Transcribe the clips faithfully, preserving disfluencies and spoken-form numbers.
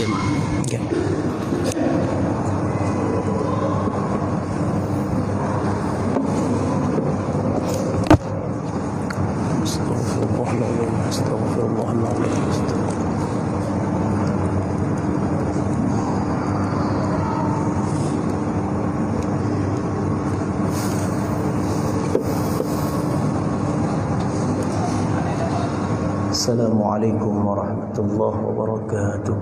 Oke. Astagfirullahaladzim, astagfirullahaladzim. Assalamualaikum warahmatullahi wabarakatuh.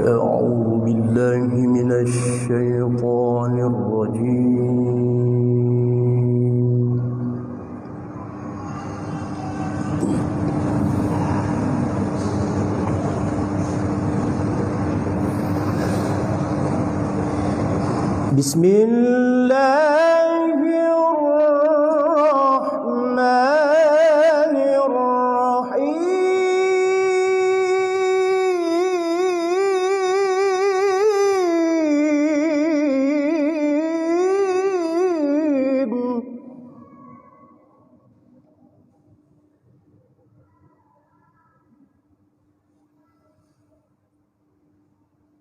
أعوذ بالله من الشيطان الرجيم. بسم الله الرحمن الرحيم.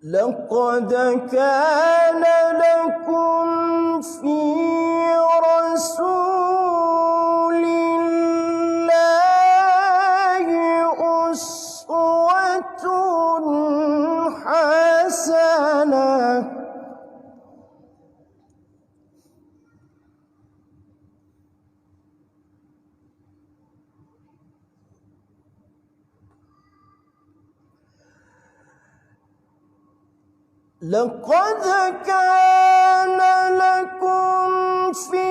لقد كان لكم في رسول الله أسوة حسنة. لقد كان لكم في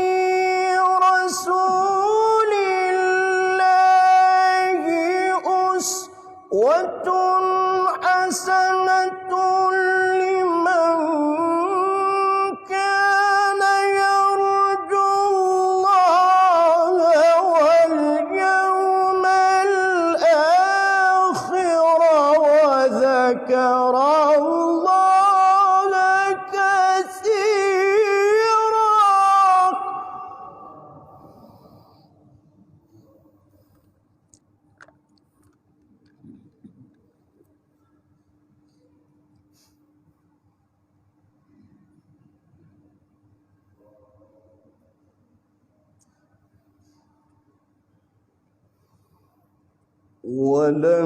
رسول الله أسوة حسنة لمن كان يرجو الله واليوم الآخر وذكر الله كثيرا.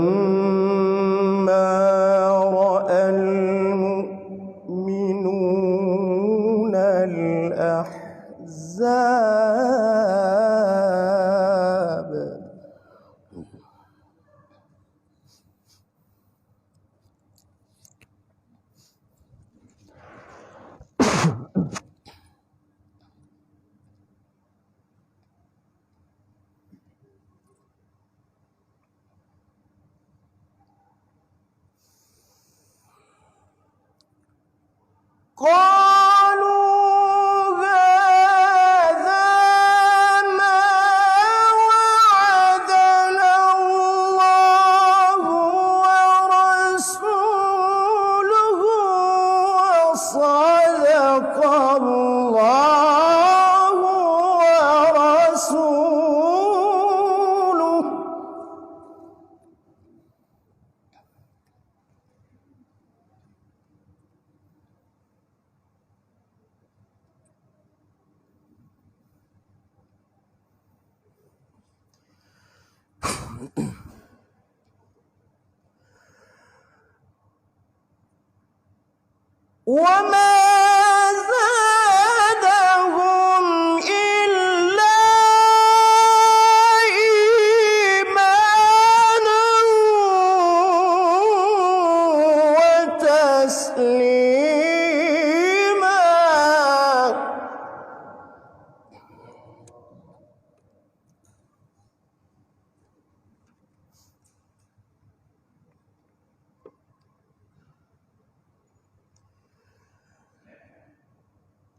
ولما رأى المؤمنون الأحزاب. قالوا هذا ما وعدنا الله ورسوله وصدق الله ورسوله. وما زادهم إلا إيمانا وتسليما.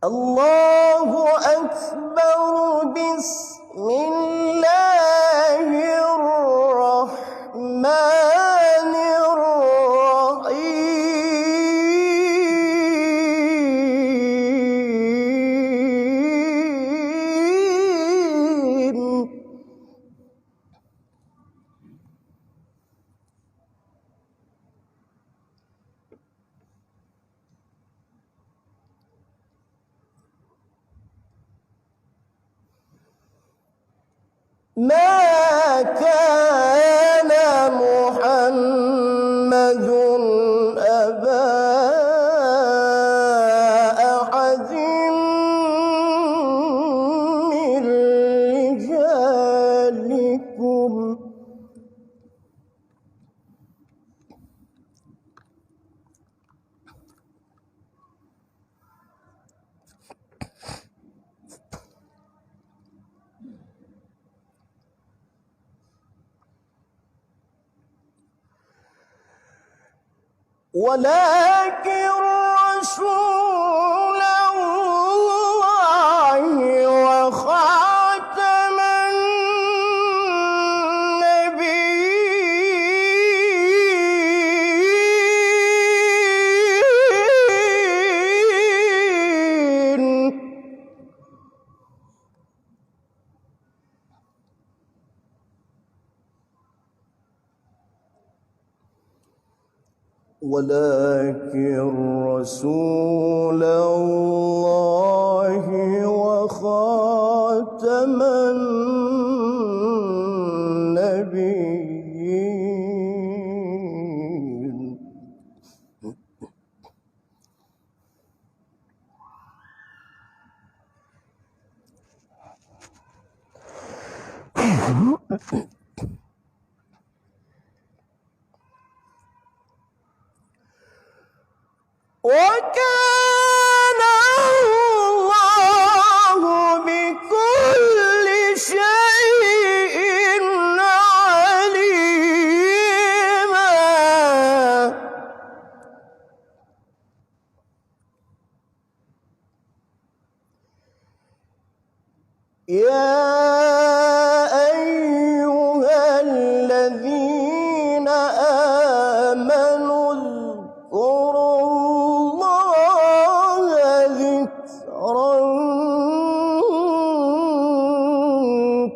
الله أكبر. بسم الله الرحمن الرحيم. ما كان محمد أبا أحد من رجالكم. ولكن رسول الله وخاتم النبيين. ولكن رسول الله وخاتم النبيين. وكان الله بكل شيء عليما. يا أيها الذين آمنوا اذكروا الله ذكرا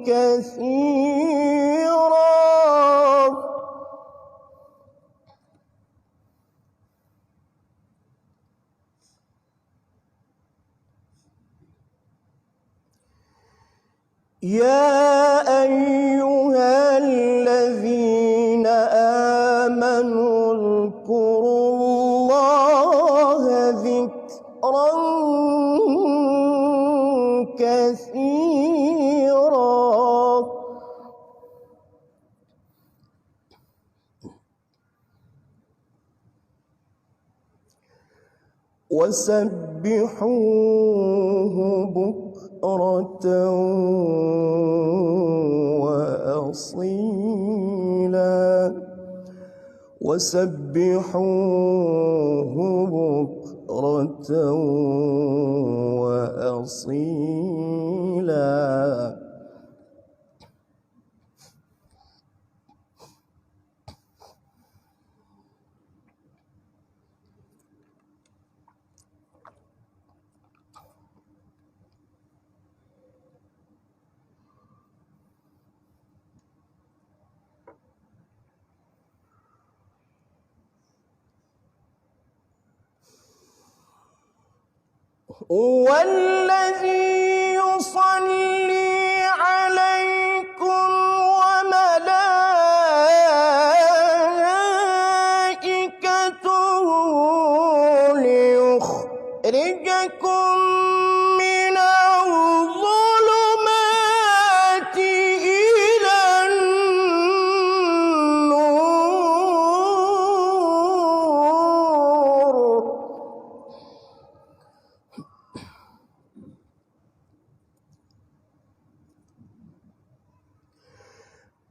كثيرا. يا أيها الذين آمنوا اذكروا الله ذكرا كثيرا. وسبحوه بكرة وأصيلا. وسبحوه بكرة وأصيلا. هو الذي يصلي عليكم وملائكته ليخرجكم من الظلمات إلى النور.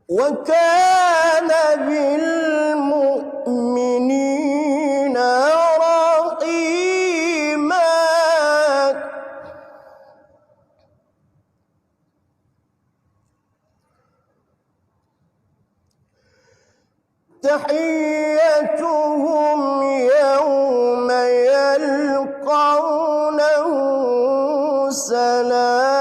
وكان بالمؤمنين رحيما. تحيتهم يوم يلقونه سلام.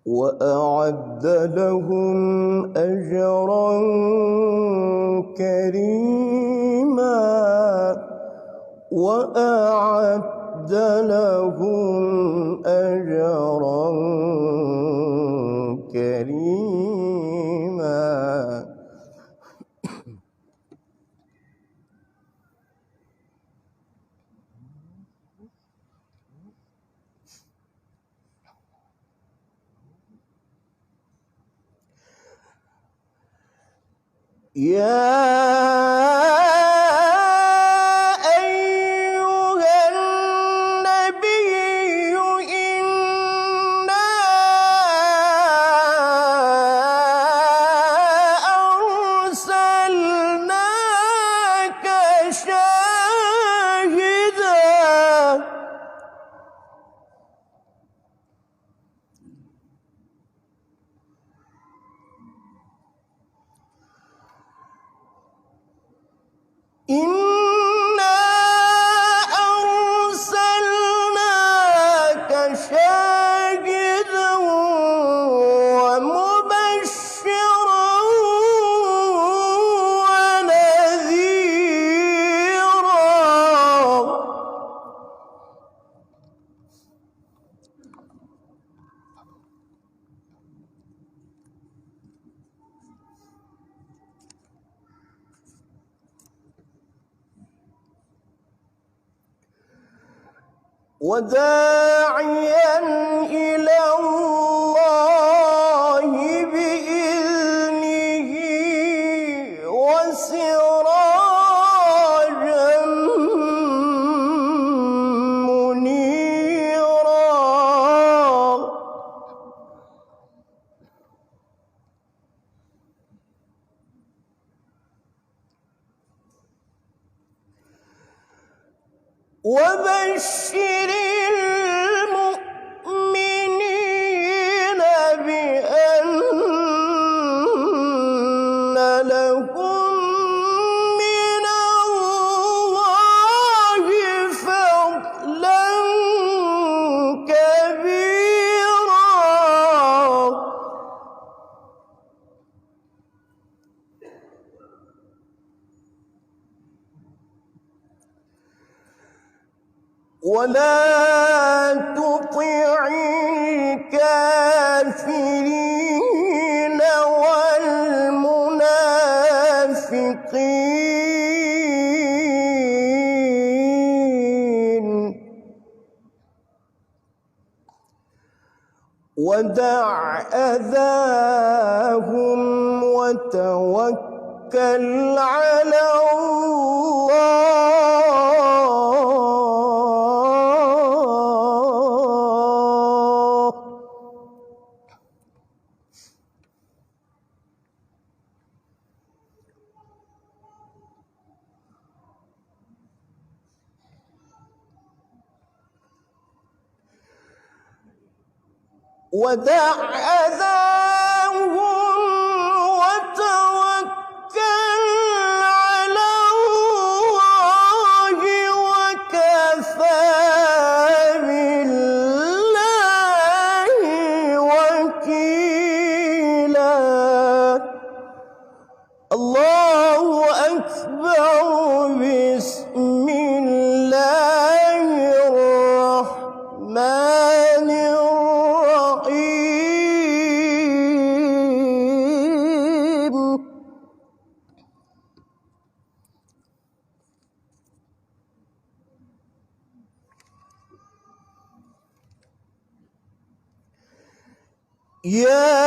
وأعد لهم أجرا كريما. وأعد لهم أجرا كريما. يا أيها النبي إنا أرسلناك شاهدا إنا أرسلناك شاهدا ومبشرا ونذيرا. وداعيا إلى الله بإذنه وسراجا منيرا. وبشر المؤمنين بأن لهم من الله فضلا كبيرا. ولا تطع الكافرين والمنافقين ودع أذاهم وتوكل على الله. ودع أذاهم وتوكل على الله وكفى بالله وكيلا. الله أكبر. بسم الله الرحمن الرحيم. يا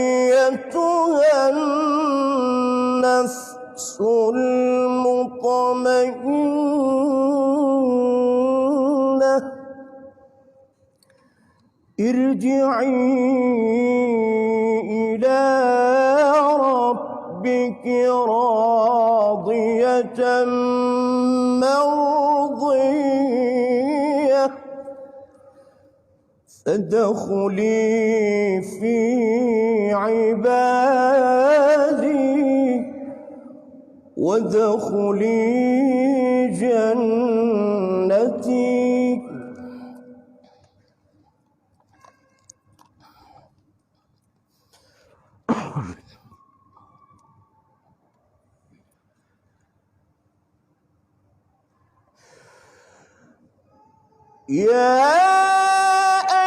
أيتها النفس المطمئنة ارجعي إلى ربك راضية مرضية فادخلي في عبادي وادخلي جنتي. يا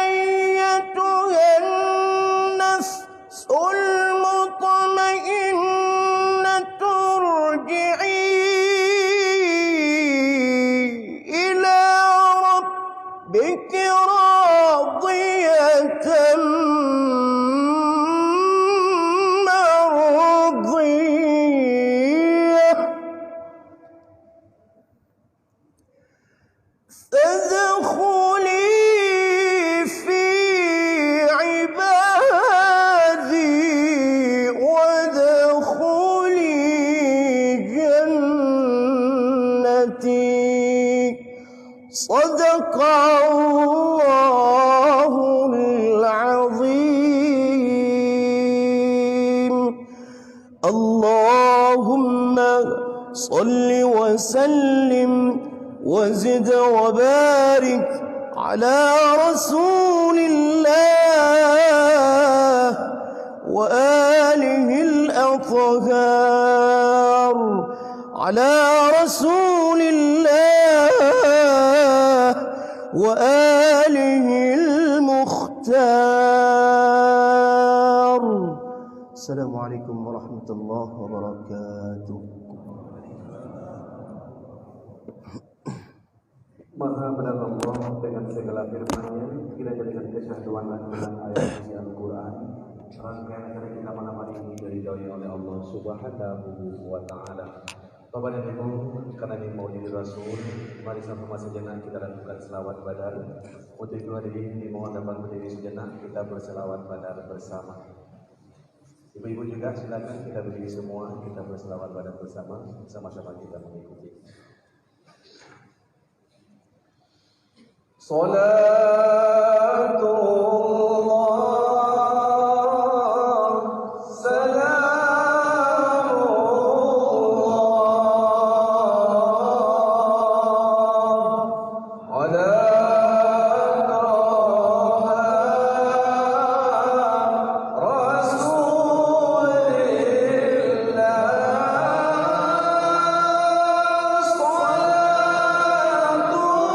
أيتها النفس المطمئنة، ارجعي إلى ربك راضية مرضية، فادخلي في عبادي وادخلي جنتي. صدق الله العظيم. اللهم صل وسلم وزد وبارك على رسول الله وآله الأطهار، على رسول الله وآله المختار. Assalamualaikum warahmatullahi wabarakatuh. Maha benar Allah dengan segala firman-Nya, kiranya dengan kesyahduan lantunan ayat suci Al-Quran, rangkaian acara kita malam hari ini diridhoi oleh Allah Subhanahu wa Ta'ala. Bapak dan Ibu, karena ini Maulid Rasul, mari sama-sama sejenak kita lakukan selawat badar. Untuk itu, hadirin, dimohon dapat berdiri sejenak, kita berselawat badar bersama. Ibu-ibu juga silakan kita berdiri semua, kita berselawat badar bersama, sama-sama kita mengikuti. صلاة الله، سلام الله، على طه رسول الله. صلاة الله،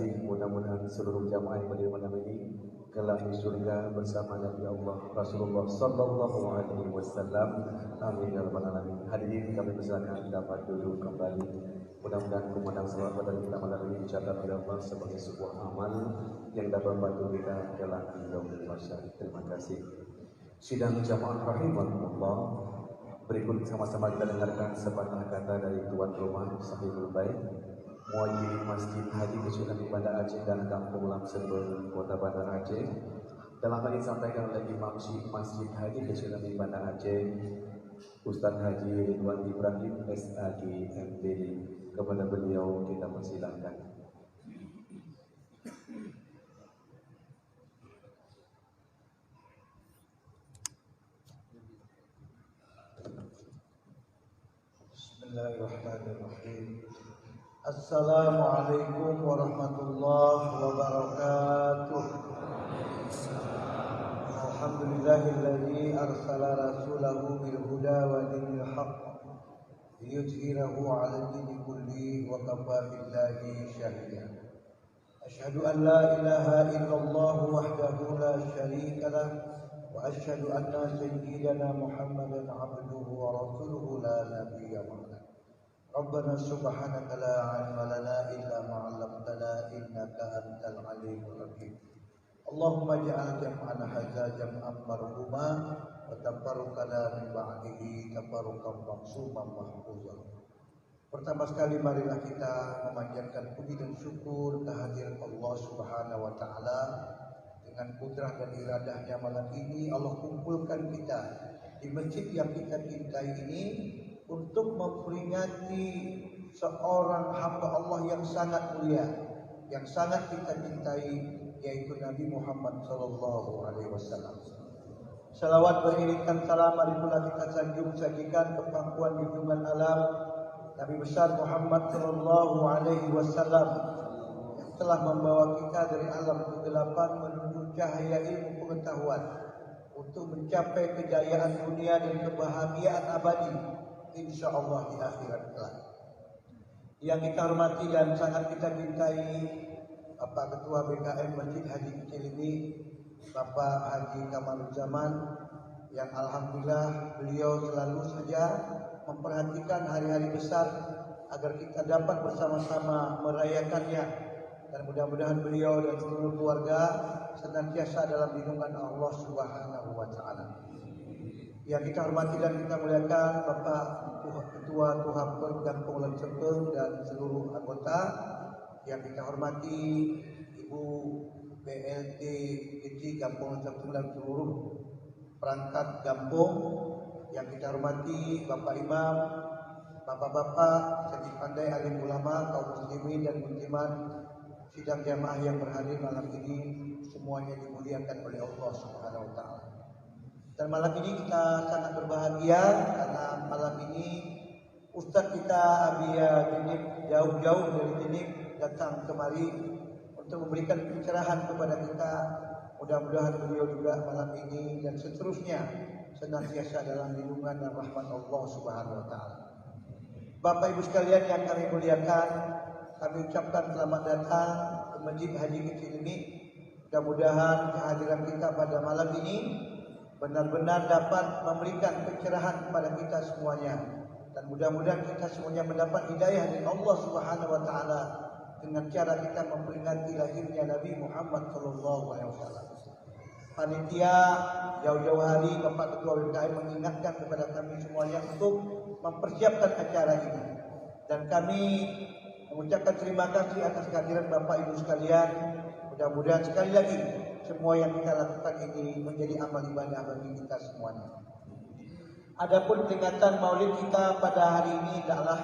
Mudah-mudahan seluruh jamaah yang hadir malam ini kelak di surga bersama Nabi Allah Rasulullah sallallahu alaihi wasallam. Amin ya rabbal alamin. Hadirin, kami persilakan dapat duduk kembali. Mudah-mudahan kumandang salawat pada kita malam ini dicatat oleh Allah sebagai sebuah amal yang dapat membantu kita kelak di yaumul mahsyar. Terima kasih. Sidang jamaah rahimakumullah, berikut sama-sama kita dengarkan sepatah kata dari tuan rumah sahibul bait, muwakili Masjid Haji Keuchik Nabi Banda Aceh dan Kampung Lam Seubeueng, Kota Banda Aceh. Telah tadi disampaikan oleh Imam Syi-, Masjid Haji Keuchik Nabi Banda Aceh, Ustaz Haji Ridwan Ibrahim, S A G, M T D. Kepada beliau kita persilakan. Bismillahirrahmanirrahim. Assalamualaikum warahmatullahi wabarakatuh. Alhamdulillahilladzi arsala rasulahu bil huda wa dinil haqq liyuzhirahu 'ala dini kulli wa kafa billahi syahida. Asyhadu an la ilaha illallah wahdahu la syarika lah, wa asyhadu anna sayyidana Muhammadan abduhu wa rasuluhu la nabiyya ba'dah. Rabbana subhanaka la ilma lana illa ma 'allamtana innaka antal alimul hakim. Allahumma ij'al jam'ana hadza jam'an marhuma wa tafarruqana min ba'dihi tafarruqan ma'suman mahfuza. Pertama sekali, marilah kita memanjatkan puji dan syukur kehadirat Allah Subhanahu wa Ta'ala. Dengan kudrah dan iradahnya, malam ini Allah kumpulkan kita di masjid yang kita cintai ini untuk memperingati seorang hamba Allah yang sangat mulia, yang sangat kita cintai, yaitu Nabi Muhammad sallallahu alaihi wasallam. Salawat beriringkan salam mari pula kita sanjung sajikan keu pangkuan junjungan alam, Nabi besar Muhammad sallallahu alaihi wasallam, yang telah membawa kita dari alam kegelapan menuju cahaya ilmu pengetahuan untuk mencapai kejayaan dunia dan kebahagiaan abadi, insya Allah, di akhirat kelak. Yang kita hormati dan sangat kita cintai Bapak Ketua B K M Masjid Haji Keuchik Limi, Bapak Haji Kamaruzzaman, yang alhamdulillah beliau selalu saja memperhatikan hari-hari besar agar kita dapat bersama-sama merayakannya, dan mudah-mudahan beliau dan seluruh keluarga senantiasa dalam lindungan Allah Subhanahu wa Ta'ala. Yang kita hormati dan kita muliakan Bapak Tuh-, Ketua Tuha Peuet Gampông Lam Seubeueng dan seluruh anggota. Yang kita hormati Ibu P L T Keuchik Gampông Lam Seubeueng dan seluruh perangkat gampông. Yang kita hormati Bapak Imam, Bapak-bapak, saji pandai, alim ulama, kaum muslimin dan muslimat, sidang jamaah yang berhadir malam ini, semuanya dimuliakan oleh Allah Subhanahu wa Ta'ala. Dan malam ini kita sangat berbahagia karena malam ini Ustaz kita Abiya Jeunieb jauh-jauh dari Jeunieb datang kemari untuk memberikan pencerahan kepada kita. Mudah-mudahan beliau juga malam ini dan seterusnya senantiasa dalam lindungan dan rahmat Allah Subhanahu wa Ta'ala. Bapak Ibu sekalian yang kami muliakan, kami ucapkan selamat datang ke Masjid Haji Keuchik Limi. Mudah-mudahan kehadiran kita pada malam ini benar-benar dapat memberikan pencerahan kepada kita semuanya. Dan mudah-mudahan kita semuanya mendapat hidayah dari Allah Subhanahu wa Ta'ala dengan cara kita memperingati lahirnya Nabi Muhammad sallallahu alaihi wasallam. Panitia, jauh-jauh hari Bapak Ketua B K M mengingatkan kepada kami semuanya untuk mempersiapkan acara ini. Dan kami mengucapkan terima kasih atas kehadiran Bapak Ibu sekalian. Mudah-mudahan sekali lagi semua yang kita lakukan ini menjadi amal ibadah bagi kita semuanya. Adapun peringatan Maulid kita pada hari ini adalah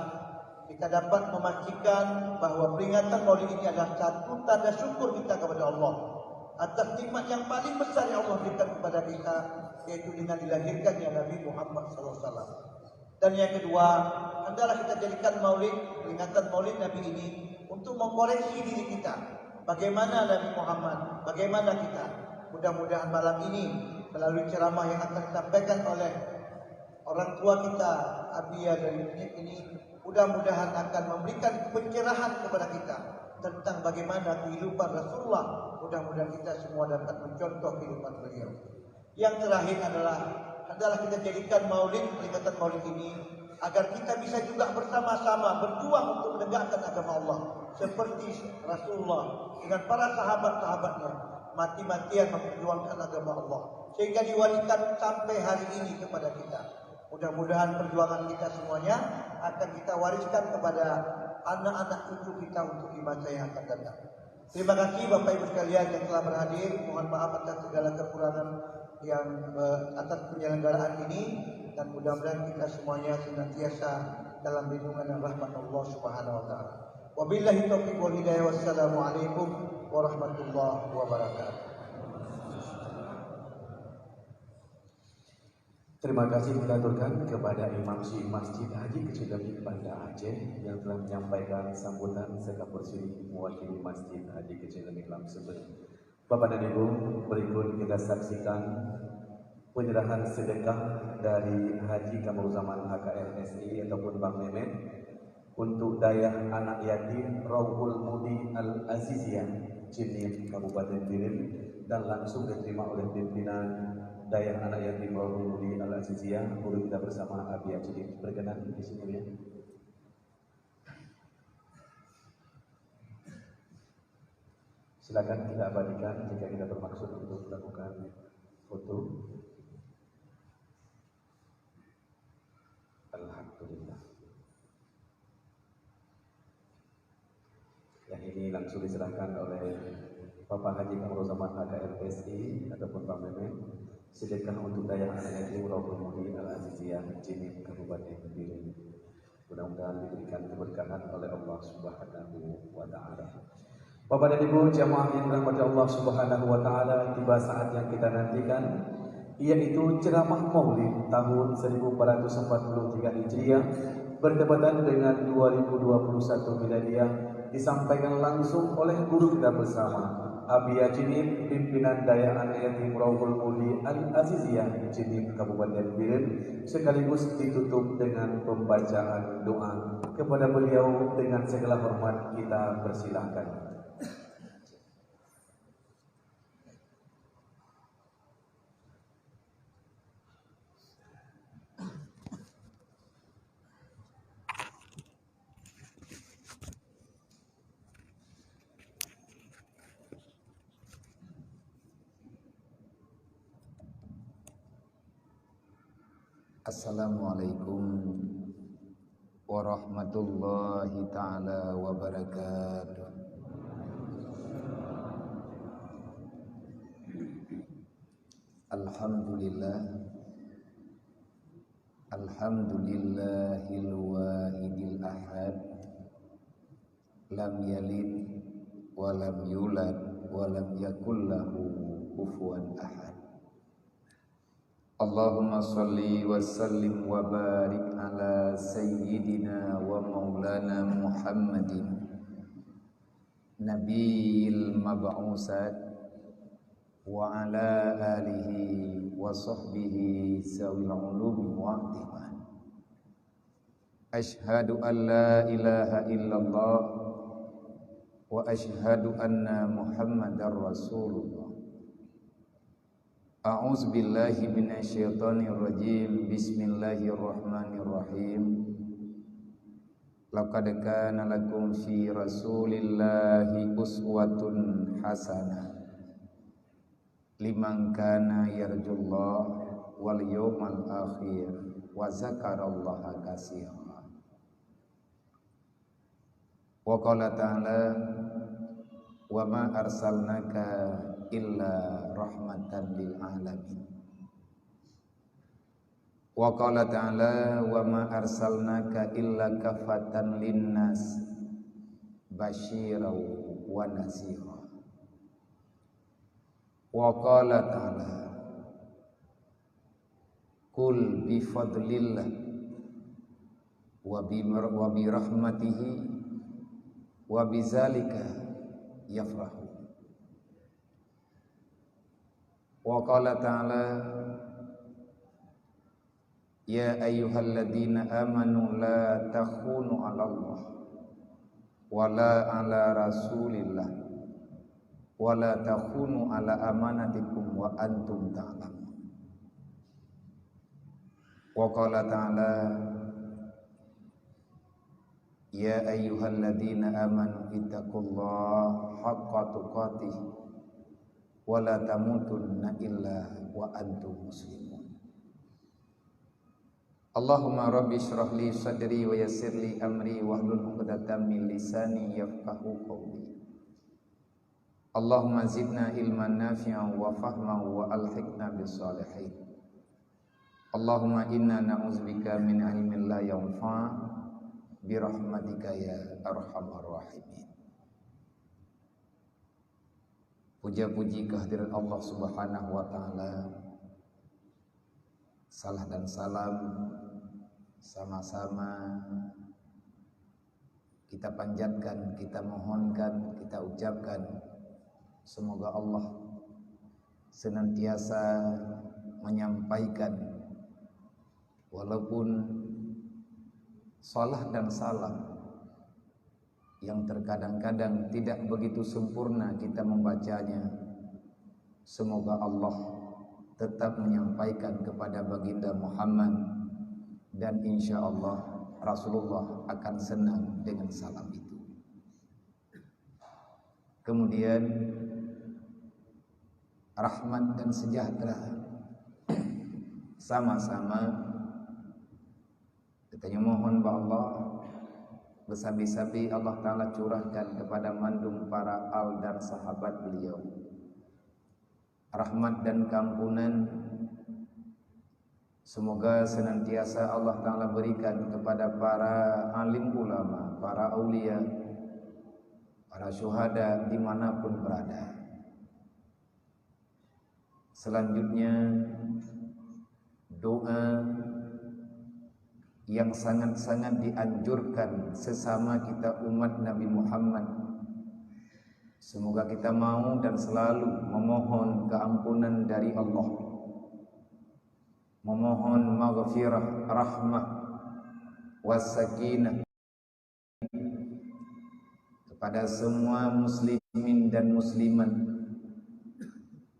kita dapat memastikan bahwa peringatan Maulid ini adalah satu tanda syukur kita kepada Allah atas nikmat yang paling besar yang Allah berikan kepada kita, yaitu dengan dilahirkannya Nabi Muhammad sallallahu alaihi wasallam. Dan yang kedua, hendaklah kita jadikan Maulid, peringatan Maulid Nabi ini untuk mengkoreksi diri kita. Bagaimana Nabi Muhammad? Bagaimana kita? Mudah-mudahan malam ini melalui ceramah yang akan disampaikan oleh orang tua kita, Abiya dari Jeunieb ini, mudah-mudahan akan memberikan pencerahan kepada kita. tentang bagaimana kehidupan Rasulullah. Mudah-mudahan kita semua dapat mencontoh kehidupan beliau. Yang terakhir adalah, adalah kita jadikan maulid, peringatan maulid ini agar kita bisa juga bersama-sama berjuang untuk menegakkan agama Allah seperti Rasulullah dengan para sahabat-sahabatnya mati-matian memperjuangkan agama Allah sehingga diwariskan sampai hari ini kepada kita. Mudah-mudahan perjuangan kita semuanya akan kita wariskan kepada anak-anak cucu kita untuk di masa yang akan datang. Terima kasih Bapak Ibu sekalian yang telah berhadir. Mohon maaf atas segala kekurangan yang, eh, atas penyelenggaraan ini, dan mudah-mudahan kita semuanya senantiasa dalam lindungan dan rahmat Allah Subhanahu wa taala. Wabillahi taufiq wal hidayah. Wassalamualaikum warahmatullahi wabarakatuh. Terima kasih kita aturkan kepada Imam Syik Masjid Haji Keuchik Leumik Banda Aceh yang telah menyampaikan sambutan serta bersiri mewakili Masjid Haji Keuchik Leumik Lam Seubeuet. Bapak dan Ibu, berikut kita saksikan penyerahan sedekah dari Haji Kamaruzzaman H K R S I ataupun Bang Memet untuk Dayah Anak Yatim Rauhul Mudi Al-Aziziyah, Jeunieb, Kabupaten Bireuen, dan langsung diterima oleh pimpinan Dayah Anak Yatim Rauhul Mudi Al-Aziziyah, guru kita bersama Abi Haji Jeunieb. Berkenan di sini, ya. Silakan kita abadikan jika kita bermaksud untuk melakukan foto. Alhamdulillah. Yang ini langsung diserahkan oleh Bapak Haji Kamaruzzaman H K R S I ataupun Bang Memet, sedekah untuk Dayah Anak Yatim Rauhul Mudi Al-Aziziyah, Jeunieb, Kabupaten Bireuen. Mudah-mudahan diberikan keberkahan oleh Allah Subhanahu wa taala. Bapak dan Ibu jamaah yang dirahmati Allah Subhanahu wa taala, tiba saat yang kita nantikan, yaitu ceramah Maulid tahun seribu empat ratus empat puluh tiga Hijriah, bertepatan dengan dua ribu dua puluh satu Miladiah, disampaikan langsung oleh guru kita bersama, Abi Haji Jeunieb, pimpinan Dayah Anak Yatim Rauhul Mudi Al-Aziziyah, Jeunieb, Kabupaten Bireuen, sekaligus ditutup dengan pembacaan doa. Kepada beliau dengan segala hormat kita persilahkan. Assalamualaikum warahmatullahi taala wabarakatuh. Alhamdulillah. Alhamdulillahil wahidil ahad. Lam yalid wa lam yulad wa lam yakul lahu kufuwan ahad. Allahumma shalli wa sallim wa barik ala sayyidina wa maulana Muhammadin nabiyil mab'usat wa ala alihi wa sahbihi zawil ulumi wal i'tiqad. Asyhadu an la ilaha illallah wa asyhadu anna Muhammadar Rasulullah. A'udzubillahi minasyaitonirrajim. Bismillahirrahmanirrahim. Laqad kana lakum fi Rasulillahi uswatun hasanah liman kana yarjullaha wal yaumal akhir wa dzakarallaha katsira. Wa qala ta'ala, "Wa ma arsalnaka illa rahmatan lil alamin." Wa qala ta'ala, "Wa ma arsalnaka illa kafatan linnas basyiran wa nazira." Wa qala ta'ala, "Qul bi fadlillah wa bi, wa bi rahmatihi wa bi zalika yafrahu." Wa qala ta'ala, "Ya ayyuhalladzina amanu la takhunu 'alallah wala ala Rasulillah, wala takhunu ala amanatikum wa antum ta'lamun. Wa qala ta'ala, ya ayyuhalladzina amanu ittaqullaha haqqa tuqatih wa la tamutunna illa wa antum muslimun. Allahumma rabbi shrah li sadri wa yassir li amri wahlul 'uqdatam min lisani yafqahu qawli. Allahumma zidna ilman nafi'an wa fahman wa alhiqna bis salihin. Allahumma inna na'udzubika min ilmin la yanfa' bi rahmatika ya arhamar rahimin. Puja-puji kehadirat Allah Subhanahu wa Ta'ala. Salah dan salam sama-sama kita panjatkan, kita mohonkan, kita ucapkan. Semoga Allah senantiasa menyampaikan, walaupun salah dan salam yang terkadang-kadang tidak begitu sempurna kita membacanya. Semoga Allah tetap menyampaikan kepada Baginda Muhammad, dan insya Allah Rasulullah akan senang dengan salam itu. Kemudian, rahmat dan sejahtera sama-sama kita mohon bak Allah, bersabi-sabi Allah Ta'ala curahkan kepada mandum para al dan sahabat beliau rahmat dan keampunan. Semoga senantiasa Allah Ta'ala berikan kepada para alim ulama, para aulia, para syuhada dimanapun berada. Selanjutnya, doa yang sangat-sangat dianjurkan sesama kita umat Nabi Muhammad. Semoga kita mau dan selalu memohon keampunan dari Allah, memohon maghfirah, rahmah, wasakinah kepada semua muslimin dan muslimat,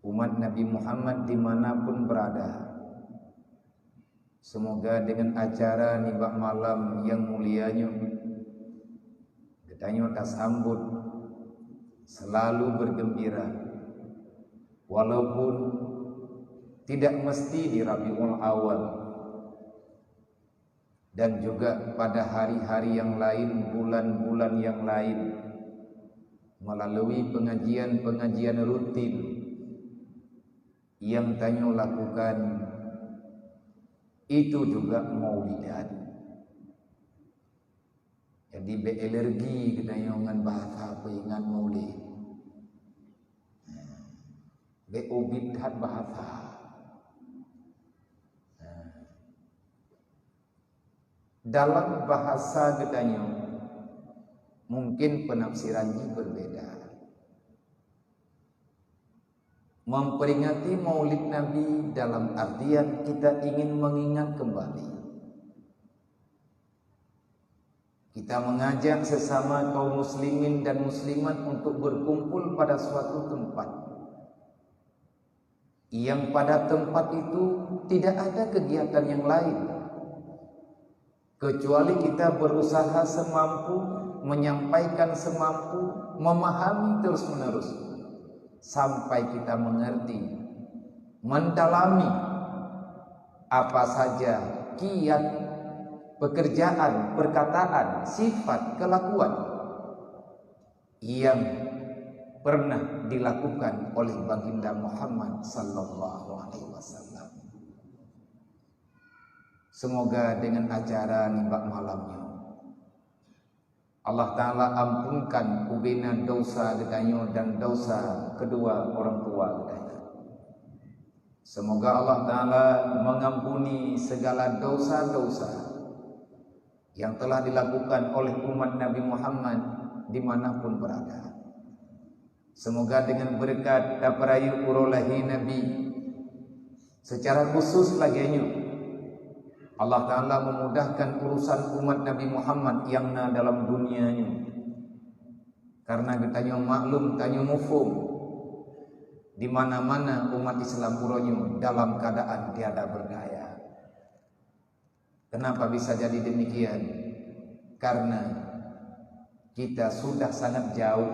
umat Nabi Muhammad dimanapun berada. Semoga dengan acara nibak malam yang mulia nyoe, geutanyoe tasambut selalu bergembira, walaupun tidak mesti di Rabiul Awal, dan juga pada hari-hari yang lain, bulan-bulan yang lain, melalui pengajian-pengajian rutin yang tanyoe lakukan, itu juga maulidan. Jadi, bèk alergi geutanyoe ngon bahasa peuingat maulid. Bèk ubit that bahasa. Dalam bahasa geutanyoe, mungkin penafsiran jih berbeda. Memperingati Maulid Nabi dalam artian kita ingin mengingat kembali. Kita mengajak sesama kaum muslimin dan muslimat untuk berkumpul pada suatu tempat, yang pada tempat itu tidak ada kegiatan yang lain, kecuali kita berusaha semampu, menyampaikan semampu, memahami terus-menerus, sampai kita mengerti, mendalami apa saja kiat, pekerjaan, perkataan, sifat, kelakuan yang pernah dilakukan oleh Baginda Muhammad sallallahu alaihi wasallam. Semoga dengan acara nibak malam nyoe, Allah Ta'ala ampunkan ubena dosa geutanyoe dan dosa kedua orang tua geutanyoe. Semoga Allah Ta'ala mengampuni segala dosa-dosa yang telah dilakukan oleh umat Nabi Muhammad dimanapun berada. Semoga dengan berkat tapeurayeuk uroe lahé Nabi, secara khusus lagèe nyoe, Allah Ta'ala memudahkan urusan umat Nabi Muhammad nyang na dalam dunia nyoe. Karena geutanyoe maklum, tanyoe muphom, di mana-mana umat Islam uroe nyoe dalam keadaan tiada berdaya. Kenapa bisa jadi demikian? Karena kita sudah sangat jauh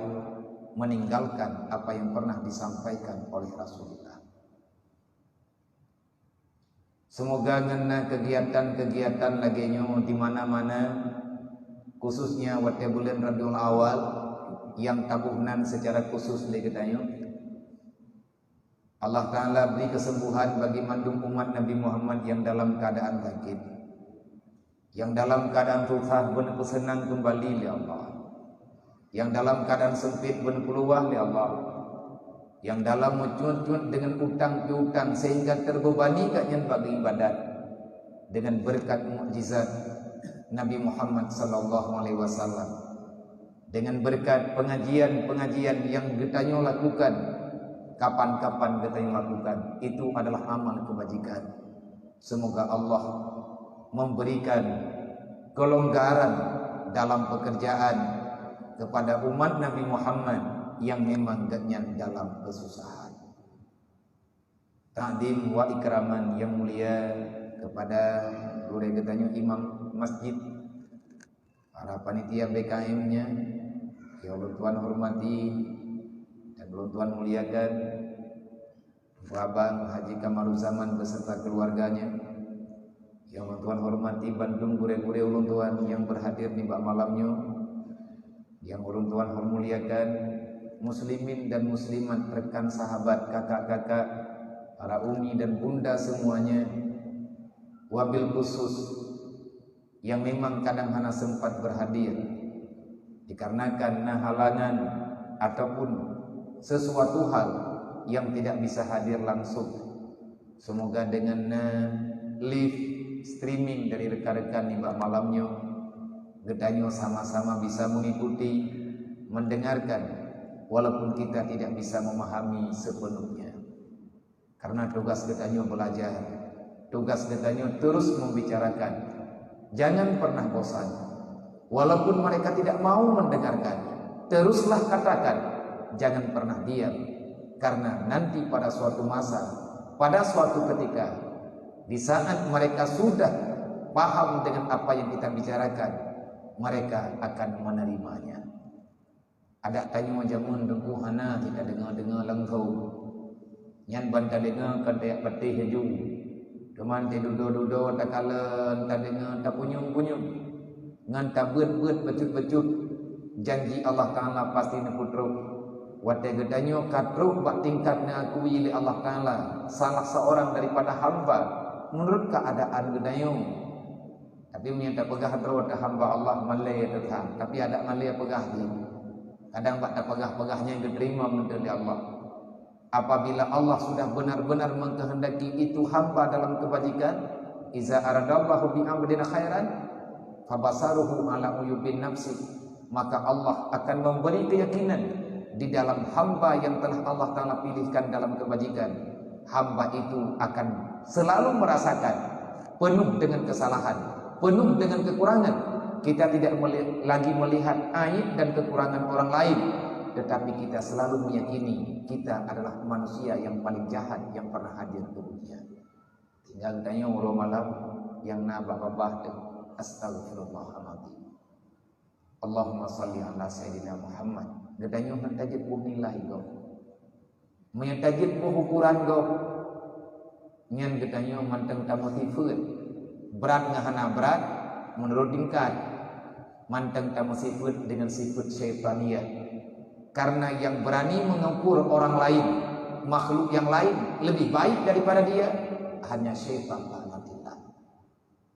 meninggalkan apa yang pernah disampaikan oleh Rasulullah. Semoga ngon na kegiatan-kegiatan lagée nyoe di mana-mana, khususnya watée buleuen Rabiul Awal nyang taboh nan secara khusus lé geutanyoe, Allah Ta'ala bri kesembuhan bagi mandum umat Nabi Muhammad nyang dalam keadaan sakit, nyang dalam keadaan susah beuneupeuseunan keumbali lé Allah, nyang dalam keadaan sempit beuneupeuluwah lé Allah, nyang dalam meucut-cut deungon utang piutang sehingga terbebani gobnyan bagi ibadat, deungon beureukat mukjizat Nabi Muhammad sallallahu alaihi wasallam, deungon beureukat pengajian-pengajian nyang geutanyoe lakukan, kapan-kapan geutanyoe lakukan, itu adalah amal kebajikan. Semoga Allah memberikan kelonggaran dalam pekerjaan kepada umat Nabi Muhammad nyang memang gobnyan dalam kesusahan. Takdim wa ikraman nyang mulia kepada gurée geutanyoe imam masjid, para panitia B K M-nya, nyang ulôn tuan hormati dan ulôn tuan muliakan, Abang Haji Kamaruzzaman beserta keluarganya, nyang ulôn tuan hormati bandum gurée-gurée ulôn tuan nyang berhadir nibak malam nyoe, nyang ulôn tuan muliakan, muslimin dan muslimat, rekan sahabat, kakak-kakak, para umi dan bunda semuanya, wabil khusus nyang memang kadang hana sempat berhadir dikarenakan na halangan ataupun sesuatu hal nyang tidak bisa hadir langsung. Semoga dengan na live streaming dari rekan-rekan nibak malam nyoe, geutanyoe sama-sama bisa mengikuti, mendengarkan, walaupun kita tidak bisa memahami sepenuhnya. Karena tugas geutanyoe belajar, tugas geutanyoe terus membicarakan. Jangan pernah bosan. Walaupun mereka tidak mau mendengarkan, teruslah katakan. Jangan pernah diam. Karena nanti pada suatu masa, pada suatu ketika, di saat mereka sudah paham dengan apa yang kita bicarakan, mereka akan menerimanya. Adak tanyoe jameun teungku hana teuka deungoe-deungoe lam kaum. Nyan ban tadeungoe ka tajak patéh laju. Teuma teududoe-dudoe takalon, tadeungoe tapunyueng-punyueng. Ngon tabeuet-beuet bacut-bacut. Janji Allah Ta'ala pasti neupeutrok. Watée geutanyoe ka trok bak tingkat neuakui lé Allah Ta'ala salah seorang daripada hamba meunurot keuadaan geutanyoe. Tapi meunyoe tapeugah droe teuh hamba Allah, malée teuh that, tapi adak malée peugah jih. Kadang bak tapeugah-peugah nyan geuteurimong meunteuh lé Allah. Apabila Allah sudah benar-benar mengkehendaki itu hamba dalam kebajikan, "Iza aradallahu bi 'abdin khairan, fabasaruhu ala uyubin nafsi," maka Allah akan memberi keyakinan di dalam hamba yang telah Allah Ta'ala pilihkan dalam kebajikan. Hamba itu akan selalu merasakan penuh dengan kesalahan, penuh dengan kekurangan. Kita tidak meli-, lagi melihat aib dan kekurangan orang lain, tetapi kita selalu meyakini kita adalah manusia yang paling jahat yang pernah hadir ke dunia. Tinggai tanyoe uroe malam nyang na bak babah teuh, "Astaghfirullahaladzim. Allahumma salli ala Sayyidina Muhammad." Geutanyoe hana tajeuet boh nilai gob. Meunyoe tajeuet boh ukuran gob, nyan geutanyoe mantong tameusifeuet. Brat ngon hana brat, meunurot tingkat, mantong tameusifeuet deungon sifeuet syaitaniyah. Karena yang berani mengukur orang lain, makhluk yang lain lebih baik daripada dia, hanya syaitan laknatillah.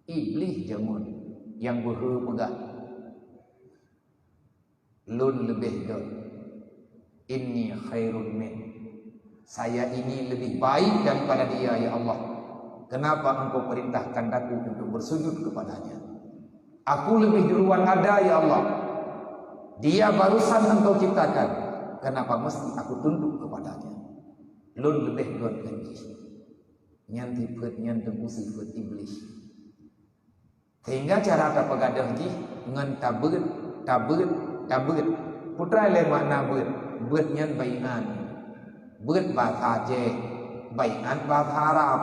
Iblih jameun nyang beuhe peugah, "Lôn leubeh gét. Inni khairun min. Saya ini lebih baik daripada dia, ya Allah. Kenapa Engkau perintahkan aku untuk bersujud kepadanya? Aku lebih duluan ada, ya Allah. Dia barusan Engkau ciptakan. Kenapa mesti aku tunduk kepadanya? Lôn leubeh gét ngon jih." Nyan sifeuet nyan teungku sifeuet Iblih. Sehingga cara tapeugadôh jih ngon tabeuet, tabeuet, tabeuet. Peutrai lé makna beuet? Beuet nyan bai'an. Beuet bahasa Aceh, bai'an bahasa Arab.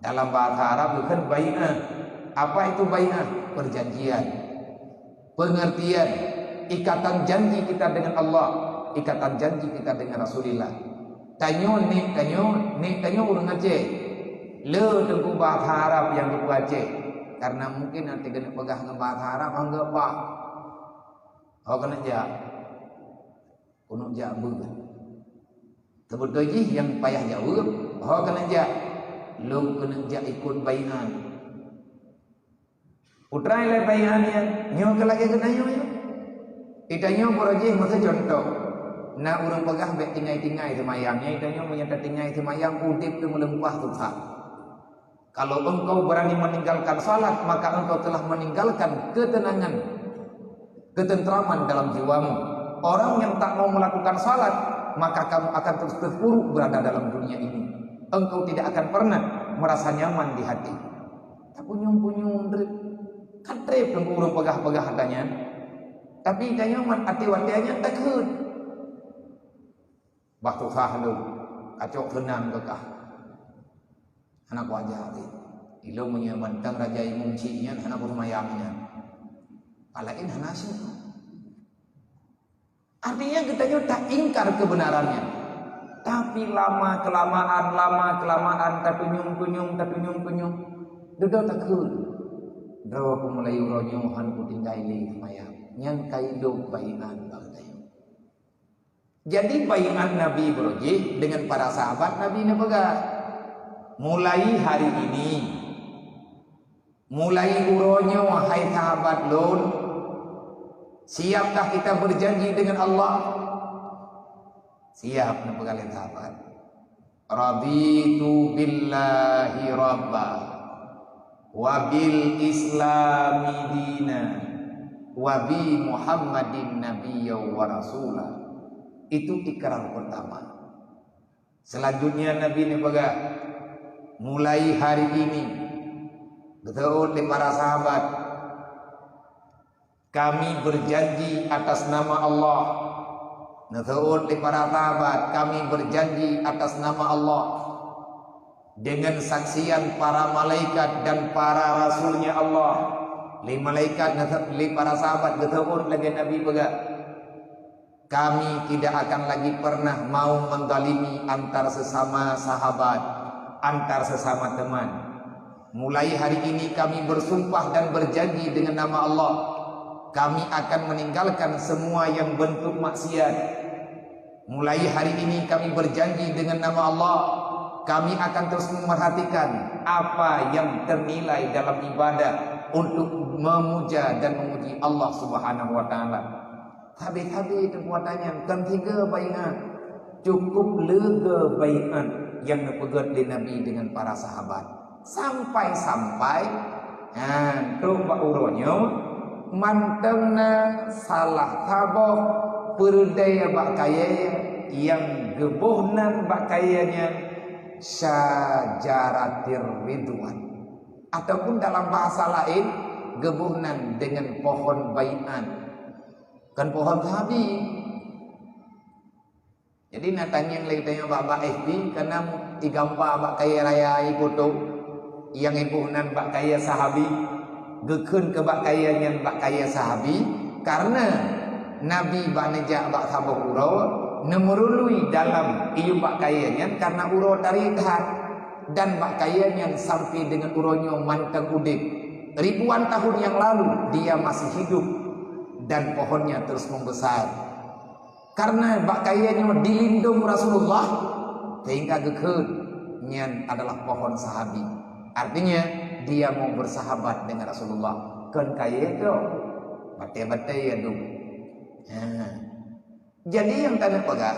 Dalam bahasa Arab geukheun bai'ah. Apa itu bai'ah? Perjanjian. Pengertian, ikatan janji kita dengan Allah, ikatan janji kita dengan Rasulullah. Tanyoe nek tanyoe, nek tanyoe ureuëng Aceh. Le teungku bahasa Arab nyang geupeu Aceh. Karena mungkin nanti keuneuk peugah ngon bahasa Arab, anggap bah. Ho keuneuk jak. Keuneuk jak beuet. Teubeutôi jih nyang payah jaweueb, ho keuneuk jak. Lôn keuneuk jak ikot bai'an. Peutrai lé bai'an nyan, nyoe keuh lagée geutanyoe nyoe. Geutanyoe baroe jih meuseue cuntoh. Na ureuëng peugah bék tinggai-tinggai seumayang, nyan geutanyoe meunyoe tatinggai seumayang udeb teuh meuleumpah susah. Kalau engkau berani meninggalkan salat, maka engkau telah meninggalkan ketenangan, ketentraman dalam jiwamu. Orang yang tak mau melakukan salat, maka kamu akan terus terpuruk berada dalam dunia ini. Engkau tidak akan pernah merasa nyaman di hati. Tapunyueng-punyueng treb. Ka treb teungku ureuëng peugah-peugah hata nyan. Tapi tanyoe mat até watée nyan takheun. Bah susah lom, kacok seunang keu kah. Hana kuaja lé. Ilôn meunyoe mantong raja imum cit nyan hana kuseumayang nyan. Palaén hana syukur. Artinya geutanyoe taingkar kebenaran nyan. Tapi lama kelamaan, lama kelamaan, tatunyueng-tunyueng, tatunyueng-tunyueng, dudoe takheun, "Droe peumulai uroe nyoe hán kutinggai lé seumayang." Nyan ka idop bai'an bak geutanyoe. Jadi bai'an Nabi baroe jih dengan para sahabat Nabi neupeugah, "Mulai hari ini, mulai uroe nyoe hai sahabat lôn, siapkah kita berjanji dengan Allah?" Siap, neupeugah lé sahabat. "Raditu billahi rabba, wa bil islami dina, wa bi Muhammadin nabiyya wa rasula." Itu ikrar pertama. Selanjutnya Nabi neupeugah, "Mulai hari ini," geuseuôt lé para sahabat, "kami berjanji atas nama Allah." Neuseuôt lé para sahabat, "Kami berjanji atas nama Allah, dengan saksian para malaikat dan para rasulnya Allah." Lé malaikat neuseu-, lé para sahabat geuseuôt lagée Nabi peugah, "Kami tidak akan lagi pernah mau menzalimi antar sesama sahabat, antar sesama teman. Mulai hari ini kami bersumpah dan berjanji dengan nama Allah, kami akan meninggalkan semua yang bentuk maksiat. Mulai hari ini kami berjanji dengan nama Allah, kami akan terus memperhatikan apa yang ternilai dalam ibadah untuk memuja dan memuji Allah Subhanahu wa Taala." Sabe-sabe teungku watée nyan kon sigoe bai'at, cukup leugoe bai'at nyang neupeugét lé Nabi deungon para sahabat. Sampai-sampai, ha, trok bak uroe nyoe, mantong na salah saboh peureudée bak kayée nyang geuboh nan bak kayée nyan Syajaratir Ridwan. Ataupun dalam bahasa laén, geuboh nan deungon pohon bai'at. Kon pohon sahabi. Jadi na tangieng lé geutanyoe bak-bak F B, kana igambar bak kayée raya ié foto, nyang iboh nan bak kayée sahabi, geukheun keu bak kayée nyan bak kayée sahabi, karena Nabi bak neujak bak saboh uroe, neumeurului dalam ié bak kayée nyan karena uroe tari that, dan bak kayée nyan sampai deungon uroe nyoe mantong udeb. Ribuan tahun yang lalu dia masih hidup dan pohonnya terus membesar. Karena bak kayée nyoe dilindung Rasulullah, sehingga geukheun nyan adalah pohon sahabi. Artinya, dia mau bersahabat dengan Rasulullah. Kon kayée tu, batée-batée ya dum. Ha. Jadi nyang tanyoe peugah,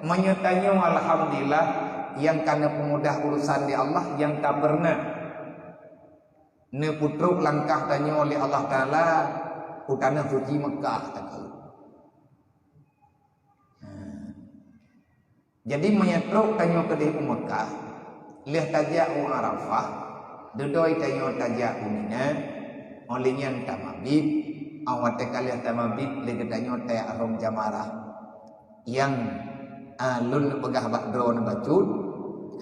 meunyoe tanyoe alhamdulillah nyang ka neupeumudah urusan di Allah nyang ka pernah neupeutrok langkah tanyoe lé Allah Taala u taneuh suci Meukah takheun. Jadi meunyoe trok tanyoe keudeh u Meukah, lheueh tajak u Arafah, dudoe tanyoe tajak u Mina, óh lheueh nyan tamabit, Awai teuka lheueh tamabit lé geutanyoe tajak rhom jamarah. Nyang, ah, lôn peugah bak droeneuh bacut,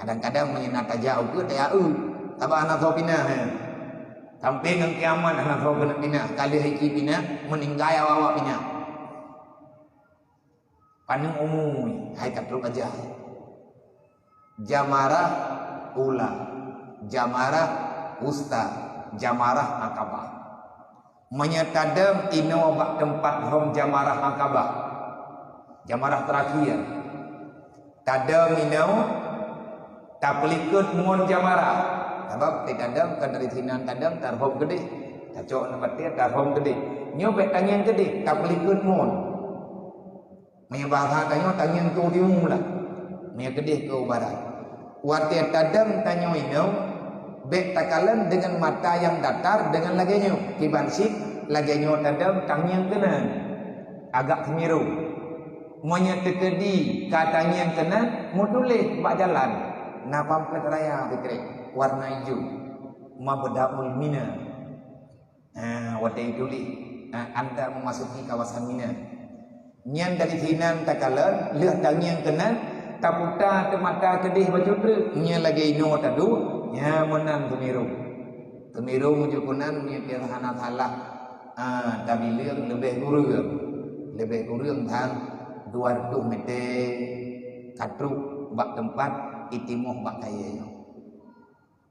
kadang-kadang meunyoe na tajak ukeue tajak eu. Sabab hana soe pinah, eh. Sampai ngon kiamat hana soe keuneuk pinah. Ka lheueh hiki pinah, meuninggai awak-awak pinah. Paneuk umu, hai ka trok aja. Jamarah ula, jamarah wusta, jamarah akabah. Meunyoe tadong inoe bak teumpat rhom jamarah akabah, jamarah terakhir, tadong inoe tapeulikot ngon jamarah. Sabab tadong kan dari sinan tadong tarhom keudeh, tacok nibak tiep tarhom keudeh. Nyoe bèk tangieng keudeh, tapeulikot ngon. Meunyoe bahasa tanyoe, tangieng keu timu lah. Meunyoe keudeh keu barat. Watèe tadong tanyoe inoe, bèk takalon deungon mata nyang datar deungon lagèe nyoe. Kiban cit lagèe nyoe tadong tangieng keunan. Agak seumirong. Meunyoe teukeudi ka tangieng keunan, meutuléh bak jalan. Na pamplet raya sikrek, warna ijo. Mabdaul Mina. Ha, watèe tuléh, ha, anda memasuki kawasan Mina. Nyan dari sinan takalon, lheueh tangieng keunan, taputa teumata keudeh bacut treuk. Nyan lagèe inoe taduek, nyan meunan seumirong. Seumirong ujoe keunan nyan pih hana salah. Ha, tabileung leubeh kureueng. Leubeh kureueng than dua ratus meter ka trok bak teumpat itimoh bak kayèe nyoe.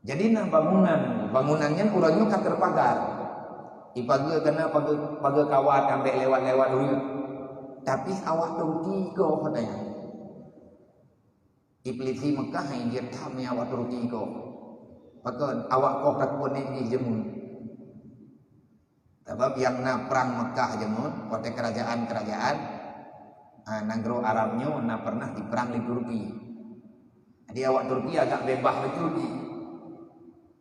Jadi na bangunan, bangunan nyan uroe nyoe ka teupagar. Ipageue keunan pageue, pageue kawat ambek lewat-lewat ureueng. Tapi awak Turki koh katanya. Iblisi Mekah hai jeuet tham awak Turki koh. Pakon awak koh takot nek jih jeumeu. Sabab nyang na prang Mekah jameun, watèe keurajaan-keurajaan, ha, nanggroe Arab nyoe na pernah jiprang lé Turki. Jadi awak Turki agak beubaih lé Turki.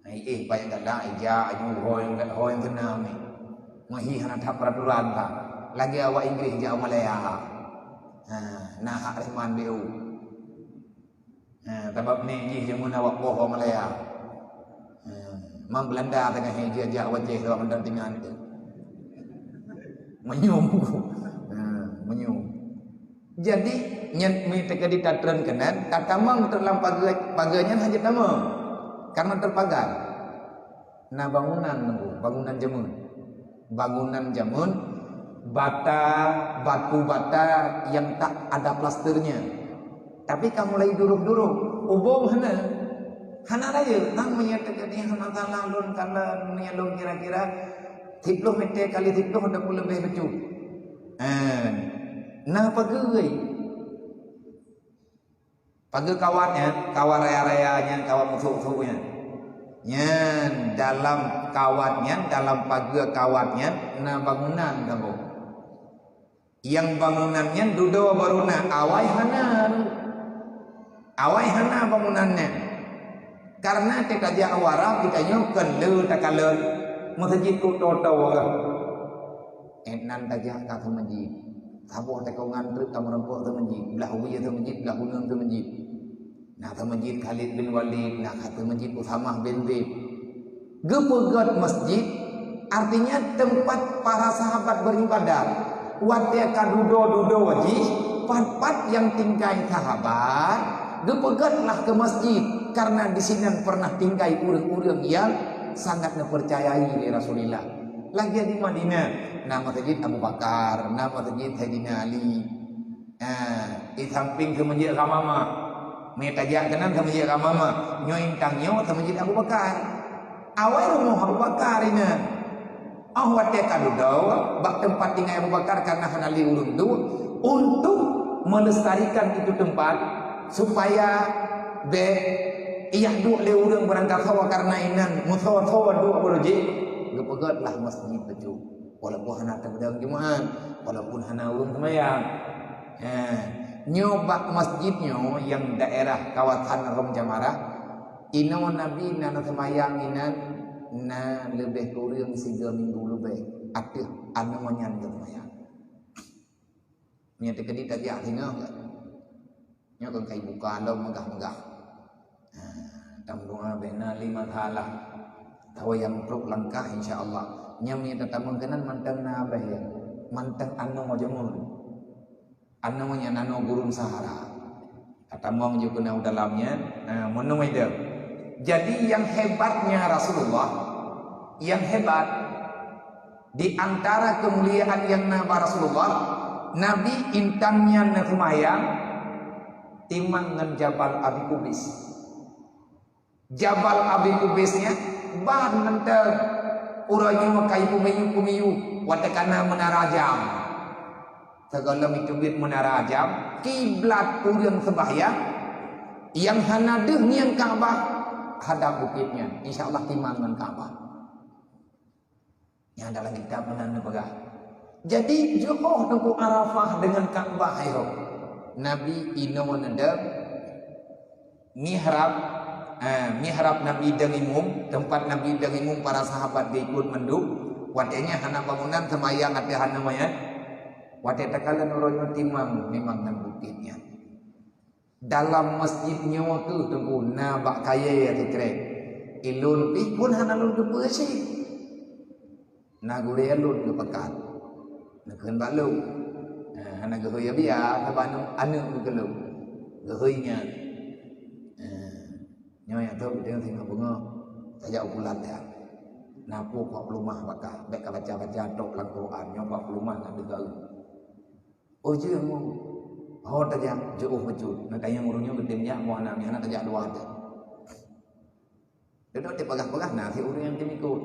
Hai, eh, payah galak, ija, aju, ho nyang, ho nyang seunang ni. Mahi hana that peraturan ka. Lagèe awak Inggris jak u Malaya. Ha, na hak rihman B O. Ha, sabab nek jih jameun awak poh Malaya. Ha, mang Belanda teungoh hai jijak wajéh lewat Banda Tingan tu. Meunyoe. Ha, meunyoe. Jadi, nyan mi teuka di tatreun keunan, tatamong teuk lam pageue, pageue nyan hana tamong. Karena terpagar. Na bangunan nunggu, bangunan jameun. Bangunan jameun, bata, batu bata nyang tak ada plasternya. Tapi ka mulai duruk-duruk, ubong hana. Hana rayeuk, nang meunyoe teukeudi hana salah lôn kalon, meunyoe lôn kira-kira, siploh meter kali siploh ada pun leubeh bacut. Eh, na pageue. Pageue kawat nyan, kawat raya-raya nyan, kawat musuk-musuk nyan. Nyan, dalam kawat nyan, dalam pageue kawat nyan, na bangunan kamoe. Nyang bangunan nyan dudoe barô na, awai hana. Awai hana bangunan nyan. Karena teuka jak u Arab, geutanyoe kon le takalon. Meuseujid kok toe-toe. Eh, nan tajak ka seumeujid. Saboh tikongan treuk ka meurumpok seumeujid. Blah wie seumeujid, blah uneuen seumeujid. Na seumeujid Khalid bin Walid, na seumeujid Usamah bin Zaid. Geupeugét masjid, artinya tempat para sahabat beribadah. Watèe ka dudoe-dudoe jih, pat-pat nyang tinggai sahabat, geupeugét lah keu masjid, karena di sinan pernah tinggai ureueng-ureueng nyang sangat neupeurcayai lé Rasulullah. Lagèe di Madinah, na Masjid Abu Bakar, na Masjid Saidina Ali. Ha, di samping Seumeujid Ghamamah. Meunyoe tajak keunan Seumeujid Ghamamah. Nyoe intang nyoe Seumeujid Abu Bakar. Awai rumoh Abu Bakar inan. Oh, watèe ka dudoe, bak teumpat tinggai Abu Bakar karena hana lé ureueng tu, untuk melestarikan itu tempat, supaya bèk iyak duek lé ureueng barangkasoe karena inan meusoe-soe duek beurujek, geupeugét lah masjid bacut. Walaupun hana teupeudong Jumat, walaupun hana ureueng seumayang. Ha, nyoe bak masjid nyoe nyang daerah kawasan Rhom Jamarah, inoe Nabi na seumayang inan na leubeh kureueng sigoe minggu leubeh ateueh anoe nyan geuseumayang. Nyan teukeudi tajak singoh geuh. Nyoe kon kai buka lom meugah-meugah. Ha, tameudoa bèk na lé masalah. Tawa nyang trok langkah insya Allah. Nyang meunyoe tatamong keunan mantong na abée, mantong anoe jameun. Anoe nyan anoe gurun Sahara. Tatamong jih keunan u dalam nyan, ha, meunoe idong. Jadi yang hebatnya Rasulullah, yang hebat di antara kemuliaan yang na bak Rasulullah, Nabi intan nyan na seumayang timang ngon Jabal Abi Kubais. Jabal Abi Kubais nyan ban mantong uroe nyoe kai peumiyueb-peumiyueb watée kana Menara Jam. Sigohlom jiteubiet Menara Jam, kiblat ureuëng seumbahyang nyang hana deuh ngieng Ka'bah hadap bukét nyan, insya Allah timang ngon Ka'bah. Nyang dalam kitab meunan neupeugah. Jadi, jiôh Teungku Arafah deungon Ka'bah, ayo. Nabi inoe neudong mihrab, eh, mihrab Nabi dong imum, teumpat Nabi dong imum, para sahabat geuikot mandum. Watée nyan hana bangunan seumayang ateueh hana manyang. Watée takalon uroe nyoe timang memang ngon bukét nyan. Dalam masjid nyoe keuh Teungku na bak kayée sikrek. Ilôn pih phon hana lôn teupeue cit. Na gurée lôn geupeugah, neukheun bak lôn. Eh, hana geuhôi biasa, sabab aneuk, aneuk geuh lôn. Geuhôi nyan. Eh, nyoe nyang tôb geudeungoe singoh beungoh, tajak u pulan that. Na ploh peuleumah bakah, bék ka baca-baca tok lam Quran, nyoe ploh peuleumah na deuh gaeu. Oh, jeuet mu. Ho tajak, jeuet bacut. Na tanyong ureuëng nyoe geutem jak, mo aneuk nyan hana tajak luwa teuh. Dudoe teupeugah-peugah na si ureuëng nyang teuikot.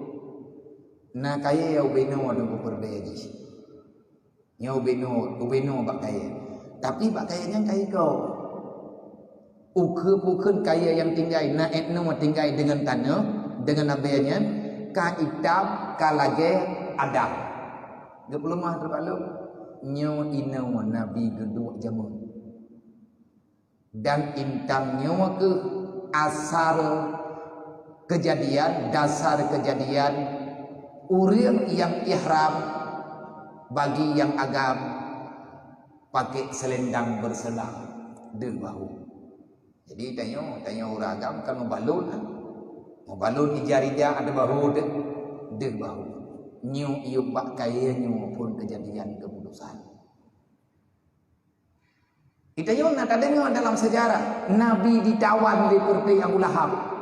Na kayée ubé noe dong peureubée jih. Nyoe ubé noe, ubé noe bak kayée. Tapi bak kayée nyan kayée gob. Ukeue-ukeue kayée nyang tinggai, na ék noe tinggai deungon tanoh, deungon abée nyan, ka itam, ka lagée adam. Geupeuleumah teubak lôn, nyoe inoe Nabi geuduek jameun. Dan intan nyoe keuh asal keujadian, dasar keujadian ureuëng nyang ihram bagi nyang agam pakai selendang berselang deuh bahu. Jadi tanyoe, tanyoe ureuëng agam kan meubalon, meubalon ija rida ateueh bahu deuh, deuh bahu. Nyoe iyup bak kayée nyoe phon keujadian keuputosan. Kita nyoe na tadeungoe dalam sejarah, Nabi ditawan lé peureute Abu Lahab.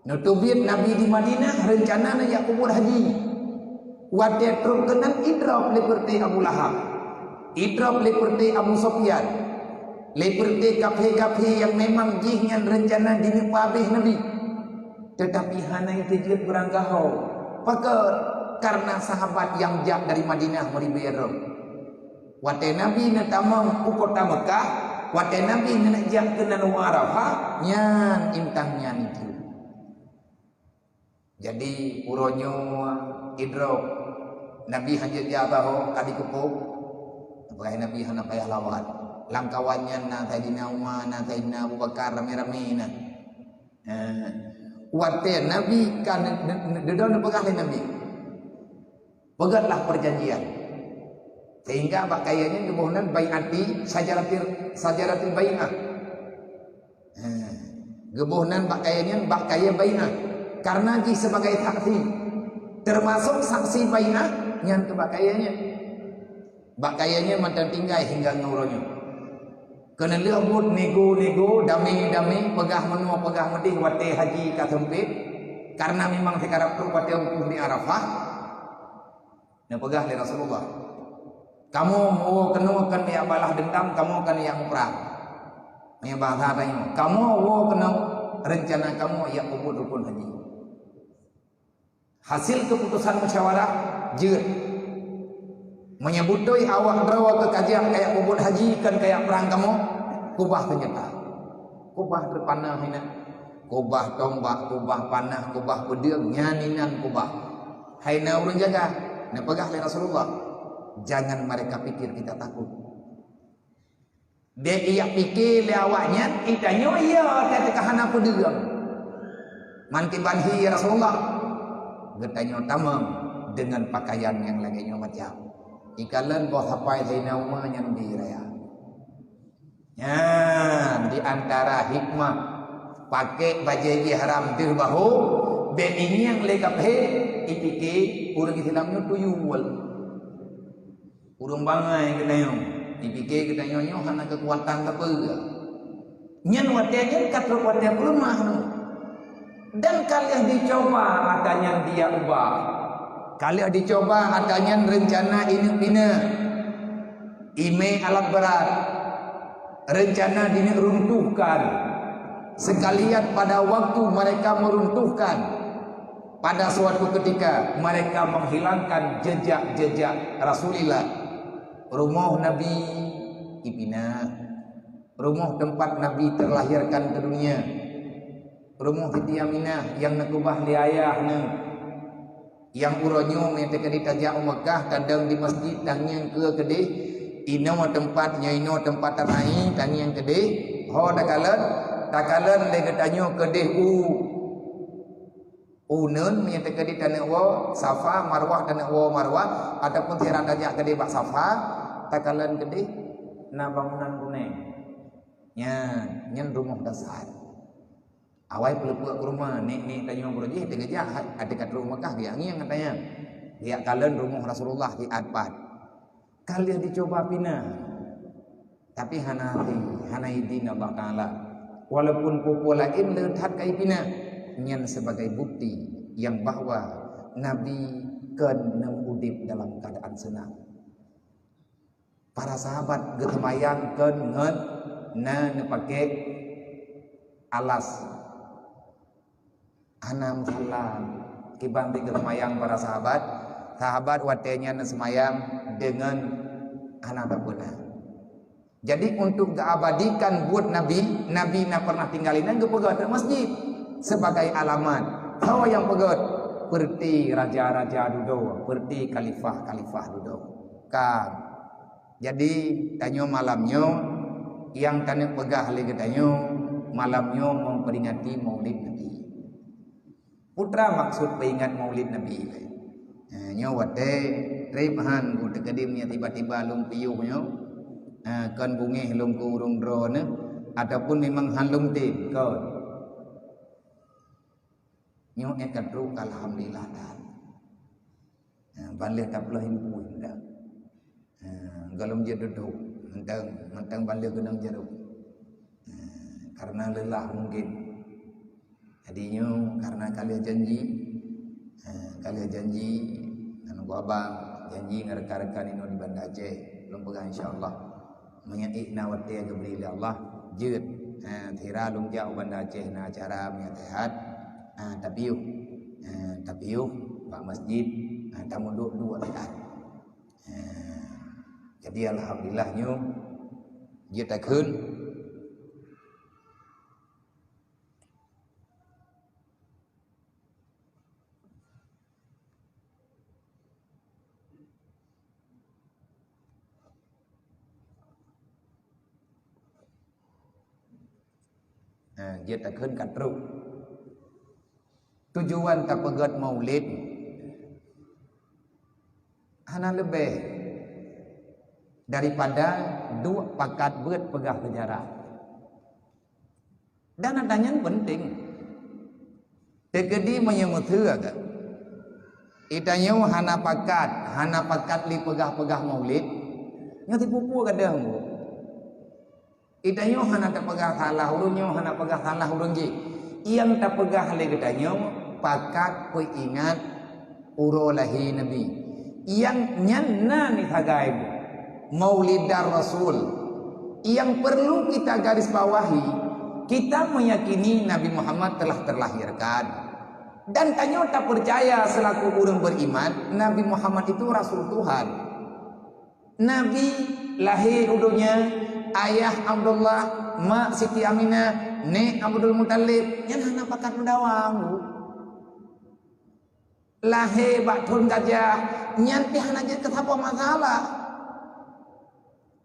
Neuteubiet Nabi di Madinah, reuncana na jak peubuet haji. Watée trok keunan idrop lé peureute Abu Lahab. Idrop lé peureute Abu Sufyan. Lé peureute kafé-kafé nyang memang jih nyan reuncana jineupeuhabéh Nabi. Teutapi hana jeuet beurangkaho. Pakon? Karena sahabat nyang jak dari Madinah meuribée droe. Watée Nabi neutamong u kota Meukah, watée Nabi neuneuk jak keunan u Arafah, nyan intan nyan itu. Jadi, uroe nyoe idrop, Nabi hanjeuet jak sahoe ka dikeupok, peugah Nabi hana payah lawan. Lam kawan nyan na Saidina Umar, na Saidina Abu Bakar, ramé-ramé na. Eh, watée Nabi ka ne-, ne-, ne-, dudoe neupeugah lé Nabi, "Peugötlah perjanjian." Sehingga bak kayée nyan geuboh nan baiati syajaratil, syajaratil bai'ah. Eh, geuboh nan bak kayée nyan bak kayée bai'ah. Karena jih sebagai saksi, termasuk saksi bai'ah nyan keu bak kayée nyan. Bak kayée nyan mantong tinggai hingga ngon uroe nyoe. Keuneulheueh buet nego-nego, damé-damé, peugah meunoe, peugah meudeh watée haji ka seumpét, karena memang sikarab trok watée wukuf di Arafah. Neupeugah lé Rasulullah, "Kamoe woe keunoe kon jak balah deundam, kamoe kon jak muprang." Meunyoe bahasa tanyoe, "Kamoe woe keunoe reuncana kamoe jak peubuet rukon haji." Hasil keuputosan musyawarah jeuet. Meunyoe beutôi awak droe keu ka jak kajak peubuet haji kon kajak prang kamoe, kubah seunjata. Kubah teupana inan. Kubah tombak, kubah panah, kubah peudeueng, nyan inan kubah. Hai na ureuëng jaga, neupeugah lé Rasulullah, "Jangan mereka pikir kita takut." Bék ijak pike lé awaknyan, geutanyoe iya ka teuka hana peudeueng. Meukiban hi, ya Rasulullah, geutanyoe tamong deungon pakaian nyang lagée nyoe macam. Ikalon boh sapai Saidina Umar nyan di raya. Nyan di antara hikmah pakai bajée ihram deuh bahu, bék ingieng lé kafé, Pike ureuëng Islam nyoe tuyul. Ureuëng bangai geutanyoe, jipike geutanyoe nyoe hana keukuatan sapeue. Nyan watée nyan ka trok watée peuleumah nyoe. Dan ka lheueh jicoba ata nyan dijak ubah. Ka lheueh jicoba ata nyan reuncana ineuk pineuk, imé alat berat, reuncana dineuk runtuhkan. Sekalian pada waktu mereka meruntuhkan, pada suatu ketika mereka menghilangkan jejak-jejak Rasulullah. Rumoh Nabi ipinah. Rumoh teumpat Nabi terlahirkan ke dunia. Rumoh Siti Aminah nyang neukeubah lé ayah neuh. Nyang uroe nyoe meunyoe teukeudi tajak u Meukah, tadong di masjid, tangieng keue keudeh. Inoe teumpat, nyoe inoe teumpat tatai, tangieng keudeh. Ho takalon, takalon lé geutanyoe keudeh u uneun, meunyoe teukeudi taneuk woe Safa, Marwah taneuk woe Marwah, ataupun sira tajak keudeh bak Safa, takalon keudeh na bangunan guneng. Nyan, nyan rumoh dasar. Awai peuleupeuk keu rumoh, nek-nek tanyoe beurujih teugeujak, até ka trok Meukah, geujak ngieng katanya. Geujak kalon rumoh Rasulullah di atpat. Ka lheueh jicoba pinah. Tapi hana até, hana idin Allah Taala. Walaupun peue-peue laén le that ka ipinah, nyan sebagai bukti nyang bahwa Nabi kon nem udeb dalam keuadaan seunang. Para sahabat geuseumayang kon ngon na neupaké alas. Hana meusalah. Kiban pih geuseumayang para sahabat. Sahabat watée nyan neuseumayang deungon hana tapeuna. Jadi, untuk geuabadikan buet Nabi, Nabi na pernah tinggai inan geupeugah ateueh masjid sebagai alamat. Soe nyang peugah? Peureuté raja-raja dudoe, peureuté khalifah-khalifah dudoe. Ka. Jadi, tanyoe malam nyoe, nyang taneuk peugah lé geutanyoe, malam nyoe memperingati Maulid Nabi. Peue teuma maksud peuingat Maulid Nabi? Eh, nyoe watée treb han ku teukeudi meunyoe tiba-tiba lôn piôh nyoe, eh, kon beungéh lôn keu ureuëng droeneuh, ataupun memang han lôn tem, kon. Nyoe ék ka trok, alhamdulillah that. Ha, ban lheueh taploh impui dah. Ha, gohlom jeuet dudoe, mantong, mantong ban lheueh geunong jaroe. Ha, karena lelah mungkin. Jadi nyoe karena ka lheueh janji, ha, ka lheueh janji ngon gua abang, janji ngon rekan-rekan inoe di Banda Aceh. Lôn peugah insya Allah. Meunyoe ék na watée geubri lé Allah, jeuet. Ha, sira lôn jak u Banda Aceh na acara meunyoe sehat. Ha, tapiôh. Ha, tapiôh bak masjid. Ha, tamuduek duek rakaat. Ha, jadi alhamdulillah nyoe jeuet takheun. Ha, jeuet takheun ka trok. Tujuan tapeugét maulid hana leubeh daripada duek pakat beuet peugah seujarah. Dan ata nyan penting. Teukeudi meunyoe meuteue geuh, geutanyoe hana pakat, hana pakat lé peugah-peugah maulid, nyoe tipu-pu gadeuh nyoe. Geutanyoe hana tapeugah salah ureuëng nyoe, hana peugah salah ureuëng jih. Nyang tapeugah lé geutanyoe pakat peuingat uroe lahé Nabi. Nyang nyan na ni sagai Maulidar Rasul. Nyang perlu kita garis bawahi, kita meyakini Nabi Muhammad telah terlahirkan. Dan tanyoe tapeucaya selaku ureuëng beriman, Nabi Muhammad itu Rasul Tuhan. Nabi lahé u donya, ayah Abdullah, mak Siti Aminah, nék Abdul Muthalib, nyan hana pakat meudawa. Lahé bak thon gajah, nyan pih hana jeuet keu saboh masalah.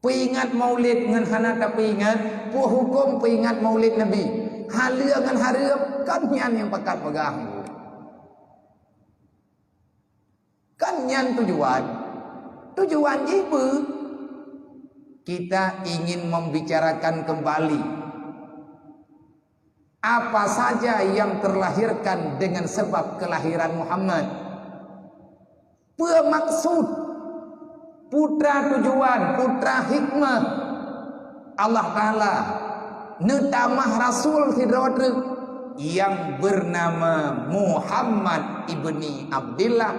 Peuingat maulid ngon hana tapeuingat, peue hukôm peuingat maulid Nabi? Haleue ngon hareuem, kon nyan nyang pakat peugah. Kan nyan tujuan. Tujuan jih peue? Kita ingin membicarakan kembali apa saja yang terlahirkan dengan sebab kelahiran Muhammad. Peue maksud, putra tujuan, putra hikmah Allah Taala neutamah rasul sidroe treuk nyang beunama Muhammad ibni Abdillah,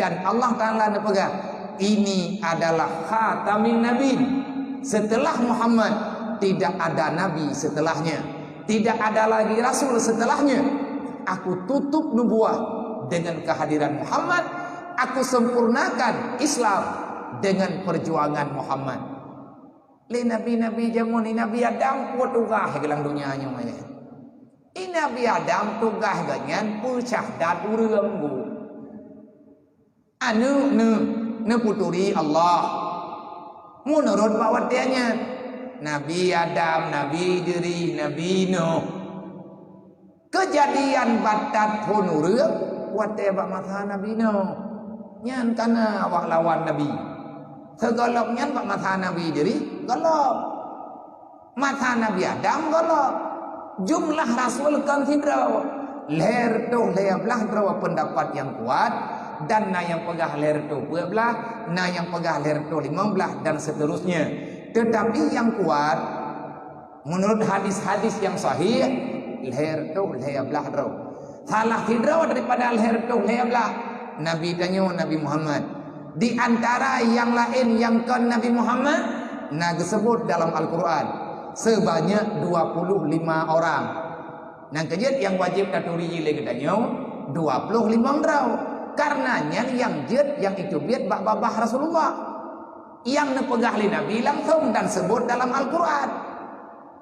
dan Allah Taala neupeugah, "Ini adalah khatamin nabiyyin." Setelah Muhammad, tidak ada nabi setelahnya. Tidak ada lagi rasul setelahnya. Aku tutup nubuah dengan kehadiran Muhammad. Aku sempurnakan Islam dengan perjuangan Muhammad. Lé nabi-nabi jameun, Nabi Adam peue tugaih lam donya nyoe, ya. Nabi Adam tugaih geuhnyan peusyahdat ureuëng, Bu. Aneuk neuh, neuputuri Allah. Meunurot bak watée nyan, Nabi Adam, Nabi Idris, Nabi Nuh. Keujadian batat phon ureuëng watée bak masa Nabi Nuh. Nyan kana awak lawan Nabi. Sigohlom nyan bak masa Nabi Idris, gohlom. Masa Nabi Adam gohlom. Jumlah rasul kon sidroe. Lhée reutôh lhée blaih droe peundapat nyang kuat, dan na nyang peugah lhée reutôh peuet blaih, na nyang peugah lhée reutôh limong blaih, dan seterusnya. Teutapi nyang kuat, meunurot hadis-hadis nyang sahih, lhée reutôh lhée blaih droe. Salah sidroe daripada lhée reutôh lhée blaih, Nabi tanyoe, Nabi Muhammad. Di antara nyang laén nyang kon Nabi Muhammad, na geuseubot dalam Al-Qur'an, sebanyak dua puluh lima orang. Nyang keujeuet nyang wajéb taturi jih lé geutanyoe, dua puluh limong droe. Kareuna nyan nyang jeuet nyang iteubiet bak babah Rasulullah. Nyang neupeugah lé Nabi langsong dan seubot dalam Al-Qur'an.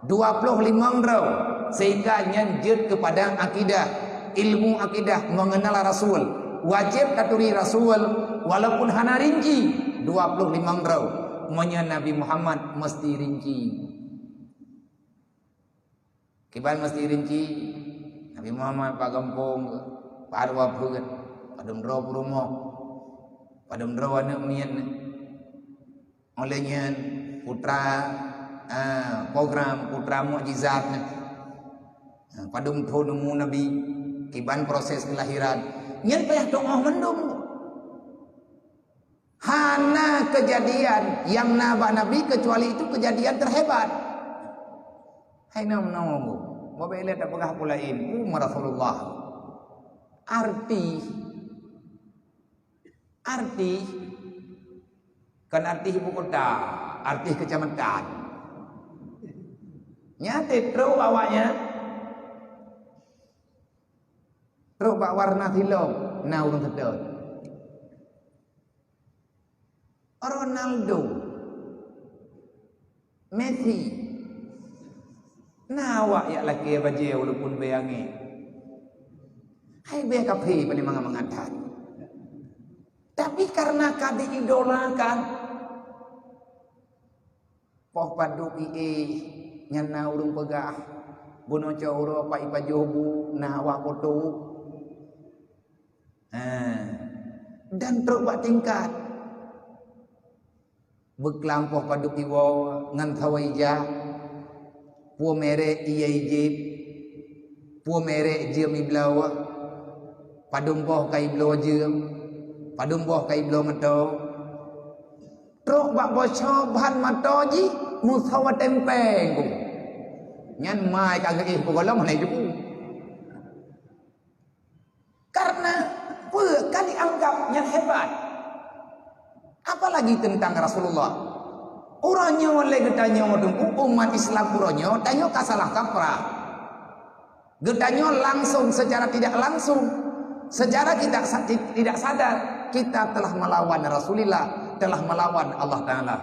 Dua puluh limong droe, sehingga nyan jeuet keupada akidah, ilmu akidah, mengenal Rasul. Wajéb taturi Rasul, walaupun hana rinci, dua puluh limong droe. Meunyoe Nabi Muhammad meusti rinci. Kiban meusti rinci, Nabi Muhammad bak gampông, bak areuwa peuet, padum droe peurumoh, padum droe aneuëk miet. Óh lheueh nyan, putra, ah, program, putra mukjizat nyan. Ah, padum thon umu Nabi, kiban proses keulahiran. Nyan payah tuoh mandum. Hana keujadian nyang na bak Nabi keucuali itu keujadian terhebat. Hai na meunoe, Bu. Bak ilée tapeugah peue laén, umat Rasulullah. Artis Artis, kon artis ibu kota, artis kecamatan. Nyan trok awaknyan, trok bak warna silop, na ureuëng seutôt. Ronaldo, Messi. Na awak jak lakée bajée walaupun bée angén. Hai bée kaphé paléng mangat-mangat that. Tapi kareuna ka diidolakan, poh padub ié nyan na ureuëng peugah, bunoe cot uroe pat ipajoh bu na awak foto. Ha. Dan trok bak tingkat. Beuklam poh padub iwoe ngon saweue ija, peue merek ié ijép, peue merek jeuem ibloe, padum boh ka ibloe jeuem, padum boh ka ibloe meuto. Trok bak boh cot ban meuto jih meusawa tempeng. Nyan mai ka geuéh peugohlom hana jeuet. Karena peue ka dianggap nyan hebat. Apalagi teuntang Rasulullah. Uroe nyoe lé geutanyoe teungku umat Islam uroe nyoe tanyoe ka salah kaprah. Geutanyoe langsung secara tidak langsung, secara tidak sa-, tidak sadar kita telah melawan Rasulullah, telah melawan Allah Taala.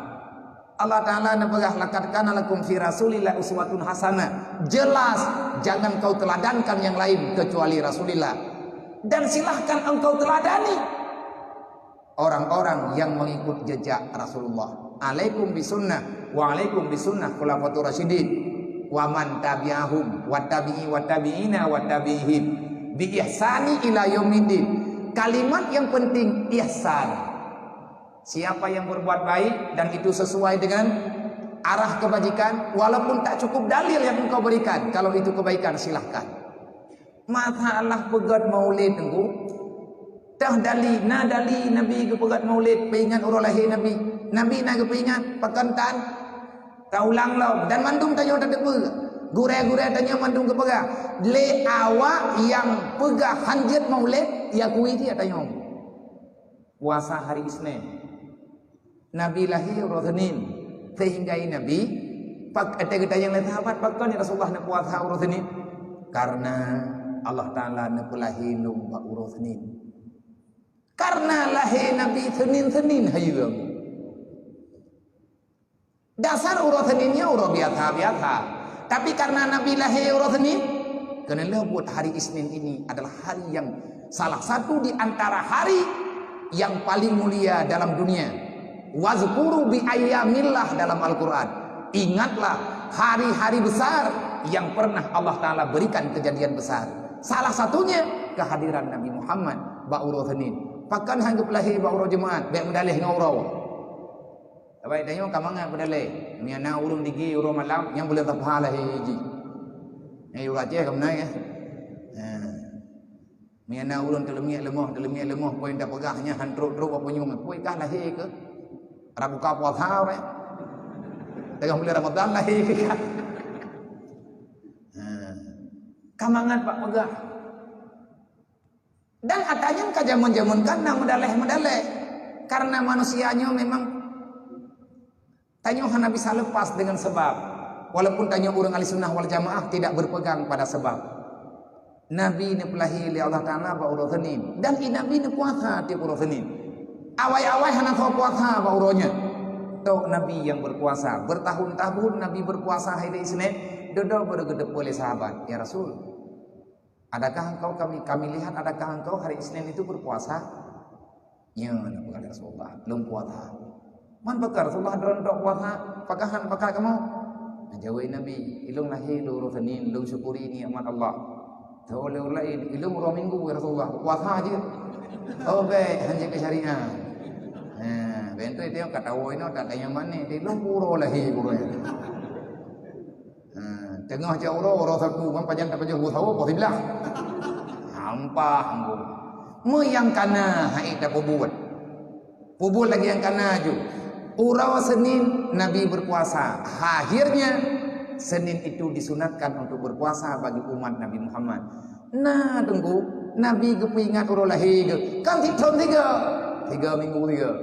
Allah Taala neupeugah, "Laqad kana lakum fi Rasulillah uswatun hasanah." Jelas, jangan kau teladankan yang lain kecuali Rasulillah. Dan silahkan engkau teladani orang-orang yang mengikut jejak Rasulullah. Alaikum bisunnah, wa alaikum bisunnah khulafatur rasyidin, wa man tabi'ahum, wa tabi'i, wa tabi'ina, wa tabi'ihim, bi ihsani ila yaumiddin. Kalimat yang penting, ihsan. Siapa yang berbuat baik dan itu sesuai dengan arah kebajikan, walaupun tak cukup dalil yang engkau berikan, kalau itu kebaikan, silahkan. Masalah peugét maulid teungku, Teuh dali, na dali Nabi geupeugét Maulid, peuingat uroe lahé Nabi. Nabi na geupeuingat, pakon tan? Taulang lom, dan mandum tanyoe tateupeue. Gurée-gurée tanyoe mandum geupeugah, lé awak nyang peugah hanjeuet Maulid, ya kui tiek tanyoe. Puasa hari Isnin. Nabi lahé uroe Senin, sehingga Nabi, pak-, ata geutanyong lé sahabat, "Pakon ya Rasulullah neupuasa uroe Senin?" "Karena Allah Taala neupeulahé lôn bak uroe Senin." Karena lahé Nabi Senin-Senin hayeue. Dasar uroe Senin nyoe uroe biasa-biasa. Tapi karena Nabi lahé uroe Senin, keuneulheueh buet hari Isnin ini adalah hari yang salah satu di antara hari yang paling mulia dalam dunia. "Wazkuru bi ayyamillah" dalam Al-Quran. Ingatlah hari-hari besar yang pernah Allah Taala berikan kejadian besar. Salah satunya kehadiran Nabi Muhammad bak uroe Senin. Pakon han geupeulahé bak uroe Jumat, bék meudaleh ngon uroe. Saban tanyoe ka mangat meudaleh. Meunyo na ureuëng digi uroe malam, nyang buleuen Safar lahé jih. Nyang yue Aceh ka meunan, ya. Ha. Meunyo na ureuëng teuleumiek leumoh, teuleumiek leumoh, peue nyang tapeugah nyan han trok-trok bak punyueng, peue kah lahé keuh? Ra buka puasa, weh. Teungoh buleuen Ramadhan lahé keuh kah? Ha. Ka mangat bak peugah. Dan ata nyan ka jameun-jameun ka na meudaleh-meudaleh. Karena manusia nyoe memang tanyoe hana bisa lepas dengan sebab. Walaupun tanyoe ureuëng Ahli Sunnah wal Jamaah tidak berpegang pada sebab. Nabi neupeulahé lé Allah Taala bak uroe Senin, dan i Nabi neupuasa tiep uroe Senin. Awai-awai hana soe puasa bak uroe nyan. Tok Nabi yang berpuasa. Bertahun-tahun Nabi berpuasa hari Isnin, dudoe baru geuteupeue lé sahabat, "Ya Rasul, adakah engkau kami, kami lihat adakah engkau hari Isnin itu berpuasa?" "Nyo," neupeugah lé Rasulullah, "lôn puasa." "Man pakon Rasulullah droeneuh tok puasa, pakon han pakat kamoe?" Neujaweueb Nabi, "Ilôn lahé lôn uroe Senin, lôn syukuri nikmat Allah." Teuh lé ureuëng laén, "Ilôn uroe Minggu, ya Rasulullah, puasa jeuet." "Oh, bék, han jeuet keu syariat." Ha, bék tu tengok ka tawoe inoe, tak tanyong mané, "Ilôn uroe lahé uroe nyan." Ha, teungoh jak uroe, uroe Sabtu, ban pajan tapajoh uroe sawoe, poh siblaih. Hampah, ambo. Meunyo nyang kana hai tapeubuet. Peubuet lagée nyang kana ju. Uroe Senin Nabi berpuasa. Akhirnya, Senin itu disunatkan untuk berpuasa bagi umat Nabi Muhammad. Nah, Teungku, Nabi geupeuingat uroe lahé geuh. Kan sithon sigoe. Tiga minggu sigoe.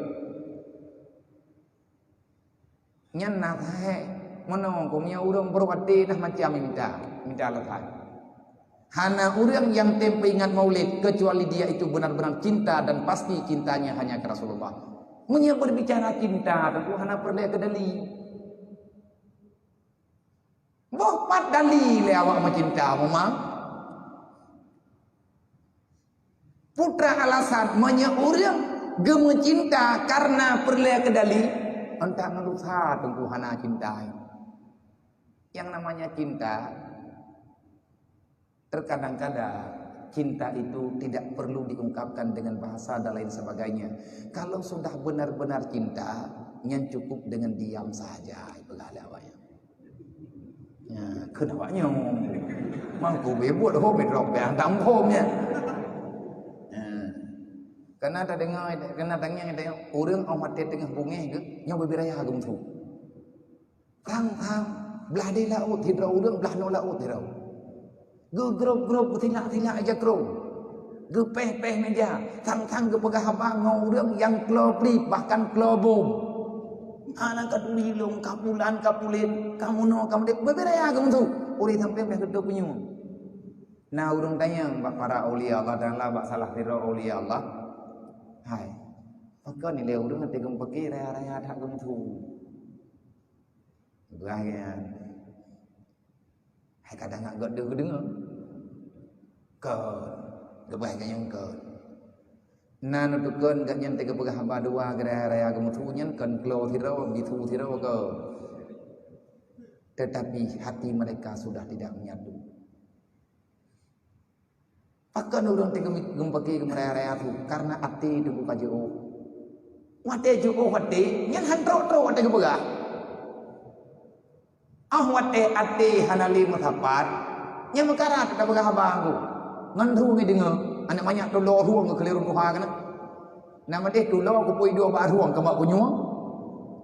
Nyan na sahéh. Meunoe keuh meunyoe ureuëng beuruaté nah macam minta, minta alasan. Hana ureuëng nyang tem peuingat Maulid kecuali dia itu benar-benar cinta dan pasti cintanya hanya ke Rasulullah. Meunyoe berbicara cinta, Teungku, hana peureulée keu dali. Boh pat dali lé awak meucinta, memang? Putra alasan, meunyoe ureuëng geumeucinta karena peureulée keu dali, entah ngon lusa Teungku hana cinta. Yang namanya cinta, terkadang-kadang cinta itu tidak perlu diungkapkan dengan bahasa dan lain sebagainya. Kalau sudah benar-benar cinta, nyan cukup dengan diam saja, ipeugah lé awak nyan. Ya, kheun awak nyoe. Mangko beubuet ho beutrok beuh tam phom nyan. Ya. Kana tadeungoe, kana tangieng tanyong, ureuëng óh watée teungoh beungéh geuh, nyoe bubé raya geumeusu. Thang-thang, blah di laôt sidroe ureuëng, blah noe laôt sidroe. Geugrob-grob, geutilak-tilak ija krueng. Geupéh-péh meuja, sang-sang geupeugah haba ngon ureuëng nyang klo prib, bahkan klo bom. Hana ka turi lôn, ka pulan, ka pulen, ka meunoe, ka meudéh, bubé raya geumeusu. Ureuëng sampoe meunan geutôp punyueng. Na ureuëng tanyong bak para aulia Allah Taala, bak salah sidroe aulia Allah, "Hai, pakon ilée ureuëng até geumeupaké raya-raya that geumeusu?" Geupeugah geuh nyan. Hai kadang ngat gét deuh geudeungoe. Kon, geupeugah geuh nyan kon. Na neuteukon gét nyan teuka peugah haba dua geuraya-raya geumeusu nyan kon klo sidroe, bisu sidroe kon. Tetapi hati mereka sudah tidak menyatu. Pakon ureuëng teuka geumeupaké geumeuraya-raya su? Karena até teuka jiôh. Watée jiôh até, nyan han trok-trok watée geupeugah. Óh watée até hana lé meusapat, nyan meukarat tapeugah haba ngon su ngideungoe. Aneuk manyak tulo rueng keu keuliru tuha keunan. Nama deh tulo kupui dua bak rueng keu bak punyueng.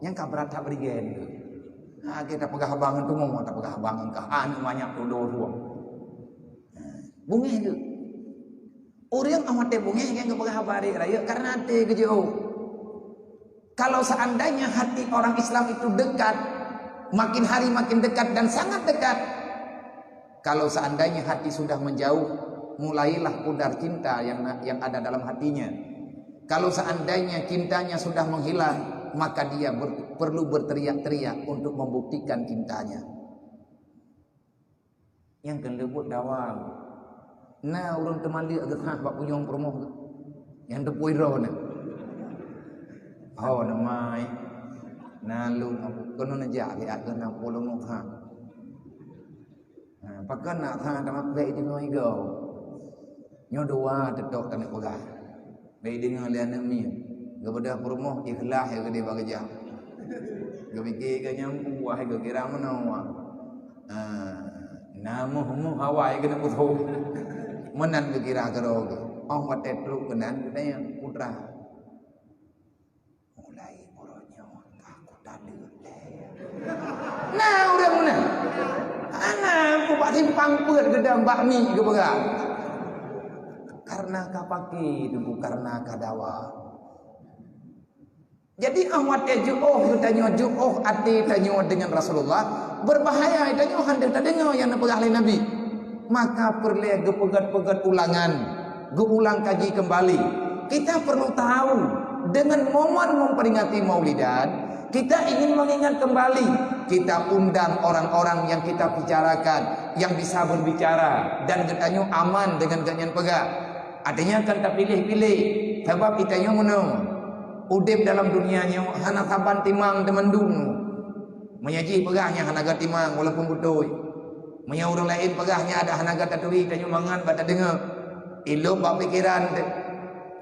Nyang ka brat that berigen tu. Ha, kita peugah haba ngon tumo, ta peugah haba ngon kah. Aneuk manyak tulo rueng. Ha, bungeh tu. Ureueng amat bungeh nyang geupeugah haba rayeuk karena até geujiôh. Kalau seandainya hati orang Islam itu dekat, makin hari makin dekat dan sangat dekat, kalau seandainya hati sudah menjauh, mulailah pudar cinta yang yang ada dalam hatinya. Kalau seandainya cintanya sudah menghilang, maka dia ber- perlu berteriak-teriak untuk membuktikan cintanya. Nyang keuneuk buet dawa. Na ureuëng teumaleuek geuhah bak punyueng peurumoh geuh. Nyang teupui droe na. Ho na mai. Na lôn keunoe neujak lé ageuh na puluh muha. Ha, pakon na tha teuma bèk deungoe igoe. Nyoe dua teutok taneuk peugah. Bèk deungoe lé aneuk miet. Geubeudôh peurumoh ikhlas ya geude bak geujak. Geupike geuh nyang buah geukira meunoe. Ah, na muh-muh awai keuneuk putôh. Meunan geukira keudroe geuh. Óh watèe trok keunan geutanyong putra. Mulai uroe nyoe ka kutaleuek lé. Na ureuëng meunan. Hana bak simpang peuet geudong bak mi geupeugah. Karena ka pake teungku, karena ka dawa. Jadi óh watèe jiôh geutanyoe, jiôh até tanyoe deungon Rasulullah, beubahaya tanyoe han deuh tadeungoe nyang neupeugah lé Nabi. Maka peureulèe geupeugèt-peugèt ulangan, geuulang kaji keumbali. Kita perlu tahu, dengan momen memperingati Maulidan, kita ingin mengingat kembali. Kita undang orang-orang yang kita bicarakan, yang bisa berbicara, dan geutanyoe aman dengan geuhnyan peugah. Artinya kan tapiléh-piléh, sabab geutanyoe meunoe. Udeb dalam dunia nyoe hana saban timang teumandum. Meunyoe jih peugah nyan hana geutimang walaupun beutôi. Meunyoe ureuëng laén peugah nyan ada hana geutaturi tanyoe mangat bak tadeungoe. Ilop bak pikeran teuh.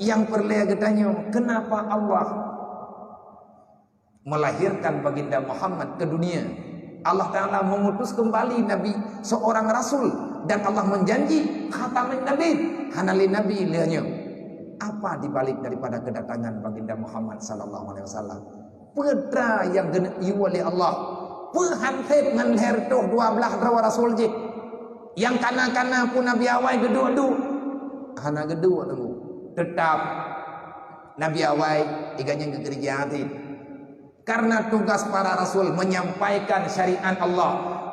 Nyang peureulèe geutanyoe, kenapa Allah melahirkan Baginda Muhammad ke dunia? Allah Ta'ala mengutus kembali Nabi, seorang Rasul, dan Allah menjanji khatamin Nabi, hana lé Nabi lheueh nyoe. Apa dibalik daripada kedatangan Baginda Muhammad sallallahu alaihi wasallam? Peue tra nyang geuneuk yue lé Allah? Peue han sép ngon lhèe reutôh dua blaih droe rasul jih? Nyang kana-kana peue Nabi awai geuduek-duek? Hana geuduek teungku. Teutap Nabi awai, iga nyang geukeureuja cit. Karena tugas para rasul menyampaikan syariat Allah,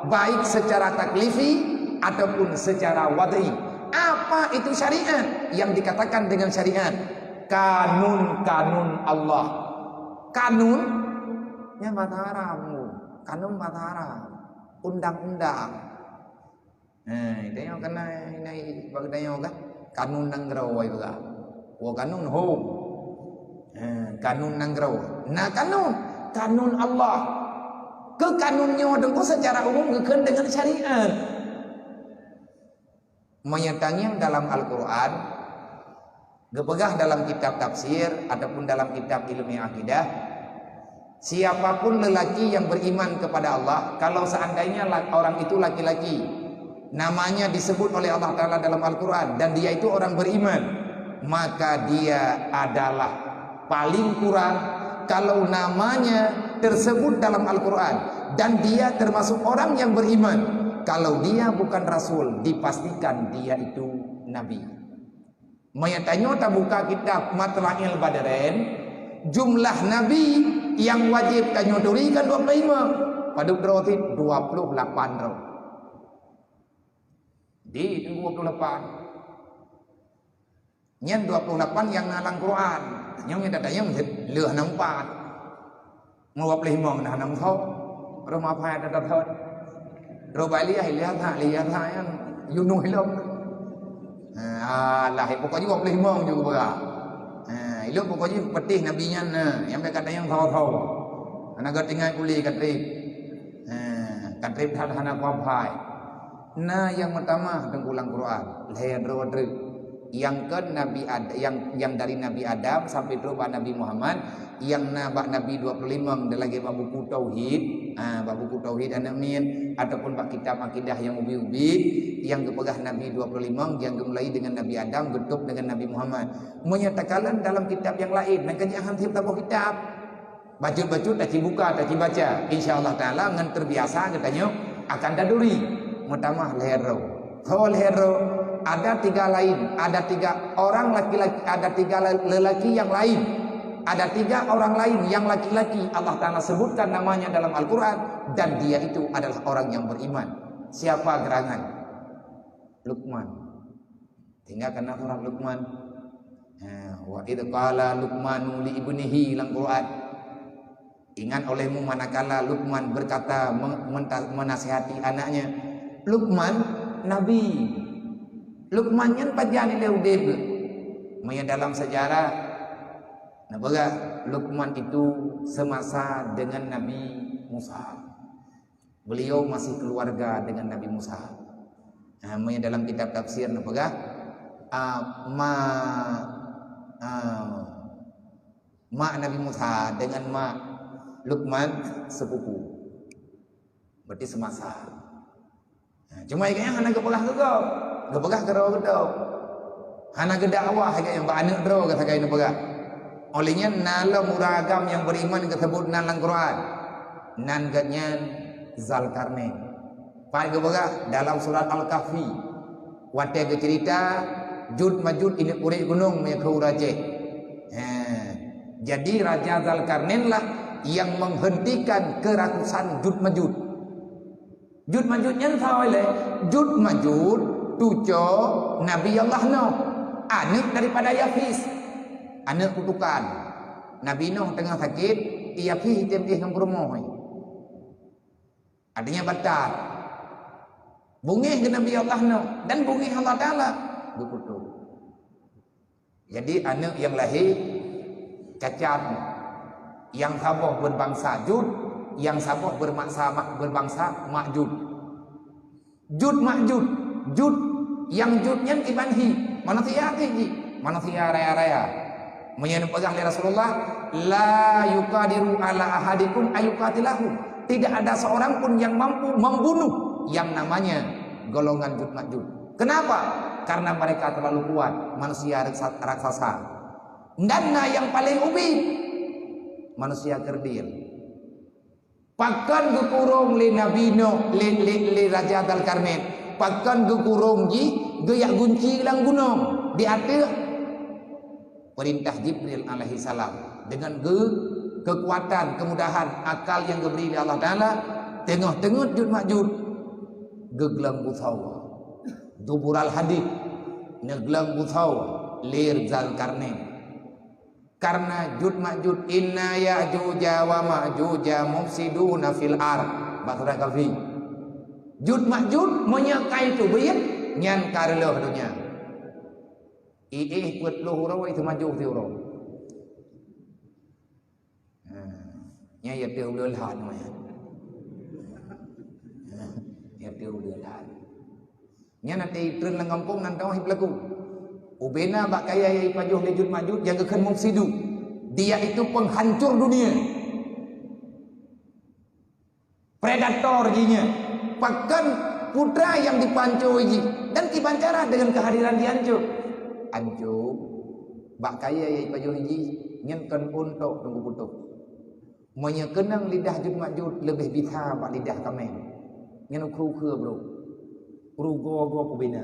baik secara taklifi ataupun secara wad'i. Apa itu syariat? Yang dikatakan dengan syariat, kanun-kanun Allah. Kanun, nyan bahasa Arab. Kanun bahasa Arab. Undang-undang. Nah, tanyoe kana, nah, bak tanyoe kan, kanun nanggroe peugah. Wo kanun hom. Nah, kanun nanggroe. Nah, kanun, kanun Allah. Keu kanun nyoe teungku secara umum geukheun deungon syariat. Meunyoe tangieng dalam Al-Quran, geupeugah dalam kitab tafsir ataupun dalam kitab ilmu akidah, siapapun lelaki yang beriman kepada Allah, kalau seandainya la- orang itu laki-laki, namanya disebut oleh Allah Ta'ala dalam Al-Quran, dan dia itu orang beriman, maka dia adalah paling kurang, kalau namanya tersebut dalam Al-Quran, dan dia termasuk orang yang beriman, kalau dia bukan rasul, dipastikan dia itu nabi. Meunyoe tanyoe tabuka kitab Matla'il Badrain, jumlah nabi nyang wajéb tanyoe turi kan dua puluh lima. Padub droe cit? Dua puluh lapan droe. Di dua puluh lapan. Nyan dua puluh lapan nyang na lam Quran. Nyoe nyang tatanyong lheueh na empat. Ngon dua puluh limong na nam tho. Rhoma phai ada dapat. Roba Ilyas, Ilyas ha, Ilyas ha nyan Yunus ilom. Ha, alah, pokok jih dua puluh limong juga beurah. Ha, ilom pokok jih peutih nabi nyan na, nyang bèk katanyong tho-tho. Hana geutinggai kuli katreb. Ha, katreb that hana kuaphai. Na nyang meutamah teungku lam Quran, lhèe droe treuk. Nyang kon Nabi Ad-, nyang, nyang dari Nabi Adam sampai trok bak Nabi Muhammad, nyang na bak Nabi dua puluh lima dan lagèe bak buku tauhid, ha, bak buku tauhid aneuk miet, ataupun bak kitab akidah nyang ubit-ubit, nyang geupeugah Nabi dua puluh lima, nyang geumulai dengan Nabi Adam, geutôp dengan Nabi Muhammad. Meunyoe takalon dalam kitab nyang laén, maka nyan han sép saboh kitab. Bacut-bacut tacibuka, tacibaca. Insya Allah Taala ngon terbiasa geutanyoe akan taduri. Meutamah lhèe droe. Tho lhèe droe, ada tiga lain, ada tiga orang laki-laki, ada tiga le-, lelaki yang lain. Ada tiga orang lain yang laki-laki Allah Taala sebutkan namanya dalam Al-Quran dan dia itu adalah orang yang beriman. Siapa gerangan? Luqman. Tinggai kana surat Luqman. Ha, wa idz qala Luqmanu li ibnihi lam Quran. Ingat olehmu manakala Luqman berkata me-, menta-, menasihati anaknya. Luqman nabi. Luqman nyan pajan ilèe udép. Meunyoe dalam sejarah, neupeugah Luqman itu semasa dengan Nabi Musa. Beliau masih keluarga dengan Nabi Musa. Ha, meunyoe dalam kitab tafsir neupeugah, ah, ma, ah, mak Nabi Musa dengan mak Luqman sepupu. Berarti semasa. Ha, cuma gobnyan hana geupeugah keu gob, geupeugah keu droe geutanyoe. Hana geudakwah lagèe nyang bak aneuk droe geuh sagai neupeugah. Oleh nyan na lom ureueng agam nyang beriman geuseubut nan lam Quran. Nan geuh nyan Zalkarnain. Pat geupeugah dalam surat Al-Kahfi. Watèe geuceurita Jud Majud ineuk kurek gunong meukheun ureueng Aceh. Ha. Jadi Raja Zalkarnain lah yang menghentikan kerangkusan Jud Majud. Jud Majud nyan sawa lé. Jud Majud cuco Nabi Allah Nuh, aneuk daripada Yafis, aneuk kutukan. Nabi Nuh teungoh sakét, Yafis item éh ngon peurumoh. Artinya batat. Beungéh keu Nabi Allah Nuh dan beungéh Allah Taala geukutuk. Jadi aneuk nyang lahé cacat. Nyang saboh berbangsa Jud, nyang saboh bermaksa, mak-, berbangsa Makjud. Jud Makjud, Jud, nyang Jud nyan kiban hi, manusia akhé jih, manusia raya-raya. Meunyoe neupeugah lé Rasulullah, "La yuqadiru ala ahadikum ayuqatilahu." Tidak ada seorang pun yang mampu membunuh yang namanya golongan Jud Makjud. Kenapa? Karena mereka terlalu kuat, manusia raksa-, raksasa. Dan na nyang paleng ubit, manusia kerdil. Pakon geukurong lé Nabi Nuh, lé, lé, lé Raja Dzulkarnain? Pakon geukurong jih, geujak gunci lam gunong, di ateueh? Perintah Jibril alaihissalam. Dengan ge-, kekuatan, kemudahan, akal yang geubri lé Allah Taala, teungoh teungeut Jud Makjud, geugleueng beusoe. Dubural hadid, neugleueng beusoe lé Dzulkarnain. Karena Jud Makjud, "Inna Ya'juja wa Ma'juja mufsiduna fil ard." Bak surat Kahfi. Jud Makjud meunyoe ka teubiet, nyan ka reuloh donya. Iéh peuet ploh uroe, itu maju siuroe. Ha. Nyan ya teuh ulôn lhan, ya. Ha. Ya teuh ulôn lhan. Nyan até treun lam gampông nan teuh ipeulaku. Ubena bak kayèe nyang ipajoh lé Jud Makjud nyang geukheun mufsidu. Dia itu penghancur dunia. Predator jih nyan. Pakon putra nyang dipanco jih dan kiban cara dengan kehadiran dia anco. Anco. Bak kayèe nyang ipajoh jih nyan kon untuk tunggu butuh. Meunyoe keunong lidah Jud Makjud leubeh bisa bak lidah kaméng. Nyan ukeue-ukeue brôk. Rugoe-goe kubina.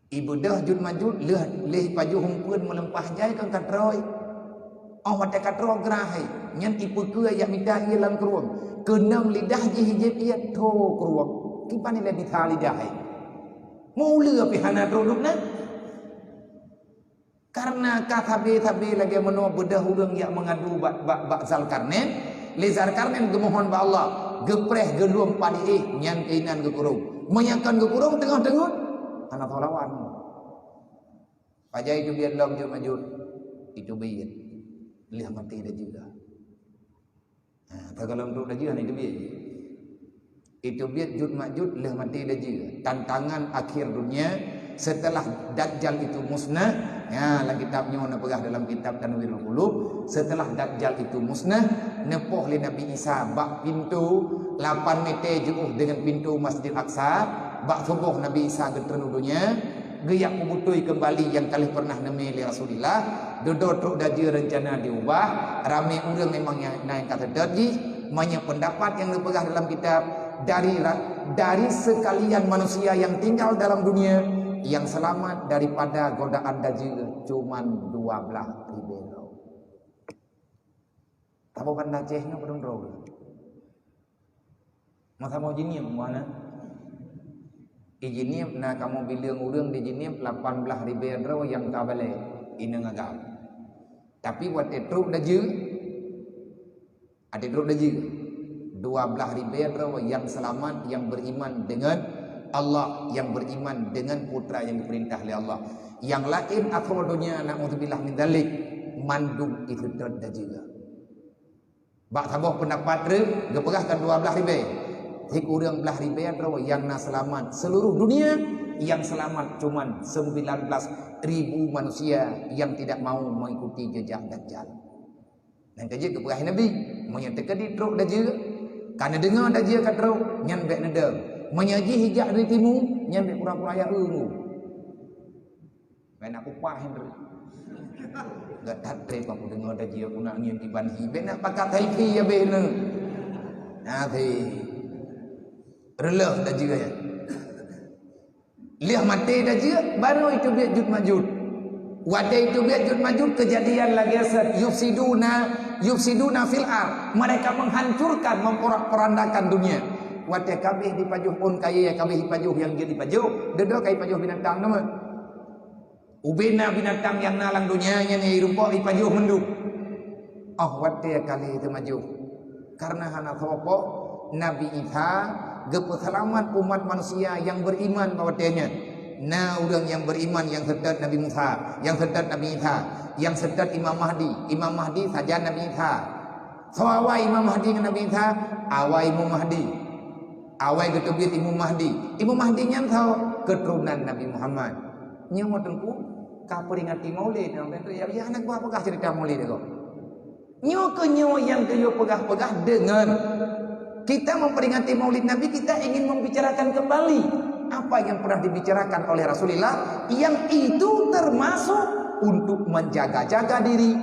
Ibeudôh Jud Makjud lheueh lé pajoh humpeuen meuleumpah jai kon ka trôi. Óh watèe ka trôi grah hai, nyan ipeukeue jak mita ié lam krueng. Keunong lidah jih jieb ié tho krueng. Kiban ilèe bisa lidah hai. Meuleue pih hana trôh duek na. Karena ka sabe-sabe lagèe meunoe beudôh ureueng jak meungadu bak, bak, bak Zalkarnain, lé Zalkarnain geumohon bak Allah, geupreh geulueng padé éh nyan keunan geukurong. Meunyoe kon geukurong teungoh-teungoh, hana soe lawan. Pajan iteubiet lom Jud Makjud, iteubiet. Lheueh maté laju. Ha, ka gohlom trok laju hana iteubiet. Iteubiet Jud Makjud lheueh maté laju. Tantangan akhir dunia, Setelah Dajjal itu musnah, ya, lam kitab nyoe neupeugah dalam kitab Tanwirul Qulub, setelah Dajjal itu musnah, neupoh lé Nabi Isa bak pintoe lapan meter jiôh deungon pintoe Masjidil Aqsa, bak suboh Nabi Isa geutreun u donya, geujak peubutôi keumbali nyang ka lheueh pernah neumé lé Rasulullah, dudoe trok dajeu reuncana diubah, ramé ureuëng memang nyang na nyang ka seutôt jih, meunyoe peundapat nyang neupeugah dalam kitab, dari ra-, dari sekalian manusia yang tinggal dalam dunia, yang selamat daripada godaan dajeu cuman dua belas ribée droe. Saboh Banda Aceh nyoe padum droe? Masa mau Jeunieb mana? Di Jeunieb na kamoe bileueng ureuëng di Jeunieb lapan belas ribée droe nyang ka balek inong agam. Tapi watée trok dajeu, ada trok dajeu, dua belas ribée droe nyang selamat, nyang beriman dengan Allah, nyang beriman dengan putra nyang diperintah oleh Allah. Nyang laén akhé donya, naudzubillah min dzalik, mandum iseutôt dajeu. Bak saboh peundapat treuk geupeugah kan dua belas ribée. Sikureueng belas ribée droe nyang na seulamat. Seuluruh dunia nyang seulamat cuman sembilan belas ribu manusia yang tidak mau mengikuti jejak Dajjal. Nyang keujeuet geupeugah Nabi, meunyoe teukeudi trok dajeu, ka neudeungoe dajeu ka trok, nyan bék neudong. Meunyoe jih ijak dari timu, nyan bék pura-pura ya eu. Bék nak kupah hindri. Gata treb aku deungoe dajeu aku nak ngieng kiban hi. Bék nak pakat hai pi ya bék neu. Nah, si. Reuloh dajeu ya. Lheueh maté dajeu, baru itu biet Jud Majud. Watée itu biet Jud Majud, kejadian lagée set. Yufsiduna, yufsiduna fil ard. Mereka menghancurkan, memporak-porandakan dunia. Watée kabeh dipajoh ôn kayée, kabeh dipajoh nyang jeuet dipajoh, deudok kai pajoh binatang nama. Ubena binatang nyang na lam donya nyan nyang rumpok ipajoh mandum. Oh, watée kali teumajoh. Karena hana soe po, Nabi Isa geupeuseulamat umat manusia nyang beriman bak watée nyan. Na ureuëng nyang beriman nyang seutôt Nabi Musa, nyang seutôt Nabi Isa, nyang seutôt Imam Mahdi. Imam Mahdi sajan Nabi Isa. Soe awai Imam Mahdi ngon Nabi Isa? Awai Imam Mahdi. Awai geuteubiet Imam Mahdi. Imam Mahdi nyan soe? Keuturonan Nabi Muhammad. Nyoe teungku ka peringati Maulid, ya, ya, aneuk buah peugah cerita Maulid ko. Nyoe keu nyoe nyang geuyue peugah-peugah deungon. Kita memperingati Maulid Nabi, kita ingin membicarakan kembali apa yang pernah dibicarakan oleh Rasulullah, yang itu termasuk untuk menjaga-jaga diri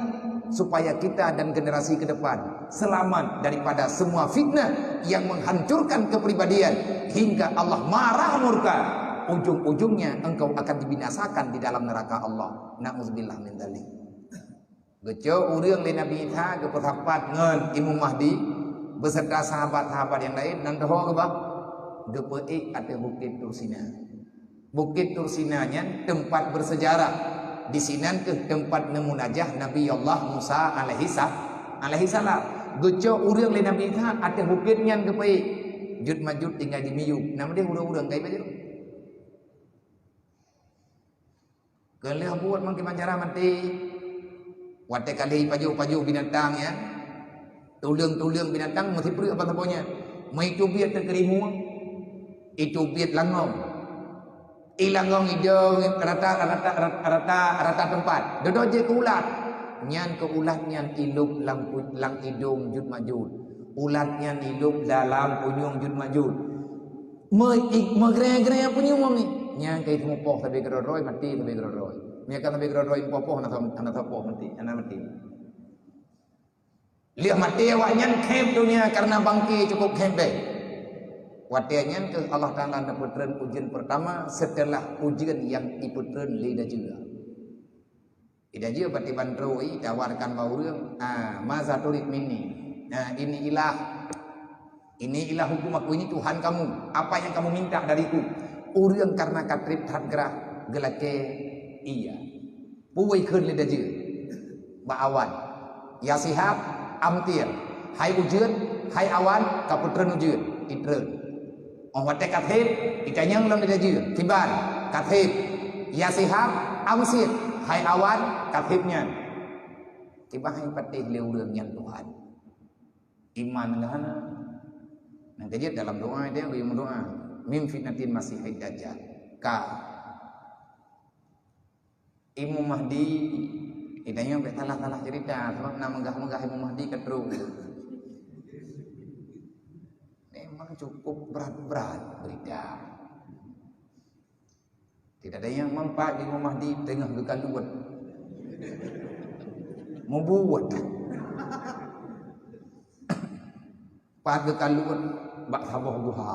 supaya kita dan generasi ke depan selamat daripada semua fitnah yang menghancurkan kepribadian hingga Allah marah murka. Ujung-ujungnya engkau akan dibinasakan di dalam neraka Allah. Na'udzubillah min dzalik. Geucok ureuëng lé Nabi Isa geupeusapat ngon Imam Mahdi beserta sahabat-sahabat yang lain, nan teuho geuba geupeuék ateueh Bukét Tursina. Bukét Tursina nyan teumpat bersejarah. Disinan keuh teumpat neumunajah Nabi Allah Musa alaihi sa-, alaihi salam. Geucok ureuëng lé Nabi Isa ateueh bukét nyan geupeuék. Jud Majud tinggai di miyueb. Nama dia ureuëng-ureuëng kai baju? Keu lheueh buet mangkeuman cara maté. Watée ka lheueh ipajoh-pajoh binatang nyan, tuleueng-tuleueng binatang meusipreuk ban saboh nyan. Meu itu biet teukeurimueng, itu biet langong. I langong idong rata, rata, rata, rata teumpat. Dudoe jeuet keu ulat. Nyan keu ulat nyan ilop lam pu-, lam idong Jud Majud. Ulat nyan ilop dalam punyueng Jud Majud. Me-, i-, meugré-gré punyueng ni. Nyang ka iseumupoh sabe keudroe-droe, maté sabe keudroe-droe. Meunyo ka sabe keudroe-droe imupoh-poh, hana sa-, hana sapoh maté, hana maté. Lheueh maté awaknyan khém donya karena bangke cukup khém bèe. Watèe nyan keuh Allah Taala neupeutreun ujeuen peurtama seuteulah ujeuen nyang ipeutreun lé Dajjal. Idajeu bak tiban droe itawarkan bak ureueng, "Ah, maza turid minni? Ah, ini ilah. Ini ilah hukum aku, ini Tuhan kamu. Apa yang kamu minta dariku?" Ureueng karena ka trép that grah geulakèe, "Iya." Puwoe kheun lé Dajjal bak awan, "Ya Sihab, amtir. Hai ujeuen, hai awan, kapeutreun ujeuen." Itreun. Óh watèe ka sép, itanyong lom lé Dajjal, "Kiban?" "Ka sép." "Ya Sihab, amsik. Hai awan, ka sép nyan." Kiban hai patéh lé ureueng nyan Tuhan. Iman ngon hana. Nyang keujeuet dalam doa dia, beu meudoa, "Min fitnatil Masihid Dajjal." Ka. Imam Mahdi, kita nyoe bèk salah-salah cerita, sebab na meugah-meugah Imam Mahdi ka trok. Memang cukup berat-berat berita. Tidak ada yang mempan Imam Mahdi teungoh geukaluet. Mubuet. Pat geukaluet bak saboh guha.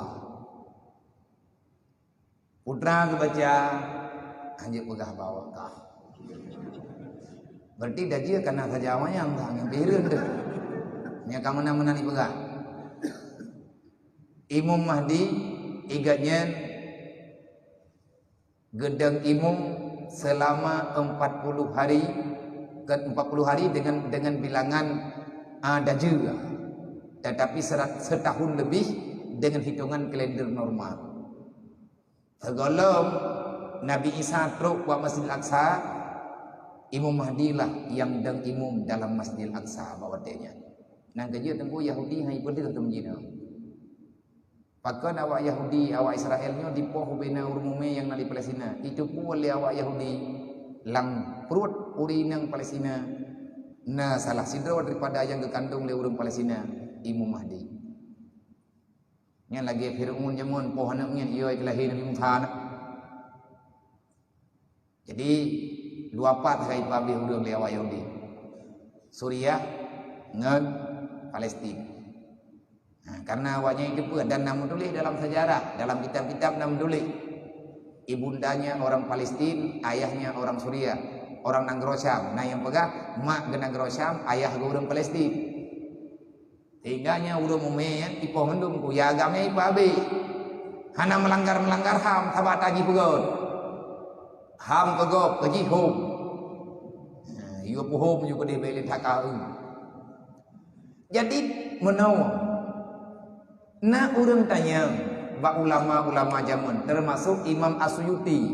Putra geubaca, hanjeuet peugah bak awak kah. Berarti dajieue kana saja awaknyan, dah ngon pireuen tu. Nyang ka meunan-meunan ipeugah. Imam Mahdi, igat nyan geudong imum selama empat puluh hari, ke empat puluh hari dengan, dengan bilangan, ah, dajieue. Tetapi serat-, setahun lebih dengan hitungan kalender normal. Sigohlom Nabi Isa trok bak Masjidil Aqsa, Imam Mahdi lah nyang dong imum dalam Masjidil Aqsa bak watèe nyan. Nyang keujeuet teungku Yahudi hai peudeuh teumeujinak. Pakon awak Yahudi, awak Israel nyoe dipoh ubena ureuëng mumè nyang na di Palestina? Jiteupeue lé awak Yahudi lam pruet ureuëng inong Palestina na salah sidroe daripada nyang geukandong lé ureuëng Palestina, Imam Mahdi. Nyan lagèe Fir'aun jameun poh aneuk nyan, yo, ikeu lahé Nabi Musa na. Jadi, dua pat hai pabéh ureuëng lé awak Yahudi. Suriah ngon Palestina. Nah, karena awaknyan itu pun dan na meutuléh dalam sejarah, dalam kitab-kitab na meutuléh. Ibundanya orang Palestina, ayahnya orang Suriah, orang nanggroe Syam. Nah, nyang peugah mak geuh nanggroe Syam, ayah geuh ureuëng Palestina. Sehingga nyan ureuëng mumè nyan ipoh mandum ku ya agam nyan ipoh abéh. Hana melanggar-melanggar ham, sabab tajih peugöt. Ham keu gob, keu jih hom. Nah, yue peuhom ju keudeh bèk lé thaka eu. Jadi, meunoe, na ureuëng tanyong bak ulama-ulama jameun, termasuk Imam As-Suyuti.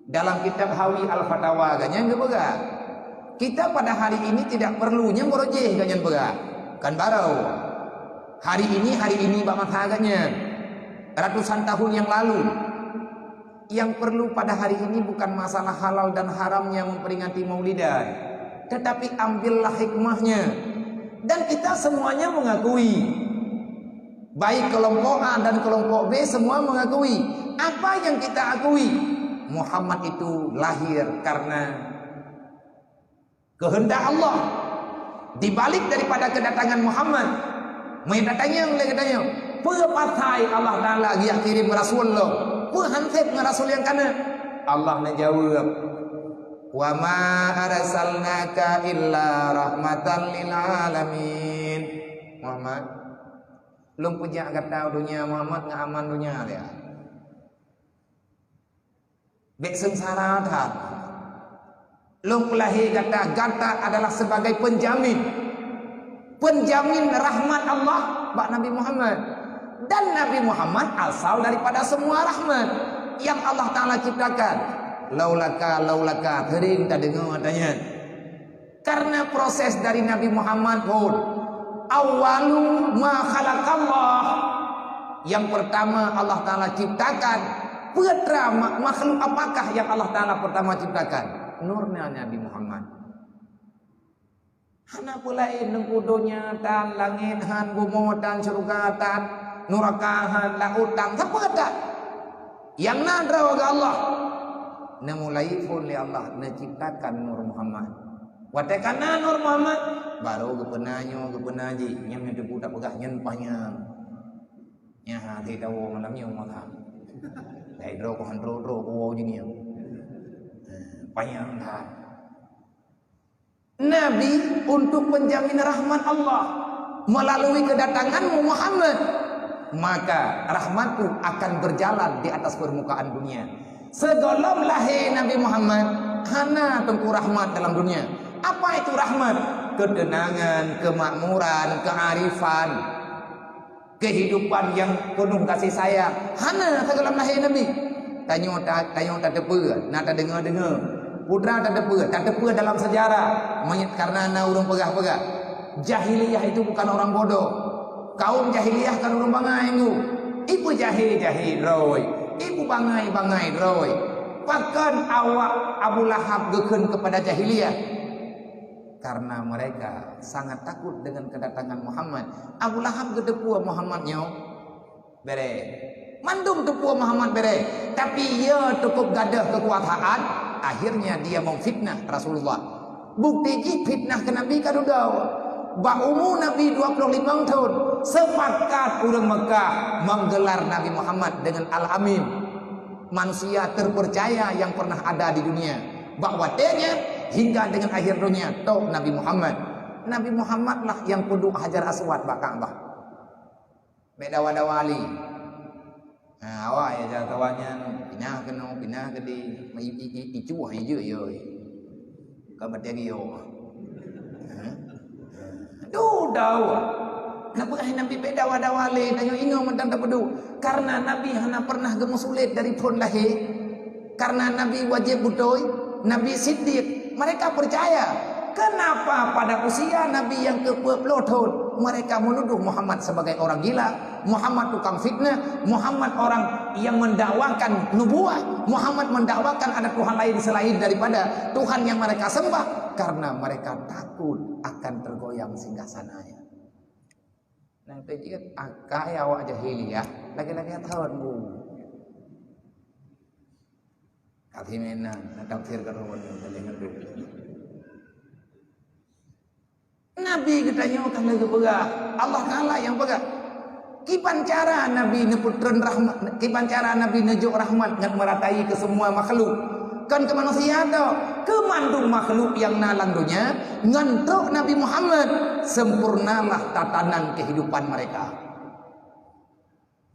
Dalam kitab Hawi Al-Fatawa gobnyan geupeugah, kita pada hari ini tidak perlu nyang barô jéh gobnyan peugah. Kan barô. Hari ini, hari ini bak masa gobnyan. Ratusan tahun yang lalu. Yang perlu pada hari ini bukan masalah halal dan haramnya memperingati Maulidan, tetapi ambillah hikmahnya. Dan kita semuanya mengakui, baik kelompok A dan kelompok B, semua mengakui. Apa yang kita akui? Muhammad itu lahir karena keuheundak Allah. Di balik daripada keudatangan Muhammad, meunyo tatanyong lé geutanyoe, peue pasai Allah Taala geukirém rasul lom? Peue han sép ngon rasul nyang kana? Allah neujaweueb, "Wa ma arsalnaka illa rahmatan lil alamin." Muhammad, lôn peujak gata u donya Muhammad ngon aman donya dia. Bèk seungsara that. Lôn peulahé gata, gata adalah sebagai penjamin. Penjamin rahmat Allah bak Nabi Muhammad. Dan Nabi Muhammad asal daripada semua rahmat yang Allah Taala ciptakan. Laulaka, laulaka, sering tadeungoe tanyan. Karena proses dari Nabi Muhammad pun, awwalu ma khalaqallah, yang pertama Allah Taala ciptakan, peue teuma ma-, makhluk apakah yang Allah Taala pertama ciptakan? Nurnya Nabi Muhammad. Hana peue laén, nungku donya tan, langét han, bumoe tan, syeuruga tan, nuraka han, laôt tan, sapeue tan. Nyang na droe geuh Allah. Neumulai phon lé Allah, neuciptakan Nur Muhammad. Watèe ka na Nur Muhammad, barô geupeuna nyoe, geupeuna jih. Nyang na teupeu tapeugah nyan panyang. Nyan hase tawoe malam nyoe maka. Dai droe keuh han droe-droe kuwoe jih nyan. Eh, panyang that. Nabi untuk penjamin rahmat Allah melalui kedatanganmu Muhammad, maka rahmatku akan berjalan di atas permukaan dunia. Sigohlom lahé Nabi Muhammad, hana teungku rahmat dalam dunia. Apa itu rahmat? Ketenangan, kemakmuran, kearifan. Kehidupan nyang peunoh gaséh sayang. Hana sigohlom lahé Nabi. Tanyoe ta-, tanyoe tateupeue, na tadeungoe-deungoe. Putra tateupeue, tateupeue dalam sejarah. Meunyo karena na ureuëng peugah-peugah, jahiliyah itu bukan orang bodoh. Kaum jahiliyah kan ureuëng bangai ngu. Ibu jahil-jahil droe. Ibu bangai-bangai droe. Pakon awak Abu Lahab geukheun keupada jahiliyah? Karena mereka sangat takut dengan kedatangan Muhammad. Abu Lahab geuteupeue Muhammad nyoe bere. Mandum teupeue Muhammad bere, tapi ia cukup gadoh kekuasaan, akhirnya dia memfitnah Rasulullah. Bukti jih fitnah keu Nabi ka dudoe. Bak umu Nabi dua puluh limong thon, sepakat ureuëng Mekah menggelar Nabi Muhammad dengan Al-Amin, manusia terpercaya yang pernah ada di dunia. Bak watée nyan hingga dengan akhir dunia, tok Nabi Muhammad. Nabi Muhammad lah yang peuduek Hajar Aswad bak Ka'bah. Bék dawa-dawa lé. Ha, awak ya, cara kawan nyan pinah keunoe, pinah keudeh, i, i, i, icuah ijeuet yo. Ka batée yo. Ha? Aduh, dawa. Kenapa hai Nabi bék dawa-dawa lé, tanyoe ingat mantong tapeuduek? Karena Nabi hana pernah geumeusulet dari phon lahé. Karena Nabi wajéb beutôi, Nabi siddiq. Mereka percaya. Kenapa pada usia Nabi yang ke dua puluh tahun, mereka menuduh Muhammad sebagai orang gila, Muhammad tukang fitnah, Muhammad orang yang mendakwakan nubuah, Muhammad mendakwakan ada Tuhan lain selain daripada Tuhan yang mereka sembah, karena mereka takut akan tergoyang singgasananya. Nang teujeuet akai awak jahiliyah, lagée-lagée thon bu. Akhé meunan, na tafsir keudroe nyoe, ka lheueh ngeudok. Nabi geutanyoe ka lheueh geupeugah, Allah Taala nyang peugah. Kiban cara Nabi neupeutreun rahmat, kiban cara Nabi neujok rahmat ngon meuratai keu semua makhluk. Kon keu manusia tok, keu mandum makhluk nyang na lam donya, ngon trok Nabi Muhammad, sempurnalah tatanan kehidupan mereka.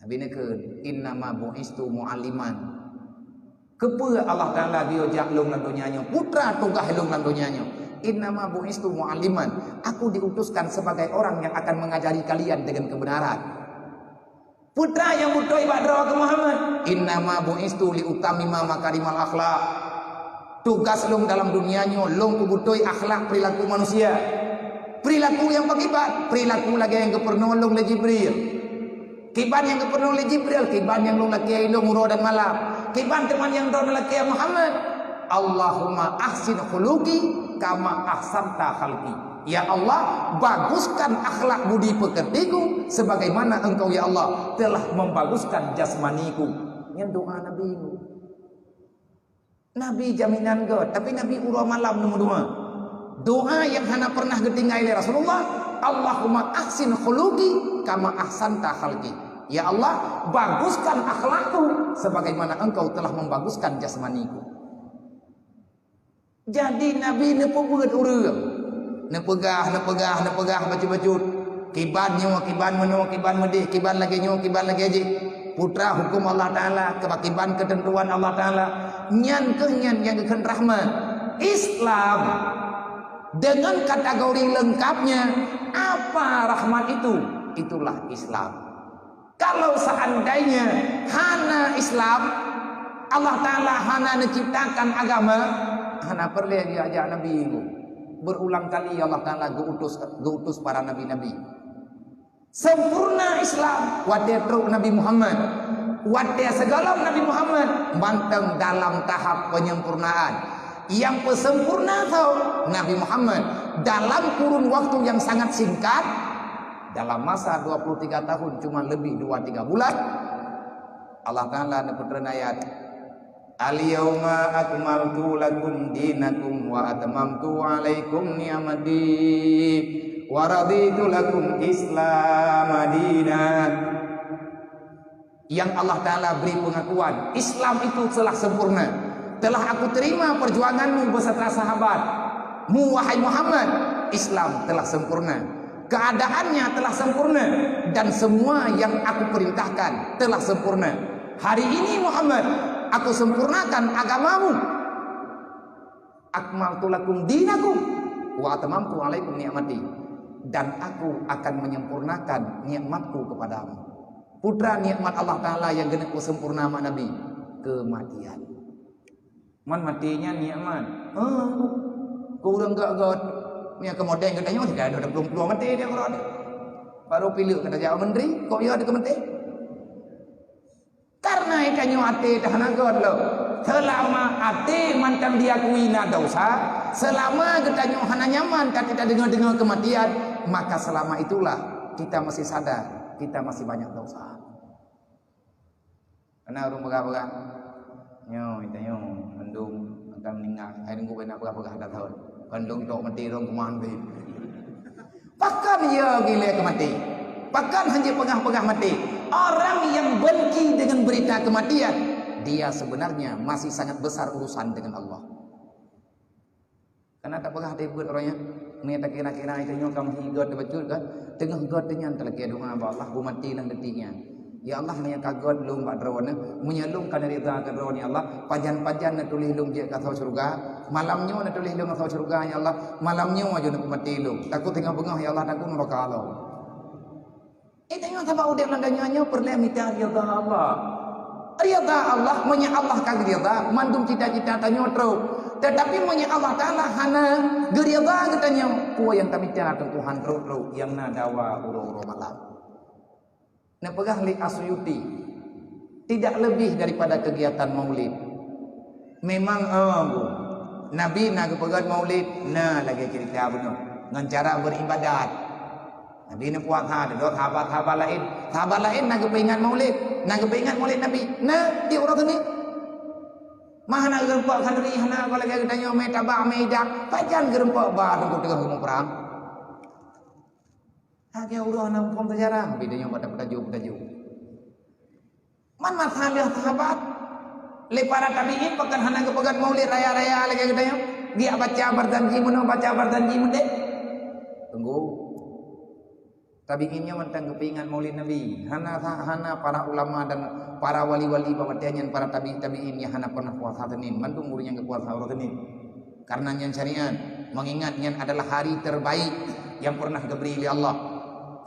Nabi neukheun, "Innama bu'istu mu'alliman." Keupeue Allah Taala geuyue jak lôn lam donya nyoe? Peue teuma tugaih lôn lam donya nyoe? "Innama bu'istu mu'alliman." Aku diutuskan sebagai orang yang akan mengajari kalian dengan kebenaran. Peue teuma nyang beutôi bak droe keu Muhammad? "Innama bu'istu liutammima makarimal akhlak." Tugas lôn dalam dunia nyoe, lôn peubeutôi akhlak perilaku manusia. Perilaku nyang pakiban, perilaku lagée nyang geupeurunoe lôn lé Jibril. Kiban nyang geupeurunoe lé Jibril, kiban nyang lôn lakée lôn uroe dan malam. Kiban teuma nyang droeneuh lakée Muhammad. Allahumma ahsin khuluqi kama ahsanta khalqi. Ya Allah, baguskan akhlak budi pekertiku sebagaimana Engkau, ya Allah, telah membaguskan jasmaniku. Nyan doa Nabi. Nabi jaminan gét, tapi Nabi uroe malam neumeudoa. Doa nyang hana pernah geutinggai lé Rasulullah, "Allahumma ahsin khuluqi kama ahsanta khalqi." Ya Allah, baguskan akhlakku sebagaimana Engkau telah membaguskan jasmaniku. Jadi Nabi neupeubeuet ureuëng. Neupeugah, neupeugah, neupeugah bacut-bacut. Kiban nyoe, kiban meunoe, kiban meudeh, kiban lagée nyoe, kiban lagée jih. Peue teuma huköm Allah Taala, keuba kiban keuteuntuan Allah Taala. Nyan keuh nyan nyang geukheun rahmat. Islam dengan kategori lengkapnya, apa rahmat itu? Itulah Islam. Kalau seandainya hana Islam, Allah Taala hana neuciptakan agama, hana peureulée geujak Nabi. Berulang kali Allah Taala geuutus, geuutus para nabi-nabi. Sempurna Islam watée trok Nabi Muhammad. Watée sigohlom Nabi Muhammad, mantong dalam tahap penyempurnaan. Nyang peusempurna tho Nabi Muhammad dalam kurun waktu yang sangat singkat, dalam masa dua puluh tiga tahun, cuma lebih dua tiga bulan, Allah Taala neupeutreun ayat, "Al-yauma akmaltu lakum dinakum wa atmamtu alaikum ni'mati wa raditu lakum Islam dina." Yang Allah Taala beri pengakuan, Islam itu telah sempurna. Telah aku terima perjuanganmu beserta sahabatmu, wahai Muhammad. Islam telah sempurna. Keadaannya telah sempurna dan semua yang aku perintahkan telah sempurna. Hari ini Muhammad, aku sempurnakan agamamu. Akmaltu lakum dinakum wa atmamtu alaikum ni'mati. Dan aku akan menyempurnakan nikmatku kepadamu. Peue teuma nikmat Allah Taala nyang geuneuk sempurna bak Nabi, kematian. Man maté nyan nikmat. Oh, keu ureuëng gét-gét. Meunyoe keu modern geutanyoe, sudah ada plueng-plueng maté dia keudroe. Baru pileuk kata jawab menteri, kok ya ada kematian? Karena itanyoe até dah hana gét lom. Selama até mantong diakui na dosa, selama geutanyoe hana nyaman ka kita deungoe-deungoe keumatian, maka selama itulah kita masih sadar kita masih banyak dosa. Kana ureuëng peugah-peugah, "Nyoe, tanyoe mandum akan meuninggai, hai Teungku, bèk na peugah-peugah dah thon. Kon lôn tok maté lôn kuman bèk." Pakon ya gilée keu maté? Pakon hana peugah-peugah maté? Orang yang benci dengan berita kematian, dia sebenarnya masih sangat besar urusan dengan Allah. Kana tapeugah deh buet uroe nyan, meunyoe takira-kira tanyoe ka meuhi göt teubacut kan, teungoh göt nyan talakée doa bak Allah, beumaté lam detik nyan. Ya Allah, meunyoe ka göt lôn bak Droeneuh, meunyoe lôn ka neurida keu Droeneuh ya Allah, pajan-pajan neutuléh lôn jeuet keu asoe syeuruga, malam nyoe neutuléh lôn asoe syeuruga ya Allah, malam nyoe aju neupeumaté lôn. Takot teungoh beungoh ya Allah, takot neuraka lôn. Eh, tanyoe sabab udeb lam donya nyoe peureulée mita ridha Allah. Ridha Allah, meunyoe Allah ka geuridha, mandum cita-cita tanyoe trok. Tetapi meunyoe Allah Taala hana geuridha geutanyoe, peue nyang tamita teungku han trok-trok nyang na dawa uroe-uroe malam. Neupeugah lé As-Suyuti, tidak lebih daripada kegiatan maulid. Memang, eh, Nabi na geupeugöt maulid, na lagée ceurita bunoe, ngon cara beuribadat. Nabi neupuasa, dudoe sahabat-sahabat laén. Sahabat laén na geupeuingat maulid, na geupeuingat maulid Nabi. Na di uroe Seunin. Mah hana geureumpok khanduri, hana lagée geutanyoe mé tabak, mé idak. Pajan geureumpok ba teungku teungoh geumuprang. Lagée uroe hana muphom seujarah, bidée nyoe bak tapeutajô-peutajô. Man masa lheueh sahabat, lé para tabi'in pakon hana geupeugöt maulid raya-raya lagée geutanyoe? Geujak baca Barzanji meunoe, baca Barzanji meudéh. Teungku. Tabi'in nyoe mantong geupeuingat maulid Nabi. Hana sa-, hana para ulama dan para wali-wali bak watée nyan, para tabi-, tabi'in nyang hana pernah puasa Seunin. Mandum ureuëng nyang geupuasa uroe Seunin. Karena nyan syariat, mengingat nyan adalah hari terbaik yang pernah geubri lé Allah.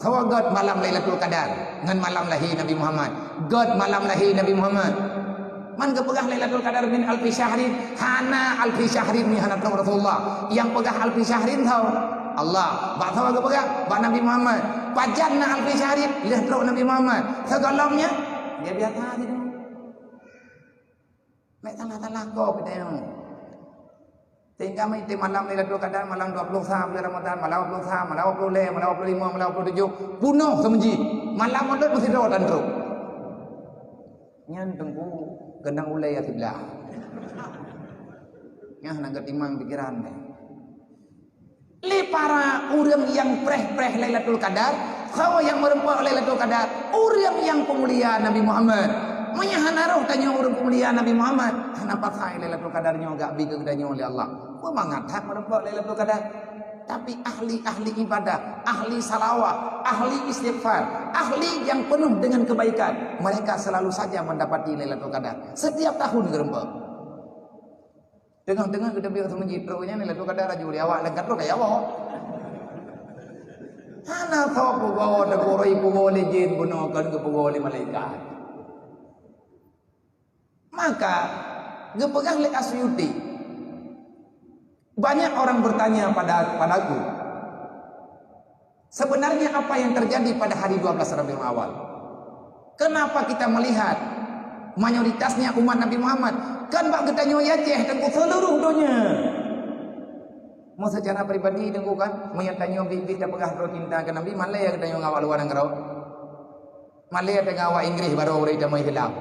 Sawa göt malam Lailatul Qadar ngon malam lahé Nabi Muhammad. Göt malam lahé Nabi Muhammad. Man geupeugah Lailatul Qadar min alfi syahrin, hana alfi syahrin nyang hana trok Rasulullah. Nyang peugah alfi syahrin tho Allah. Bak sawa geupeugah, bak Nabi Muhammad. Pajan na alfi syahrin, lheueh trok Nabi Muhammad. Sigohlom nyan, dia biasa saja. Mek salah-salah gob geutanyoe. Sehingga meuitem malam Lailatul Qadar, malam dua puluh sa bulan Ramadan, malam dua puluh sa, malam dua puluh lhèe, malam dua puluh lima, malam dua puluh tujuh, punoh seumeuji. Malam modot meusidroe tan trok. Nyan teungku keunong ulèe ya siblah. Nyan hana geutimang pikiran deh. Lé para ureuëng nyang preh-preh Lailatul Qadar, soe nyang meurumpok Lailatul Qadar? Ureuëng nyang peumulia Nabi Muhammad. Meunyoe hana roh tanyoe ureuëng peumulia Nabi Muhammad, hana pasai Lailatul Qadar nyoe geubri keu geutanyoe lé Allah. Beumangat that meurumpok Lailatul Qadar. Tapi ahli-ahli ibadah, ahli salawat, ahli istighfar, ahli yang penuh dengan kebaikan, mereka selalu saja mendapati Lailatul Qadar. Setiap tahun geureumpok. Teungoh-teungoh geuteubiet seumeuji trok nyan, Lailatul Qadar laju di awak lengkap trok kaya awak. Hana soe peugoe, teugurui peugoe lé jén, bunoe kon geupeugoe lé malaikat. Maka geupeugah lé As-Suyuti, banyak orang bertanya pada, padaku, sebenarnya apa yang terjadi pada hari dua belas Rabiul Awal? Kenapa kita melihat mayoritasnya umat Nabi Muhammad? Kan bak geutanyoe i Aceh, teungku, seluruh donya. Mau secara pribadi, teungku, kan, meunyoe tanyoe bit-bit tapeugah droe cinta keu Nabi, malèe geutanyoe ngon awak luwa nanggroe. Malèe teungoh awak Inggris barô ureueng tamong Islam.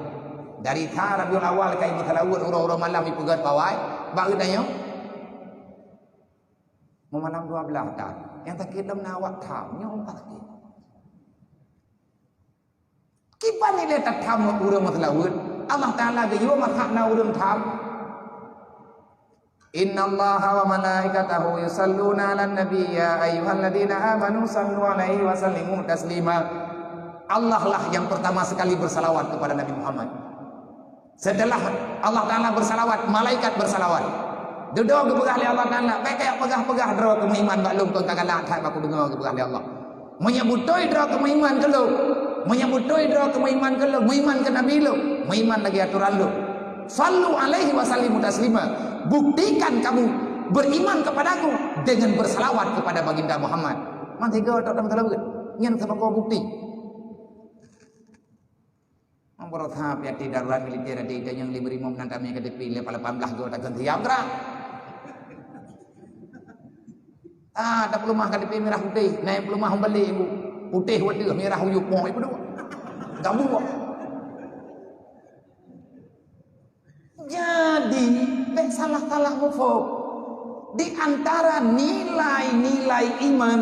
Dari sa Rabiul Awal ka meuseulaweuet uroe-uroe malam ipeugöt bak awai, bak geutanyoe. Meumalam dua belas that. Nyang sakét lom na awak tham, nyoe umpah sakét. Kiban ilèe tatham ureueng meuseulaweuet? Allah Taala geuyue meuhak na ureueng tham. Innallaha wa malaikatahu yusalluna 'alan nabi, ya ayyuhalladzina amanu sallu 'alaihi wa sallimu taslima. Allah lah yang pertama sekali bersalawat kepada Nabi Muhammad. Setelah Allah Taala bersalawat, malaikat bersalawat. Dudoe geupeugah lé Allah Taala, "Bèk kajak peugah-peugah droe keu meuiman bak lôn, kon ka galak that bak kudeungoe," geupeugah lé Allah. Meunyoe beutôi droe keu meuiman keu lôn, meunyoe beutôi droe keu meuiman keu lôn, meuiman keu Nabi lôn, meuiman lagèe atoran lôn. Sallu 'alaihi wa sallimu taslima. Buktikan kamu beriman kepadaku dengan bersalawat kepada Baginda Muhammad. Man sigoe tok lam salaweuet. Nyan saboh bukti. Rot ha piati darurat militer di Ganyong Lima Rimong nan tamé ka tepi lé lapan belas go takheun siap gerak. Ah, tapeuleumah ka tepi mirah putéh, na nyang peuleumah membeli ibu. Putéh wateuh, mirah uyup, poh ibu dua. Gabu. Jadi, bèk salah-salah mufhum. Di antara nilai-nilai iman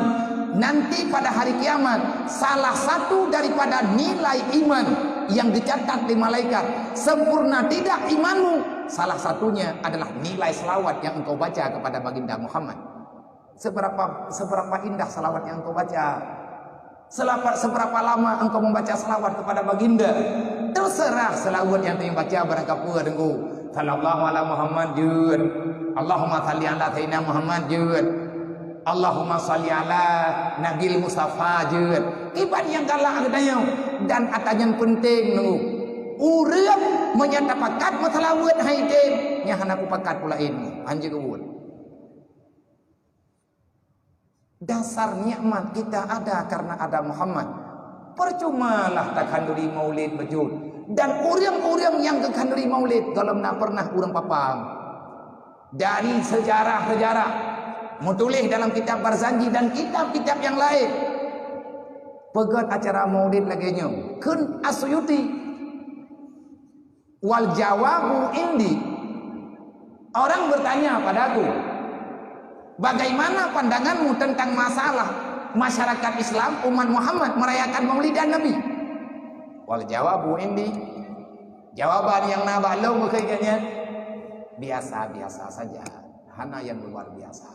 nanti pada hari kiamat, salah satu daripada nilai iman yang dicatat di malaikat, sempurna tidak imanmu, salah satunya adalah nilai selawat yang engkau baca kepada Baginda Muhammad. Seberapa, seberapa indah selawat yang engkau baca? Selapa-, seberapa lama engkau membaca selawat kepada Baginda? Terserah selawat nyang tanyoe baca barang kapeue, Teungku. Sallallahu ala Muhammad, jeuet. Allahumma salli ala Sayyidina Muhammad, jeuet. Allahumma salli ala Nabil Mustafa, jeuet. Kiban nyang galak geutanyoe. Dan ata nyan penting, Teungku. Ureueng meunyo tapakat meuseulaweuet hai tem, nyan hana kupakat pula ini. Hanjeuet uweuet. Dasar nikmat kita ada karena ada Muhammad. Percumalah takhanduri maulid beujeuet. Dan ureueng-ureueng nyang geukhanduri maulid, gohlom na pernah ureueng papang. Dari sejarah-sejarah, meutuléh dalam kitab Barzanji dan kitab-kitab nyang laén. Peugöt acara maulid lagèe nyoe, kheun As-Suyuti. Wal jawabu indi. Orang bertanya padaku, "Bagaimana pandanganmu tentang masalah masyarakat Islam umat Muhammad merayakan Maulidan Nabi?" Wal jawabu indi. Jawaban nyang na bak lôn bukon nyan, biasa-biasa saja. Hana nyang luar biasa.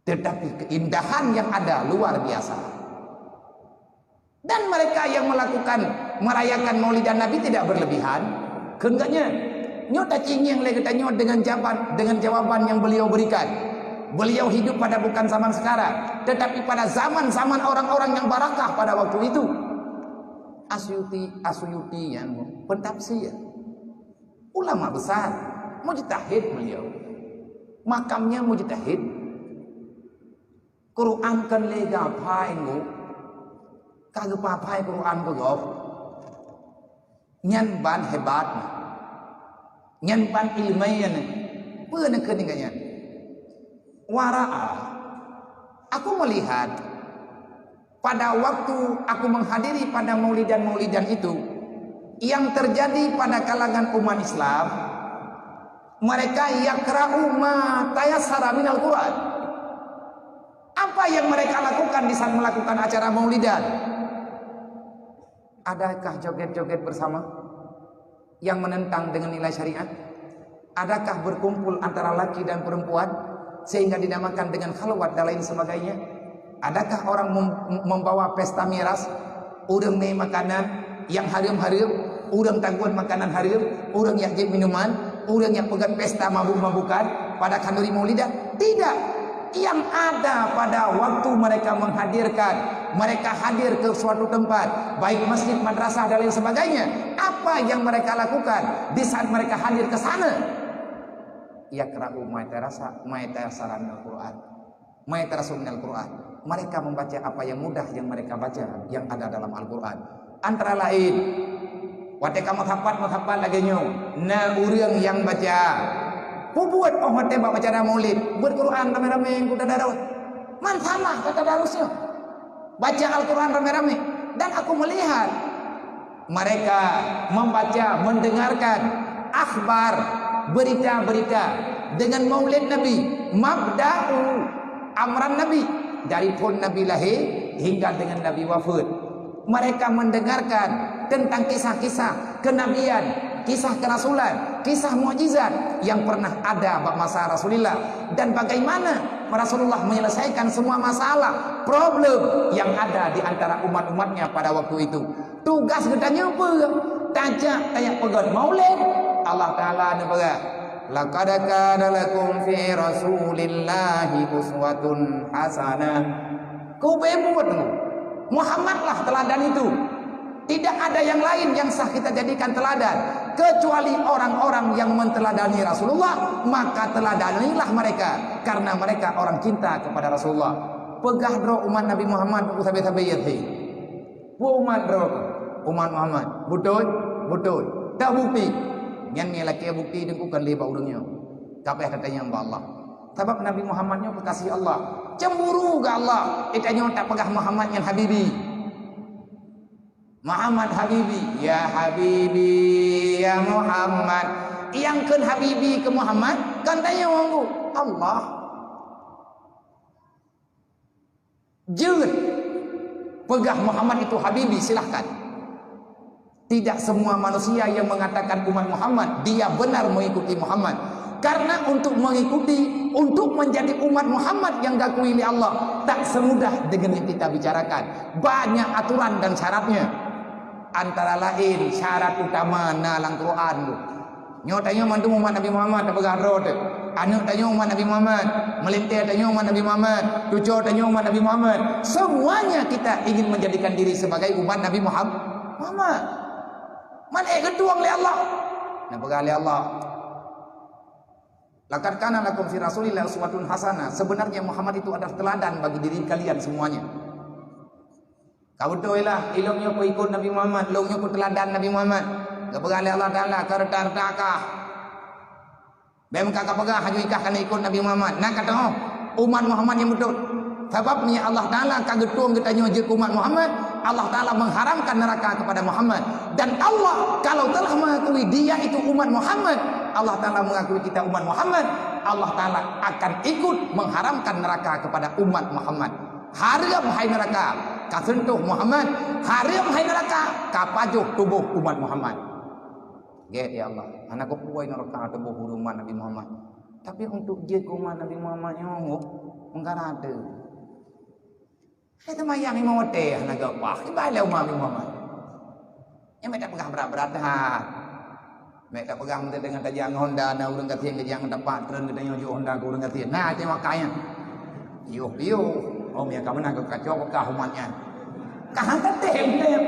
Tetapi keindahan yang ada luar biasa. Dan mereka yang melakukan, merayakan Maulidan Nabi tidak berlebihan. Kheun geuh nyan. Nyoe tacingieng lé geutanyoe dengan jawaban, dengan jawaban yang beliau berikan. Beliau hidup pada bukan zaman sekarang, tetapi pada zaman-zaman orang-orang yang barakah pada waktu itu. Asyuti, Asuyuti yang pentafsir. Ulama besar, mujtahid beliau. Makamnya mujtahid. Quran kan lé geuhafai ngu. Ka geuhafai Quran keu gob. Nyan ban hebat. Nyan ban ileumèe nyan. Peue neukheun nyan? Wara'a. Aku melihat pada waktu aku menghadiri pada maulidan-maulidan itu, yang terjadi pada kalangan umat Islam, mereka yaqra'u ma tayassara minal Quran. Apa yang mereka lakukan di saat melakukan acara maulidan? Adakah joget-joget bersama yang menentang dengan nilai syariat? Adakah berkumpul antara laki dan perempuan sehingga dinamakan dengan khalwat dan lain sebagainya? Adakah orang mem-, membawa pesta miras, ureueng mè makanan nyang hareuem-hareuem, ureueng tagun makanan hareuem, ureueng nyang jép minuman, ureueng nyang peugöt pesta mabuk-mabukan pada khanduri maulidan? Tidak. Yang ada pada waktu mereka menghadirkan, mereka hadir ke suatu tempat, baik masjid, madrasah dan lain sebagainya, apa yang mereka lakukan di saat mereka hadir ke sana? Yaqra'u ma tayassa-, ma tayassara minal Quran. Ma tayassara minal Quran. Mereka membaca apa yang mudah yang mereka baca yang ada dalam Al-Quran. Antara lain, watèe ka meusapat-meusapat lagèe nyoe, na ureueng nyang baca. Peubuet 'oh watèe bak acara maulid, beuet Quran ramé-ramé ngon tadarus. Man salah ka tadarus nyoe. Baca Al-Quran ramé-ramé. Dan aku melihat mereka membaca, mendengarkan akhbar, berita-berita dengan maulid Nabi, mabda'u amran Nabi, dari phon Nabi lahé hingga dengan Nabi wafat. Mereka mendengarkan tentang kisah-kisah kenabian, kisah kerasulan, kisah mukjizat yang pernah ada bak masa Rasulullah, dan bagaimana Rasulullah menyelesaikan semua masalah, problem yang ada di antara umat-umatnya pada waktu itu. Tugas geutanyoe peue? Tajak tajak peugöt maulid. Allah Taala neupeugah, "Laqad kana lakum fi Rasulillahi uswatun hasanah." Keu ubé buet nyoe. Muhammadlah teladan itu. Tidak ada yang lain yang sah kita jadikan teladan kecuali orang-orang yang menteladani Rasulullah, maka teladanilah mereka karena mereka orang cinta kepada Rasulullah. Peugah droe umat Nabi Muhammad, buku sabe-sabe ya sih. Peue umat droe? Umat Muhammad. Beutôi? Beutôi. Teubukti. Nyan nyang lakée bukti teungku kon lé bak ureuëng nyoe. Ka payah tatanyong bak Allah. Sabab Nabi Muhammad nyoe kekasih Allah. Cemburu keu Allah. Eh, tanyoe tapeugah Muhammad nyan habibi. Muhammad habibi, ya habibi, ya Muhammad. Nyang kheun habibi keu Muhammad, kon tanyoe, Allah. Jeuet peugah Muhammad itu habibi, silahkan. Tidak semua manusia yang mengatakan umat Muhammad, dia benar mengikuti Muhammad. Karena untuk mengikuti, untuk menjadi umat Muhammad yang diakui oleh Allah, tak semudah dengan yang kita bicarakan. Banyak aturan dan syaratnya. Antara lain, syarat utama na lam Quran tu. Nyoe tanyoe mandum umat Nabi Muhammad, tapeugah droe teuh. Aneuk tanyoe umat Nabi Muhammad, meulintée tanyoe umat Nabi Muhammad, cucoe tanyoe umat Nabi Muhammad. Semuanya kita ingin menjadikan diri sebagai umat Nabi Muham-, Muhammad. Man ék geutueng lé Allah. Neupeugah lé Allah, "Laqad kana lakum fi Rasulillah uswatun hasanah." Sebenarnya Muhammad itu adalah teladan bagi diri kalian semuanya. Ka beutôi lah, ilong nyoe peuikot Nabi Muhammad, lôn nyoe peuteuladan Nabi Muhammad. Geupeugah lé Allah Taala, "Keu reuta-reuta kah." Bèk meuka kapeugah haju ikah kana ikot Nabi Muhammad. Na katoe, umat Muhammad nyang beutôi. Sabab meunyo Allah Taala ka geutueng geutanyoe jeuet keu umat Muhammad, Allah Taala mengharamkan neraka kepada Muhammad. Dan Allah kalau telah mengakui dia itu umat Muhammad, Allah Taala mengakui kita umat Muhammad, Allah Taala akan ikut mengharamkan neraka kepada umat Muhammad. Hareuem hai neuraka ka seuntoh Muhammad, hareuem hai neuraka ka pajoh tuboh umat Muhammad. Gét ya Allah, hana kupuwoe neuraka tuboh ureueng umat Nabi Muhammad. Tapi untuk jeuet keu umat Nabi Muhammad nyoe, meungkara teuh. Hai teumayang limong watèe hana geupah, ibai lé umat Nabi Muhammad. Nyan meukat peugah brat-brat that. Meukat peugah meuteungoh tajak ngon Honda, na ureueng gasien geujak ngon tapak treun geutanyoe jok Honda keu ureueng gasien. Na, cit makai nyan. Piôh-piôh. Oh, mia ka meunan keu kacok peugah umat nyan. Ka han tatem-tem.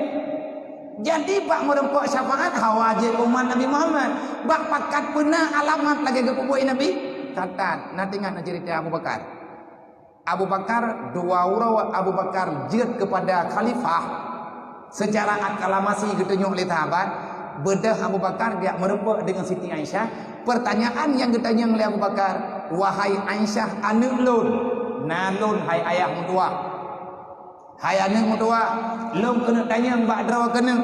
Jadi, bak meurumpok syafaat hawa jeuet umat Nabi Muhammad. Bak pakat peuna alamat lagèe geupeubuet Nabi. Catat, na teuingat na ceurita Abu Bakar. Abu Bakar, dua uroe Abu Bakar jeuet keupada khalifah. Secara aklamasi geutunyok lé sahabat, beudôh Abu Bakar geujak meurumpok deungon Siti Aisyah. Pertanyaan nyang geutanyong lé Abu Bakar, "Wahai Aisyah, aneuk lôn, na lôn hai ayah meutuwah. Hai aneuk meutuwah, lôn keuneuk tanyong bak droe keuneuk,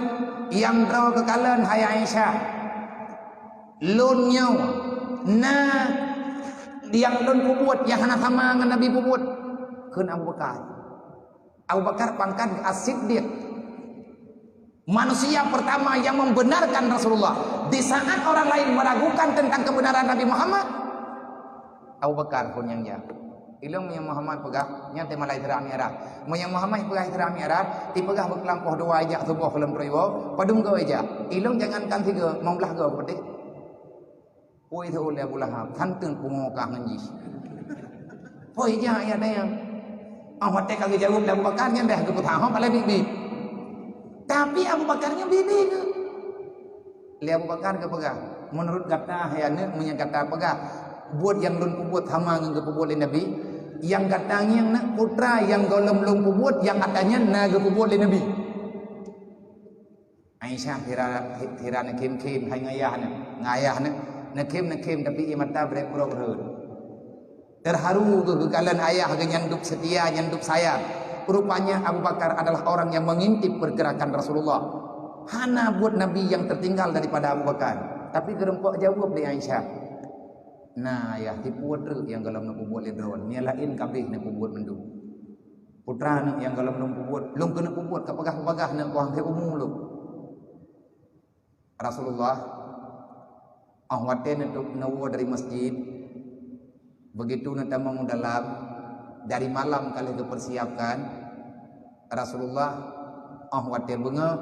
nyang droe keukalon hai Aisyah." Lôn nyoe na nyang lôn peubuet nyang hana sama ngon Nabi peubuet, kheun Abu Bakar. Abu Bakar pangkat As-Siddiq. Manusia pertama yang membenarkan Rasulullah. Di saat orang lain meragukan tentang kebenaran Nabi Muhammad, Abu Bakar phon nyang jak. Ilong meunyoe Muhammad peugah, nyan teuma lai Isra Mi'raj. Meunyoe Muhammad peugah Isra Mi'raj, ipeugah beukeulampoh dua ijak suboh keu lom triwoe, padum goe ijak. Ilong jangankan sigoe, limong blaih goe peuté. Poi teuh lé Abu Lahab, santeun pungo kah ngon jih. Poi ijak ayat dayang. Ah, watèe ka geujaweueb lé Abu Bakar, nyan dah geupeusahoe palai biet-biet. Tapi Abu Bakar nyan biet-biet. Lé Abu Bakar geupeugah, "Meunurot gata, hai aneuk, meunyoe gata peugah, buet nyang lôn peubuet sama ngon geupeubuet lé Nabi, nyang gata ngieng na putra nyang gohlom lôn peubuet, nyang ata nyan na geupeubuet lé Nabi." Aisyah sira, sira neukhém-khém hai ngon ayah neuh, ngon ayah neuh, neukhém-neukhém tapi ie mata brek brok rhot. Terharu geuh geukalon ayah geuh nyang dub seutia, nyang dub sayang. Rupanya Abu Bakar adalah orang yang mengintip pergerakan Rasulullah. Hana buet Nabi yang tertinggal daripada Abu Bakar. Tapi geurumpok jaweueb lé Aisyah. Na, ayah, tipu treuk nyang gohlom neupeubuet lé droe. Nyang laén ka abéh neupeubuet mandum. Putra neuh nyang gohlom lôn peubuet, lôn keuneuk peubuet, ka peugah-peugah neuh kuang lhée umu lôn. Rasulullah, óh watée neutup neuwoe dari masjid, begitu neutamong u dalam, dari malam ka lheueh geupersiapkan, Rasulullah óh watée beungoh,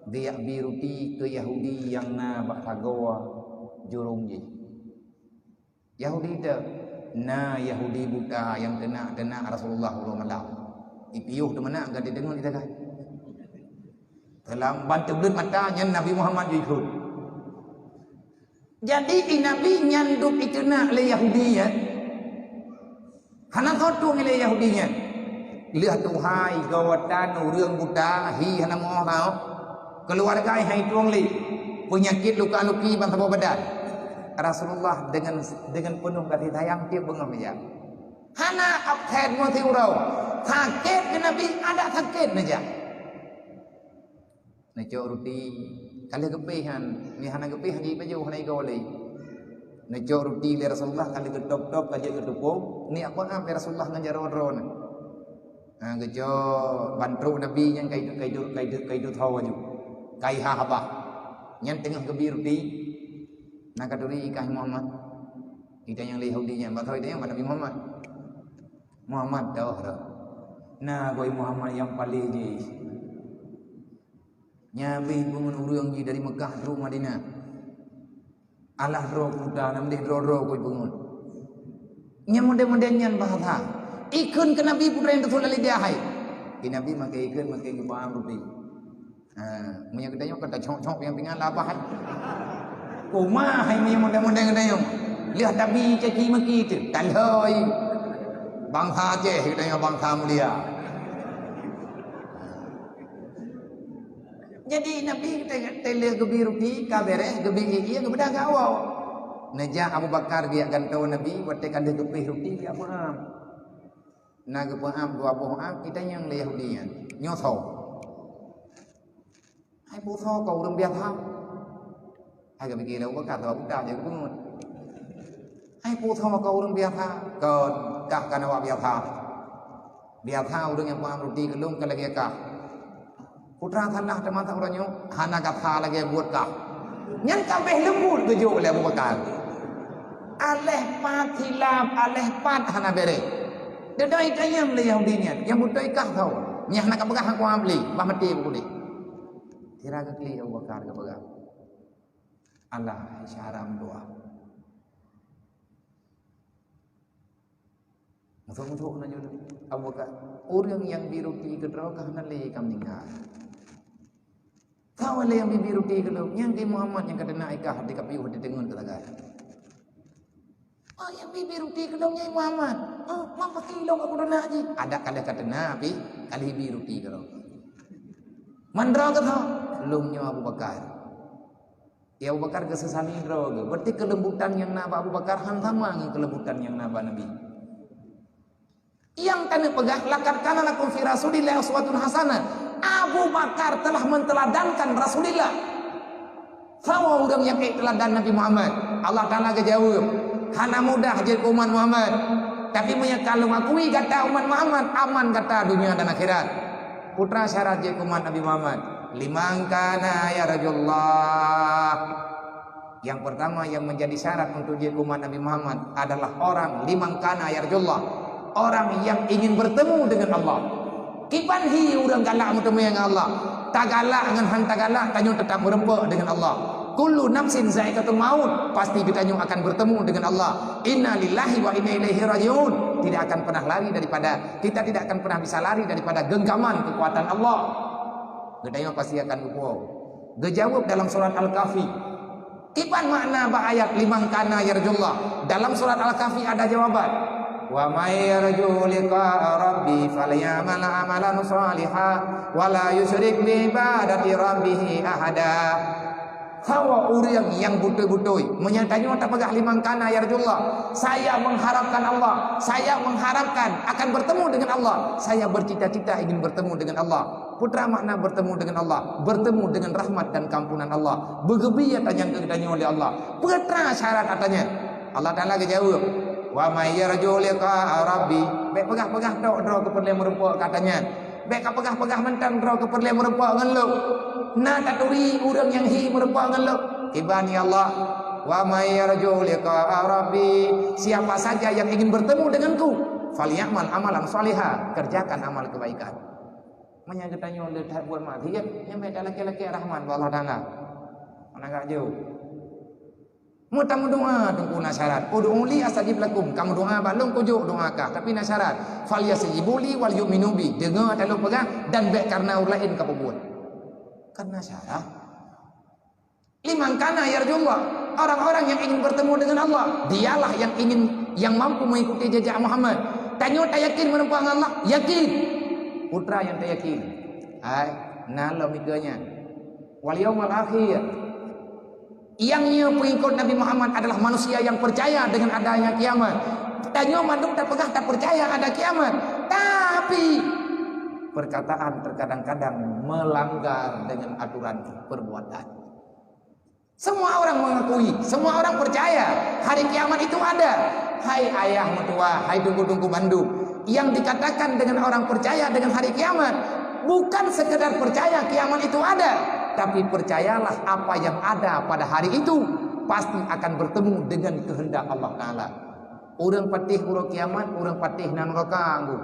geujak bi ruti keu Yahudi nyang na bak sagoe jurông jih. Yahudi teuh, na Yahudi buta nyang teunak-teunak Rasulullah uroe malam. Ipiôh teumeunak gata deungon ita kan. Dalam ban teubleuet mata nyan Nabi Muhammad jikheun. Jadi, i Nabi nyan dub iteunak lé Yahudi nyan. Hana soe tueng lé Yahudi nyan. Lheueh tuha i gawatan ureuëng buta, hi hana meuoh sahoe. Keuluwarga hai tueng lé, peunyakét luka-luki ban saboh badan. Rasulullah deungon, deungon peunoh gaséh sayang tiep beungoh meujak. Hana absen meusiuroe. Sakét keu Nabi, adak sakét neujak. Neucok ruti, ka lheueh geupéh nyan, mi hana geupéh lagi bajôh hana igoe lé. Neucok ruti lé Rasulullah ka lheueh geutôb-tôb ka jeuet geutupông, ni apa am lé Rasulullah ngon jaroe droeneuh. Ha, geucok ban trok Nabi nyan ka iduek, ka iduek, ka iduek, ka iduek tho laju. Ka iha haba. Nyan teungoh geubi ruti, na ka turi i kah Muhammad. Itanyong lé Yahudi nyan, "Bak soe itanyong?" "Bak Nabi Muhammad." "Muhammad toh dah. Na goe Muhammad nyang paleng jih." Nyan abéh beungon ureuëng jih dari Meukah trok Madinah. Alah droe kuta, na meudeh droe-droe keu beungon. Nyang model-model nyan bahasa. Ikheun keu Nabi putra nyang teusulet lidah hai. Di Nabi makai ikheun, makai geupaham ruti. Ha, meunyoe geutanyoe ka tacok-cok nyang pingan labah hai. Koma hai meunyoe model-model geutanyoe. Lheueh tabi caci meuki teuh. Talhoi. Bangsa Aceh geutanyoe bangsa mulia. Jadi Nabi teu-, teulheueh geubi ruti, ka beres, geubi ie, geubeudôh geuwoe. Neujak Abu Bakar geujak gantoe Nabi, watée ka lheueh geupéh ruti, geujak peuham. Na geupeuham dua boh am, itanyong lé Yahudi nyan, "Nyoe soe?" "Hai peue soe, kah ureuëng biasa." Hai geupike lé Abu Bakar, "Soe buta jeuet keupeungeut." "Hai peue soe, kah ureuëng biasa." "Kon, kah kana awak biasa. Biasa ureuëng nyang peuham ruti keu lôn ka lagée kah." Putra salah teuma uroe nyoe, hana gata lagée buet kah. Nyan ka abéh leumbut geujok lé Abu Bakar. Aléh pat silap, aléh pat hana beres. Deudai tanyong lé Yahudi nyan, nyang beutôi kah soe? Nyan hana ka peugah aku am lé, bah maté buku deh. Sira geuklik Abu Bakar geupeugah, "Allah, syara meudoa." Masuk-masuk na jeuet Abu Bakar, "Ureuëng nyang bi ruti keudroe ka hana lé ka meuninggai. Ka lé nyang bi ruti keudroe, nyang keu Muhammad nyang ka teunak ikah di kapiôh di teungeut keulagai." "Oh, nyang bi ruti keudroe nyang Muhammad. Oh, mang pasti lôn aku teunak jih." "Adak ka lheueh ka teunak, bi, ka lheueh bi ruti keudroe." "Man droe keu soe?" "Lôn nyoe Abu Bakar." Ya Abu Bakar geuseusa sidroe geuh. Berarti keulembutan nyang na bak Abu Bakar han sama ngon keulembutan nyang na bak Nabi. Nyang taneuk peugah, "Laqad kana lakum fi Rasulillahi uswatun hasanah." Abu Bakar telah menteladankan Rasulullah. Soe ureuëng nyang ék teuladan Nabi Muhammad? Allah Taala geujaweueb, "Hana mudah jeuet keu umat Muhammad. Tapi meunyoe ka lôn akui gata umat Muhammad, aman gata dunia dan akhirat." Peue teuma syarat jeuet keu umat Nabi Muhammad? "Liman kana yarjullah." Yang pertama yang menjadi syarat untuk jeuet keu umat Nabi Muhammad adalah orang liman kana yarjullah, orang yang ingin bertemu dengan Allah. Kiban hi ureuëng galak meuteumé ngon Allah. Tagalak ngon han tagalak, tanyoe teutap meureumpok dengan Allah. Kullu nafsin zaikatul maut, pasti geutanyoe akan bertemu dengan Allah. Inna lillahi wa inna ilaihi rajiun. Tidak akan pernah lari daripada, kita tidak akan pernah bisa lari daripada genggaman kekuatan Allah. Geutanyoe pasti akan geupuwoe. Geujaweueb dalam surat Al-Kahfi. Kiban makna bak ayat liman kana yarjullah? Dalam surat Al-Kahfi ada jawaban. "Wa may yarju liqa'a rabbi falyamal amalan shaliha wa la yusyrik bi ibadati rabbih ahada." Soe ureuëng nyang beutôi-beutôi, meunyoe tanyoe tapeugah liman kana yarjullah, saya mengharapkan Allah, saya mengharapkan akan bertemu dengan Allah, saya bercita-cita ingin bertemu dengan Allah. Peue teuma makna bertemu dengan Allah? Bertemu dengan rahmat dan keampunan Allah. Beugeubri ata nyan keu geutanyoe lé Allah. Peue teuma syarat ata nyan? Allah Taala geujaweueb, "Wa may yarju liqa'a rabbi." Bék peugah-peugah tok droe keu peureulée meurumpok keu ata nyan. Bék ka peugah-peugah mantong droe keu peureulée meurumpok ngon lôn. Na taturi ureuëng nyang hi meurumpok ngon lôn. Kiban ya Allah, "Wa may yarju liqa'a rabbi." Siapa saja yang ingin bertemu denganku, falyamal amalan shaliha, kerjakan amal kebaikan. Meunyoe geutanyoe le that buet maksiat, nyan bék talakée-lakée rahmat bak Allah Taala. Hana geujok. Meutameudoa teungku na syarat. "Ud'uni astajib lakum." Kamu doa bak lôn kujok doa kah, tapi na syarat. "Falyastajibu li wal yu'minu bi." Deungoe ata lôn peugah dan bék kareuna ureuëng laén kapeubuet. Kan na syarat. Liman kana yarjullah, orang-orang yang ingin bertemu dengan Allah, dialah yang ingin, yang mampu mengikuti jejak Muhammad. Tanyoe tayakin meureumpok ngon Allah? Yakin. Peue teuma nyang tayakin? Hai, na lom ikeue nyan. Wal yaumil akhir. Nyang nyoe pengikut Nabi Muhammad adalah manusia yang percaya dengan adanya kiamat. Tanyoe mandum tapeugah tapeucaya ada kiamat. Tapi, perkataan terkadang-kadang melanggar dengan aturan perbuatan. Semua orang mengakui, semua orang percaya hari kiamat itu ada. Hai ayah meutuah, hai teungku-teungku bandum, yang dikatakan dengan orang percaya dengan hari kiamat, bukan sekedar percaya kiamat itu ada, tapi percayalah apa yang ada pada hari itu pasti akan bertemu dengan kehendak Allah Ta'ala. Ureuëng patéh uroe kiamat, ureuëng patéh na nuraka, Anggu.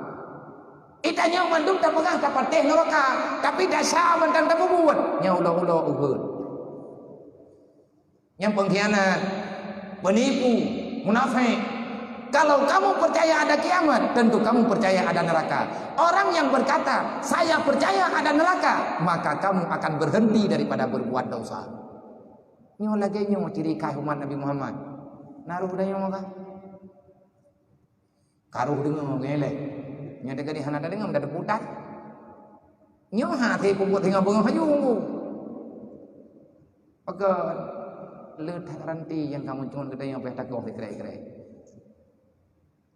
Tanyoe mandum tapeugah tapatéh nuraka, tapi desya mantong tapeubuet, nyan ulo-ulo ukeue. Nyang pengkhianat, penipu, munafik. Kalau kamu percaya ada kiamat, tentu kamu percaya ada neraka. Orang yang berkata, "Saya percaya ada neraka," maka kamu akan berhenti daripada berbuat dosa. Nyoe lagée nyoe ciri khas umat Nabi Muhammad. Na roh tanyoe ka? Ka roh deungoe ngelek. Nyoe teuka di hana tadeungoe, meudadeuk putat. Nyoe hase peubuet singoh beungoh haju. Pakon le that ranté nyang ka meucon geutanyoe pih takoh sikrek-krek.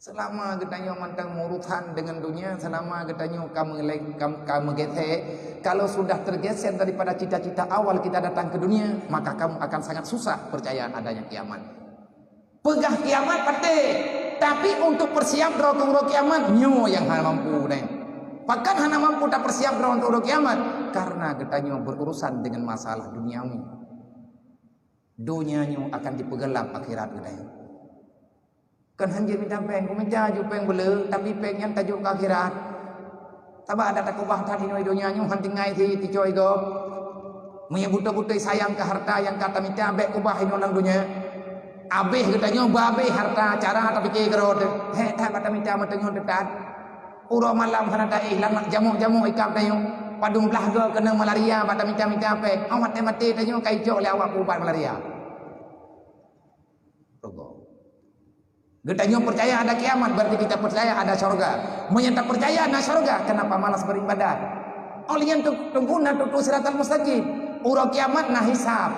Selama geutanyoe mantong meurusan dengan dunia, selama geutanyoe ka meulai-, ka, ka meugeser, kalau sudah tergeser daripada cita-cita awal kita datang ke dunia, maka kamu akan sangat susah percaya adanya kiamat. Peugah kiamat patéh, tapi untuk peusiab droe keu uroe kiamat, nyoe nyang hana mampu deh. Pakon hana mampu tapeusiab droe keu uroe kiamat? Karena geutanyoe berurusan dengan masalah duniawi. Donya nyoe akan dipeugeulap akhirat geutanyoe. Kon hanjeuet mita péng, kumita ju péng beuleu, tapi péng nyan tajok keu akhirat. Sabab adak takubah that inoe donya nyoe han tinggai si ticok igob. Meunyoe beutôi-beutôi sayang keu harta nyang ka tamita, bék kubah inoe lam donya. Abéh geutanyoe beu abéh harta, cara tapike keudroe teuh. Hék that bak tamita meuteungeut teuh that. Uroe malam hana taéh, lam jamok-jamok ikab tanyoe. Padum blaih goe keunong malaria bak tamita-mita péng. Awak maté-maté tanyoe ka icok lé awak peuubat malaria. Geutanyoe percaya ada kiamat, berarti kita percaya ada syurga. Meunyoe tapeucaya na syurga, kenapa malas beribadat? Oleh nyan tu, teungku na tutoe siratal mustaqim. Uroe kiamat na hisab.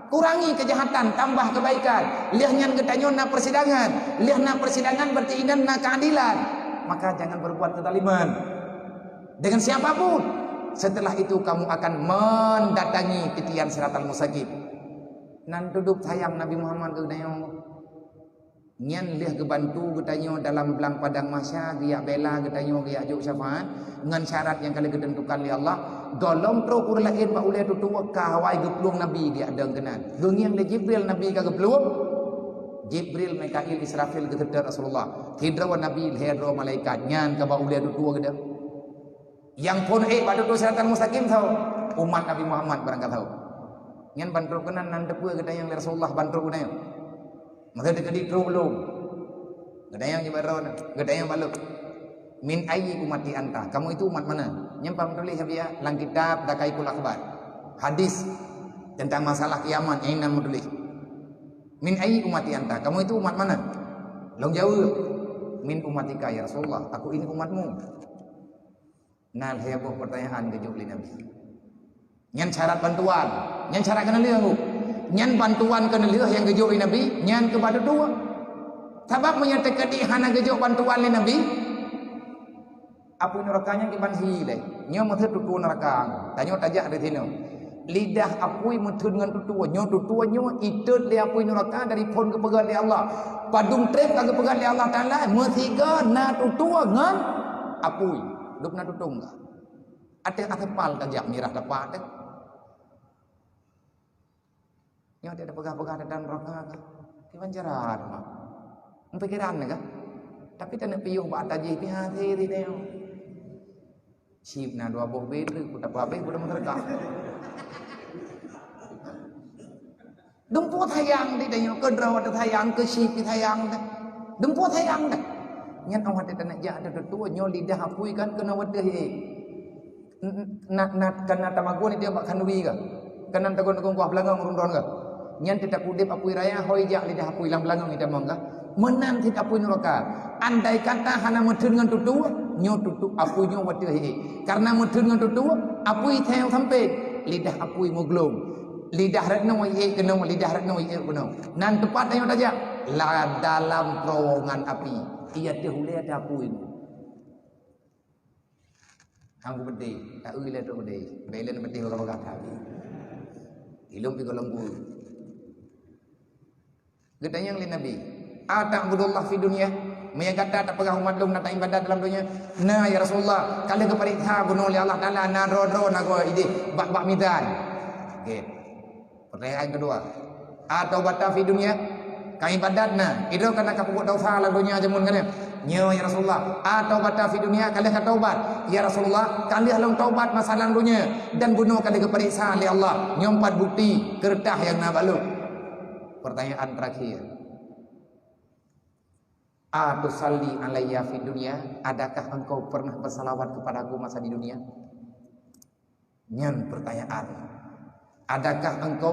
Kurangi kejahatan, tambah kebaikan. Lheueh nyan geutanyoe na persidangan. Lheueh na persidangan berarti inan na keadilan. Maka jangan berbuat kezaliman dengan siapapun. Setelah itu kamu akan mendatangi titian siratal mustaqim. Nan tudub sayang Nabi Muhammad keu geutanyoe. Nyan lheueh geubantu geutanyoe dalam blang padang mahsya, geujak bela geutanyoe, geujak jok syafaat ngon syarat nyang ka lheueh geuteuntukan lé Allah. Gohlom trok ureuëng laén bak ulée tutoe ka awai geuplueng Nabi geujak dong keunan. Geungieng lé Jibril Nabi ka geuplueng. Jibril, Mikail, Israfil geuseutôt Rasulullah. Sidroe Nabi, lhée droe malaikat, nyan ka bak ulée tutoe geudong. Nyang phon ék bak tutoe siratal mustaqim soe? Umat Nabi Muhammad barangkasoe. Nyan ban trok keunan nan teupeue geutanyoe lé Rasulullah ban trok geutanyoe. Masa teukeudi trok lom. Geutanyoe nyoe baroe na, geutanyoe balok. "Min ayyi ummati anta?" Kamu itu umat mana? Nyan ban tuléh sabiya lam kitab Daqaiqul Akhbar. Hadis tentang masalah kiamat nyang na meutuléh. "Min ayyi ummati anta?" Kamu itu umat mana? Lôn jaweueb, "Min ummatika ya Rasulullah, aku ini umatmu." Na lhée boh pertanyaan geujok lé Nabi. Nyan syarat bantuan. Nyan syarat keuneulheueh, Bu. Nyan bantuan keuneulheueh nyang geujok lé Nabi, nyan keu bak tutoe. Sabab meunyoe teukeudi hana geujok bantuan lé Nabi, apui nuraka nyan kiban hi lé. Nyoe meuseue tutoe nuraka. Tanyoe tajak di sinoe. Lidah apui meutheun ngon tutoe. Nyoe tutoe nyoe itot lé apui nuraka dari phon geupeugét lé Allah. Padum treb ka geupeugét lé Allah Taala, meusigoe na tutoe ngon apui. Dum na tutong ka. Ateueh asepal tajak mirah dapat teuh. Nyoe teuh peugah-peugah teuntang nuraka ka. Kiban cara teuma. Meupikiran ka. Tapi taneuk piôh bak atas jih pih hase teuh nyoe. Chip na dua boh bit, ku tapeuhabéh budak meuseudeukah. Dumpeue sayang di tanyoe, keu droe teuh sayang, keu chip teuh sayang teuh. Dumpeue sayang teuh. Nyan awak teuh taneuk jak teuh tutoe, nyoe lidah apui kan keunoe wateuh ék. N-, n-, na, na, kana tamagun itu bak khanduri ka. Kana tagun-tagun kuah beulangong rundon ka. Nyan teutab udeb apui raya, hôi jak lidah apui lam beulangong itamong ka. Meunan cit apui nuraka. Andai kata hana meutheun ngon tutoe, nyoe tutoe apui nyoe wateuh ék. Karena meutheun ngon tutoe, apui sayang sampai. Lidah apui meuglong. Lidah rot nyoe iék keunoe, lidah rot nyoe iék keunoe. Nan teupat tanyoe tajak, la dalam terowongan api. Ia teuh ulée teuh apui. Hang kupeudeh, taeu lé tu peudeh. Bèk lé neupeudeh bagaih-bagaih that. Ilôn pi gohlom bu. Geutanyong lé Nabi, "Ata'budullah fid dunya?" Meunyo gata tapeugah umat lôn na taibadat dalam donya? "Na, ya Rasulullah, ka lheueh geupareksa bunoe lé Allah Taala, na droe-droe na goe ideh bak, bak mizan." Oke. Pertanyaan kedua, "Ataubata fid dunya?" Ka ibadat na, idroe kana ka peubuet dosa lam donya jameun kana? "Nyo, ya Rasulullah." "Ataubata fid dunya?" Ka lheueh ka taubat? "Ya Rasulullah, ka lheueh lôn taubat masa lam donya, dan bunoe ka lheueh geupareksa lé Allah. Nyoe pat bukti, keureutah nyang na bak lôn." Pertanyaan terakhir, "Atusalli alayya fid dunya?" Adakah engkau pernah bersalawat kepadaku masa di dunia? Nyan pertanyaan. "Adakah engkau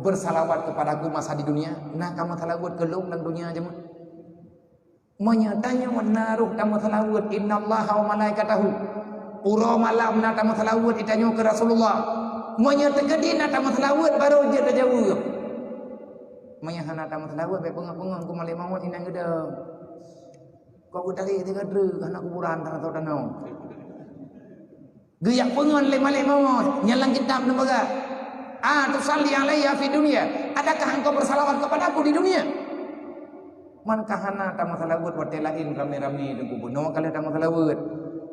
bersalawat kepadaku masa di dunia?" Na kamu salawat keu lôn lam donya jameun? Meunyo tanyoe na roh tameusalawat, "Innallaha wa malaikatahu." Uroe malam na tameusalawat tanyoe keu Rasulullah. Meunyo teukeudi na tameusalawat, baru jeuet tajaweueb. Meunyo hana tameusalawat, bèk peungon-peungon keu malaikat maut inan geudong. Kok geutarek sigoe treuk hana kuburan tanoh-tanoh. Geujak peungon lé malaikat maut, nyan lam kitab neupeugah, "Atusalli alayya fid dunya?" Adakah engkau bersalawat kepadaku di dunia? Man ka hana tameusalawat watèe laén ramé-ramé teungku, bunoe ka lheueh tameusalawat.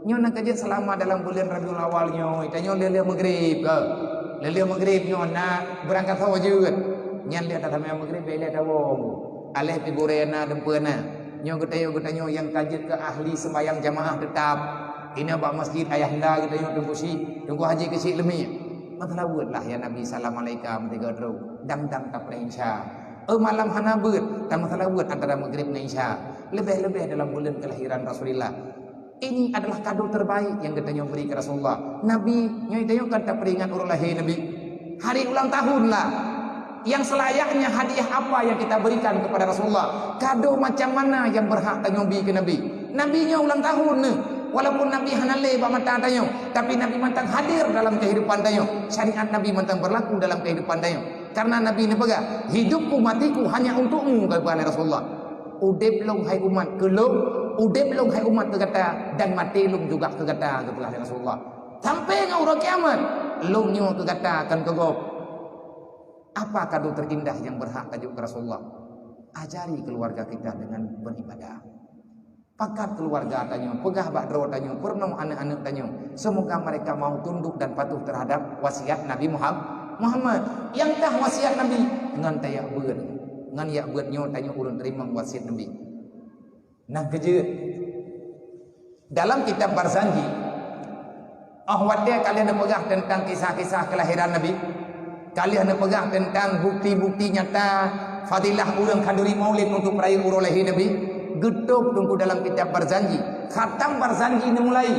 Nyoe na ka jeuet seulama dalam buleuen Rabiul Awal nyoe, tanyoe lheueh-lheueh meugrib ka. Lheueh-lheueh meugrib nyoe na beurangkat ho jeuet. Nyan lheueh tatamé meugrib, bèk lé tawoe. Aléh pi gurée na, dumpeue na. Nyoe geutanyoe, geutanyoe nyang ka jeuet keu ahli seumbahyang jamaah teutap. Inoe bak masjid ayahanda geutanyoe Teungku Syik, Teungku Haji Keuchik Leumie. Meusalaweuet lah ya Nabi, salam alaika, meusigoe treuk. Dang-dang tapeurintah. Eh, malam hana beuet, tameusalaweuet antara meugrib ngon isya. Leubeh-leubeh dalam buleuen keulahiran Rasulullah. Ini adalah kado terbaik yang geutanyoe bri keu Rasulullah. Nabi, nyoe tanyoe kan tapeuringat uroe lahé Nabi. Hari ulang tahun lah. Yang selayaknya hadiah apa yang kita berikan kepada Rasulullah? Kado macam mana yang berhak tanyoe bi keu Nabi? Nabi nyoe ulang tahun neuh. Walaupun Nabi hana lé bak mata tanyoe, tapi Nabi mantong hadir dalam kehidupan tanyoe. Syariat Nabi mantong berlaku dalam kehidupan tanyoe. Karena Nabi neupeugah, "Hidupku, matiku hanya untukmu," kata Rasulullah. "Udeb lôn hai umat keu lôn, udeb lôn hai umat keu gata, dan maté lôn juga keu gata," geupeugah lé Rasulullah. Sampai ngon uroe kiamat, lôn nyoe keu gata, kon keu gob. Apa kado terindah yang berhak tajok keu Rasulullah? Ajari keluarga kita dengan beribadah. Pakat keluarga tanyoe, peugah bak droe tanyoe, peurunoe aneuk-aneuk tanyoe, semoga mereka mau tunduk dan patuh terhadap wasiat Nabi Muham-, Muhammad. Nyang tah wasiat Nabi, ngon tajak beuet. Ngon jak beuet nyoe tanyoe ulôn teurimong wasiat Nabi. Nah, keujeuet. Dalam kitab Barzanji, oh watèe ka lheueh neupeugah teuntang kisah-kisah keulahiran Nabi, ka lheueh neupeugah teuntang bukti-bukti nyata fadilah ureueng khanduri maulid untuk peurayeuk uroe lahé Nabi, geutôb Teungku dalam kitab Barzanji. Khatam Barzanji neumulai,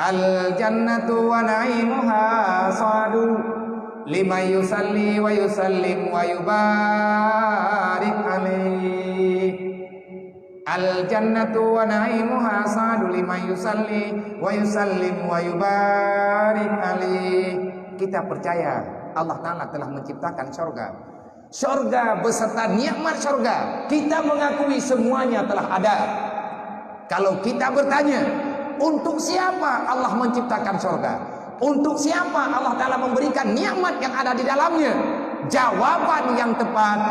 "Al-jannatu wa na'imuha sa'du liman yusalli wa yusallim wa yubarik alaih." "Al-jannatu wa na'imuha sa'du liman yusalli wa yusallim wa yubarik alaih." Kita percaya Allah Ta'ala telah menciptakan syurga. Syurga beserta nikmat syurga, kita mengakui semuanya telah ada. Kalau kita bertanya, untuk siapa Allah menciptakan syurga? Untuk siapa Allah Ta'ala memberikan nikmat yang ada di dalamnya? Jawaban yang tepat,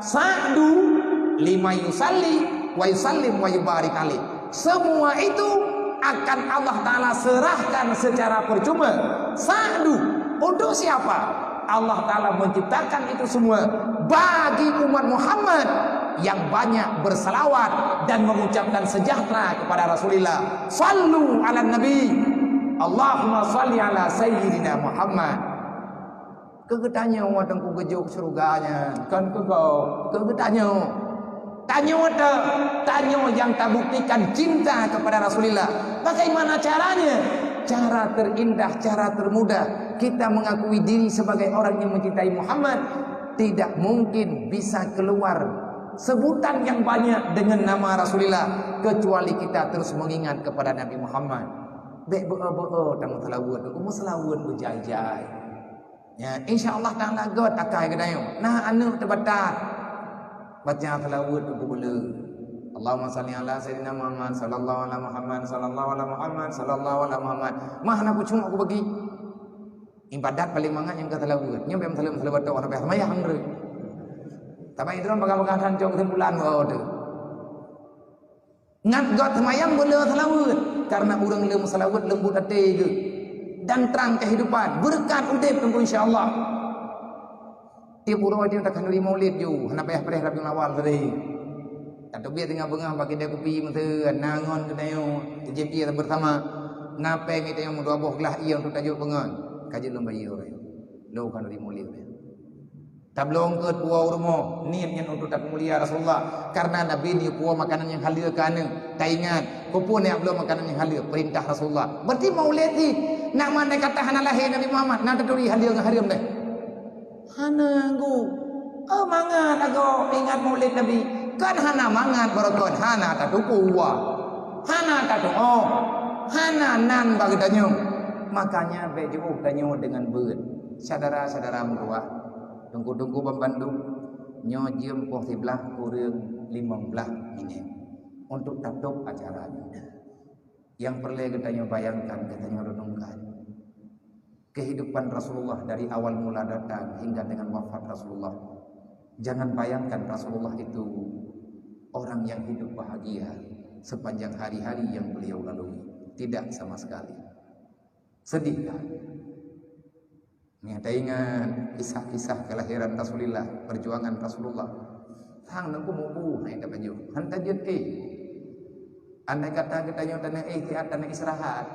"Sa'du liman yusalli wa yusallim wa yubarik alaih." Semua itu akan Allah Ta'ala serahkan secara percuma. Sa'du, untuk siapa? Allah Ta'ala menciptakan itu semua bagi umat Muhammad yang banyak bersalawat dan mengucapkan sejahtera kepada Rasulullah. Sallu ala Nabi. Allahumma salli ala Sayyidina Muhammad. Keu geutanyoe watèe ku geujok syeuruga nyan, kon keu gob, keu geutanyoe. Tanyoe ta-, tanyoe nyang tabuktikan cinta kepada Rasulullah. Bagaimana caranya? Cara terindah, cara termudah kita mengakui diri sebagai orang yang mencintai Muhammad, tidak mungkin bisa keluar sebutan yang banyak dengan nama Rasulullah kecuali kita terus mengingat kepada Nabi Muhammad. Bèk beu-o-beu-o tameuseulaweuet, meuseulaweuet beujai-jai. Ya, insya Allah Taala göt akai geutanyoe. Na aneuk teubatat. Baca seulaweuet geubeuleu. Allahumma shalli ala sayyidina Muhammad, sallallahu ala Muhammad, sallallahu ala Muhammad, sallallahu ala Muhammad. Mah na kucuk aku bagi. Ibadat paling mangat nyang ka seulaweuet. Nyoe bèk meuseulaweuet-seulaweuet, oh, na bèk seumayang reuh. Tapi itu kan bagah-bagah than cok kesimpulan, oh, tu. Ngat göt seumayang beu le seulaweuet, karena ureueng le meuseulaweuet leumbut até geuh dan trang kehidupan, beureukat udép teungku insya Allah. Tiep uroe jeuet takhanduri maulid ju, hana payah preh Rabiul Awal tadi. Tateubiet singoh beungoh bak keude kupi meuteuen, na ngon geutanyoe, teujép ié bersama. Na péng geutanyoe meudua boh glah ié untuk tajok peungon. Ka jeuet lôn bayeue ureueng. Lôn khanduri maulid ureueng. Tabloe eungkôt puwoe u rumoh, niet nyan untuk tapeumulia Rasulullah. Karena Nabi neuyue puwoe makanan nyang haleue keu aneuk. Taingat, keupeue neujak bloe makanan nyang haleue? Peurintah Rasulullah. Berarti maulid jih, nak mandai kata hana lahé Nabi Muhammad, na taturi haleue ngon hareuem deh? Hana, Guru. Oh, mangat agoe ingat maulid Nabi. Kan hana mangat barokon, hana tatupeue. Hana tatuoh. Hana nan bak geutanyoe. Makanya bèk jiôh tanyoe deungon beuet. Syedara-syedara meutuwah, teungku-teungku banmandum, nyoe jeuem poh siblaih kureueng limong blaih minét untuk tatôb acara nyoe. Nyang peureulèe geutanyoe bayangkan, geutanyoe renungkan kehidupan Rasulullah dari awal mula datang hingga dengan wafat Rasulullah. Jangan bayangkan Rasulullah itu orang yang hidup bahagia sepanjang hari-hari yang beliau lalui. Tidak sama sekali. Sedih kan? Nyan taingat kisah-kisah kelahiran Rasulullah, perjuangan Rasulullah. Sang nangku mubu hai tapajoh, han tajeuet ké. Andai kata geutanyoe taneuk ihtirahat, taneuk istirahat,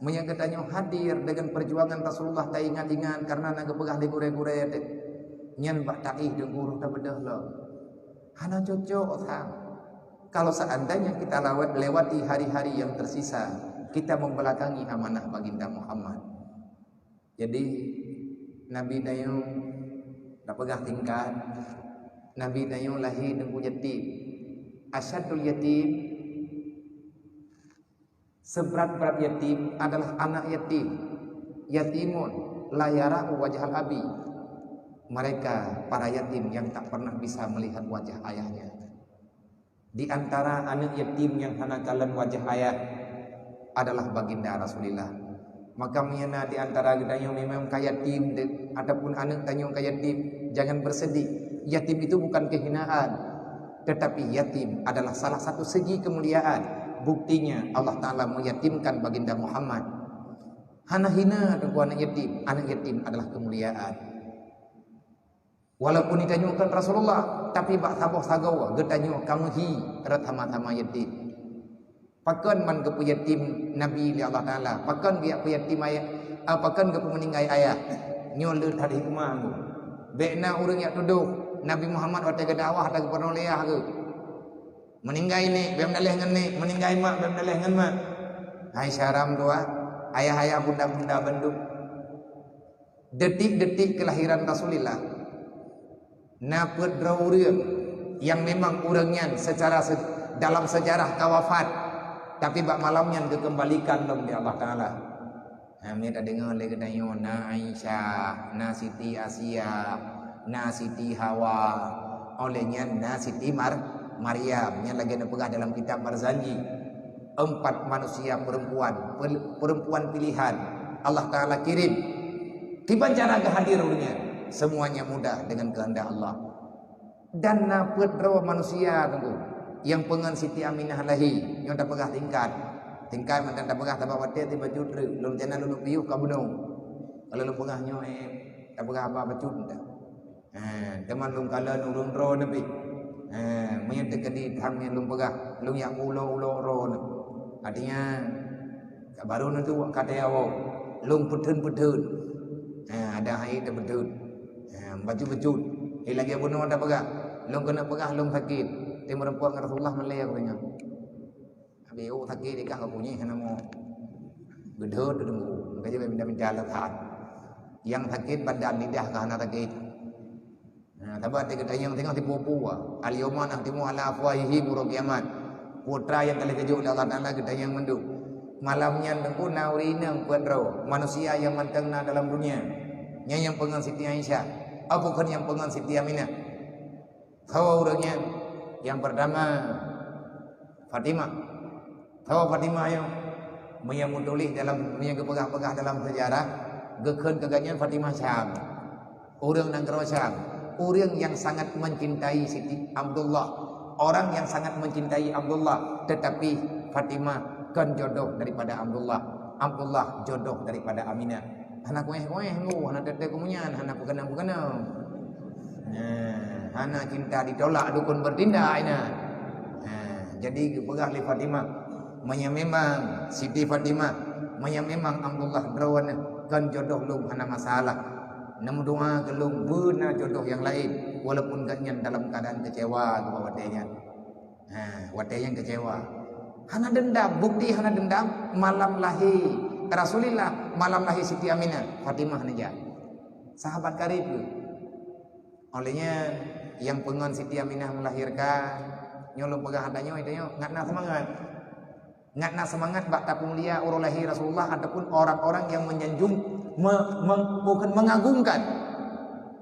meunyoe geutanyoe hadir deungon perjuangan Rasulullah taingat-ingat karena na geupeugah lé gurèe-gurèe teuh, nyan bak taéh deungon guru tabeudôh lom. Hana cocok sang. Kalau seandainya kita lewat, lewati hari-hari yang tersisa, kita membelakangi amanah Baginda Muhammad. Jadi, Nabi tanyoe, tapeugah singkat, Nabi tanyoe lahé teungku yatim. Asyadul yatim, seberat-berat yatim adalah anak yatim. Yatimun la yara'u wajhal abi. Mereka para yatim yang tak pernah bisa melihat wajah ayahnya. Di antara aneuk yatim nyang hana kalon wajah ayah adalah Baginda Rasulullah. Maka meunyoe na di antara geutanyoe memang ka yatim de-, ataupun aneuk tanyoe ka yatim, jangan bersedih. Yatim itu bukan kehinaan, tetapi yatim adalah salah satu segi kemuliaan. Buktinya Allah Taala meyatimkan Baginda Muhammad. Hana hina teungku aneuk yatim, aneuk yatim adalah kemuliaan. Walaupun geutanyoe kon Rasulullah, tapi bak saboh sagoe geutanyoe ka meuhi rot sama-sama yatim. Pakon man geupeuyatim Nabi lé Allah Taala? Pakon geupeuyatim ayah? Ah, pakon geupeumeuninggai ayah? Nyoe le that hikmah nyoe. Bèk na ureueng jak tudoh Nabi Muhammad watèe geudakwah atau geupeurunoe lé ayah geuh. Meuninggai nèk, bèk meudaléh ngon nèk. Meuninggai mak, bèk meudaléh ngon mak. Hai syaram dua, ayah-ayah, bunda-bunda bandum. Detik-detik kelahiran Rasulullah, na peuet droe ureueng nyang memang ureueng nyan secara se-, dalam sejarah ka wafat, tapi bak malam nyan geukeumbalikan lom lé Allah Taala. Ha, meunyoe tadeungoe lé geutanyoe, na Aisyah, na Siti Asia, na Siti Hawa, óh lheueh nyan na Siti Mar-, Maryam, nyang lagèe neupeugah dalam kitab Barzanji. Empat manusia perempuan, pel-, perempuan pilihan Allah Taala kirim. Kiban cara geuhadir ureueng nyan? Semuanya mudah dengan kehendak Allah. Dan na peuet droe manusia teungku, nyang peungon Siti Aminah lahé, nyoe tapeugah singkat. Singkat mantong tapeugah sabab watèe tiba jeuet treuk, lôn rencana lôn piôh ka bunoe. Kalau lôn peugah nyoe, eh, tapeugah haba bacut mantong. Ha, teuma lôn kalon ureueng droeneuh pih. Ha, meunyoe teukeudi tham nyang lôn peugah, lôn jak ulo-ulo droeneuh. Artinya, ka barô neutuwök ka teuyawoe, lôn peutheun-peutheun. Ha, ada hai teupeutheun. Ha, bacut-bacut. Eh, lagèe bunoe tapeugah, lôn keuneuk peugah lôn sakét. Teumeureumpok ngon Rasulullah malèe aku ingat. Habéh, oh, sakét ikah ka kunyeh hana mo. Geudhôt teungku. Maka jeuet minta-minta alasan. Nyang sakét badan, lidah ka hana sakét. Nah, sabab geutanyoe singoh tipu-tipu. Al-yauma nakhtimu ala afwahihim, uroe kiamat. Putra nyang ka lheueh geujok lé Allah Taala geutanyoe mandum. Malam nyan Teungku na ureuëng inong peuet droe manusia nyang mantong na dalam dunia. Nyan nyang peungon Siti Aisyah, apukon nyang peungon Siti Aminah. Soe ureuëng nyan? Nyang peurtama, Fatimah. Soe Fatimah nyoe? Meunyoe meutuléh dalam, meunyoe geupeugah-peugah dalam seujarah, geukheun keu gobnyan Fatimah Syam. Ureuëng nanggroe Syam, ureuëng nyang sangat mencintai Siti Abdullah, orang yang sangat mencintai Abdullah, tetapi Fatimah kon jodoh daripada Abdullah, Abdullah jodoh daripada Aminah. Hana kuéh-kuéh, hana teutek keumunyan, hana peukeunong-peukeunong. Nah, hana cinta ditolak dukun bertindak, nah. Nah, jadi geupeugah lé Fatimah, meunyoe memang Siti Fatimah, meunyoe memang Abdullah droeneuh kon jodoh lôn, hana masalah. Neumeudoa keu lôn beuna jodoh nyang laén, walaupun gobnyan dalam keadaan kecewa geuba watée nyan. Ha, watée nyan kecewa. Hana dendam, bukti hana dendam, malam lahé Rasulullah, malam lahé Siti Aminah, Fatimah neujak. Sahabat karib geuh. Óh lheueh nyan, nyang peungon Siti Aminah melahirkan, nyoe lôn peugah ata nyoe, ata nyoe, ngat na seumangat. Ngat na seumangat bak tapeumulia uroe lahé Rasulullah ataupun orang-orang yang menyanjung, me-, me-, bukan mengagungkan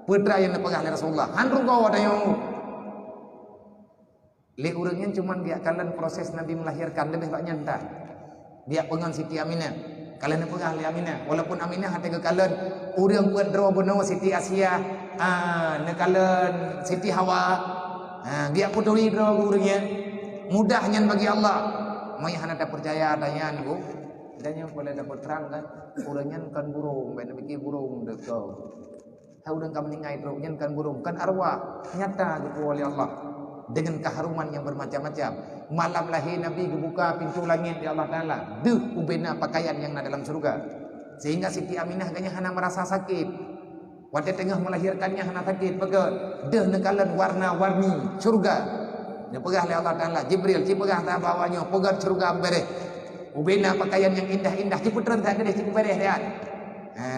peue nyang neupeugah lé Rasulullah. Han rugoe tanyoe. Lé ureuëng nyan cuman geujak kalon proses Nabi melahirkan, leubeh bak nyan tan. Geujak peungon Siti Aminah. Kalon neupeugah lé Aminah, walaupun Aminah até geukalon ureuëng peuet droe bunoe, Siti Asia, ah, neukalon Siti Hawa, ah, geujak peuturi droe ureuëng nyan. Mudah nyan bagi Allah. Meunyoe hana tapeucaya ata nyan, Bu, dan nyang boleh tapeuterangkan, ureuëng nyan kon burông, bèk neupike burông deukau. Hai ureuëng ka meuninggai trok, nyan kon burông, kon arwah, nyata geupeue lé Allah. Dengan keharuman yang bermacam-macam. Malam lahé Nabi geubuka pintoe langét lé Allah Taala. Deuh ubena pakaian nyang na dalam syurga. Sehingga Siti Aminah geuh nyan hana merasa sakit. Watée teungoh melahirkan nyan hana sakit, peugah, deuh neukalon warna-warni syurga. Neupeugah lé Allah Taala, Jibril, ci peugah sahabat awak nyoe, peugah syurga beureh. Ubena pakaian nyang indah-indah, ci peutreun sagai deh, ci peubeuréh nyan. Ha.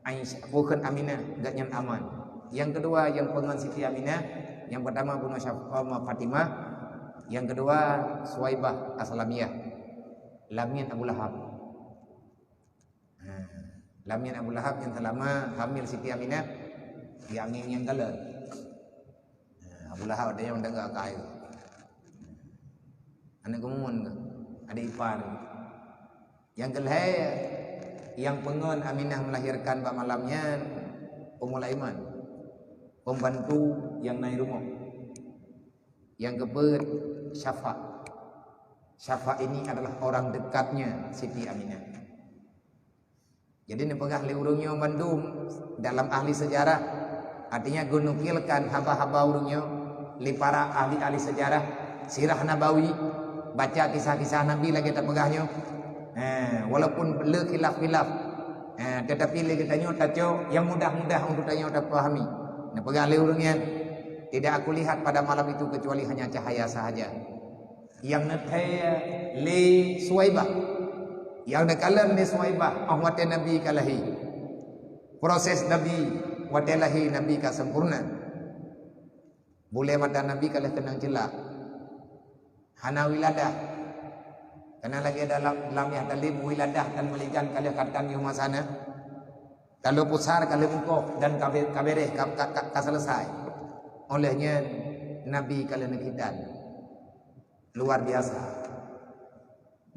Aisyah, bukon Aminah, gobnyan aman. Nyang keudua, nyang peungon Siti Aminah, nyang peurtama bunoe Syaf-, eh, Fatimah, nyang keudua Suwaibah Aslamiyah. Lam ngieng Abu Lahab. Ha, lam ngieng Abu Lahab nyang seulama hamil Siti Aminah, nyang ngieng nyang galak. Ha, Abu Lahab ada nyang danga kayu. Aneuk geumun, adik ipar. Nyang keulhée, nyang peungon Aminah melahirkan bak malam nyan, Ummul Aiman, pembantu nyang na i rumoh. Nyang keupeuet, Syafa. Syafa ini adalah orang dekatnya Siti Aminah. Jadi neupeugah lé ureuëng nyoe bandum dalam ahli sejarah, artinya geunukilkan haba-haba ureuëng nyoe lé para ahli-ahli sejarah, sirah nabawi, baca kisah-kisah Nabi lagée tapeugah nyoe. Eh, walaupun le khilaf-khilaf, eh, tetapi lé geutanyoe tacok nyang mudah-mudah untuk tanyoe tapahami. Neupeugah lé ureuëng nyan, tidak aku lihat pada malam itu kecuali hanya cahaya sahaja. Nyang neuthée lé Suwaibah. Nyang neukalon lé Suwaibah, óh watée Nabi ka lahé. Proses Nabi, watée lahé Nabi ka sempurna. Bulée mata Nabi ka lheueh keunong ceulak. Hana wiladah. Kana lagée dalam, lam yah talib wiladah dan meulidan ka lheueh katan yôh masa na. Ka lheueh pusar, ka lheueh mukoh dan ka be-, ka beréh, ka, ka, ka, ka selesai. Óh lheueh nyan Nabi ka lheueh neukhitan. Luar biasa.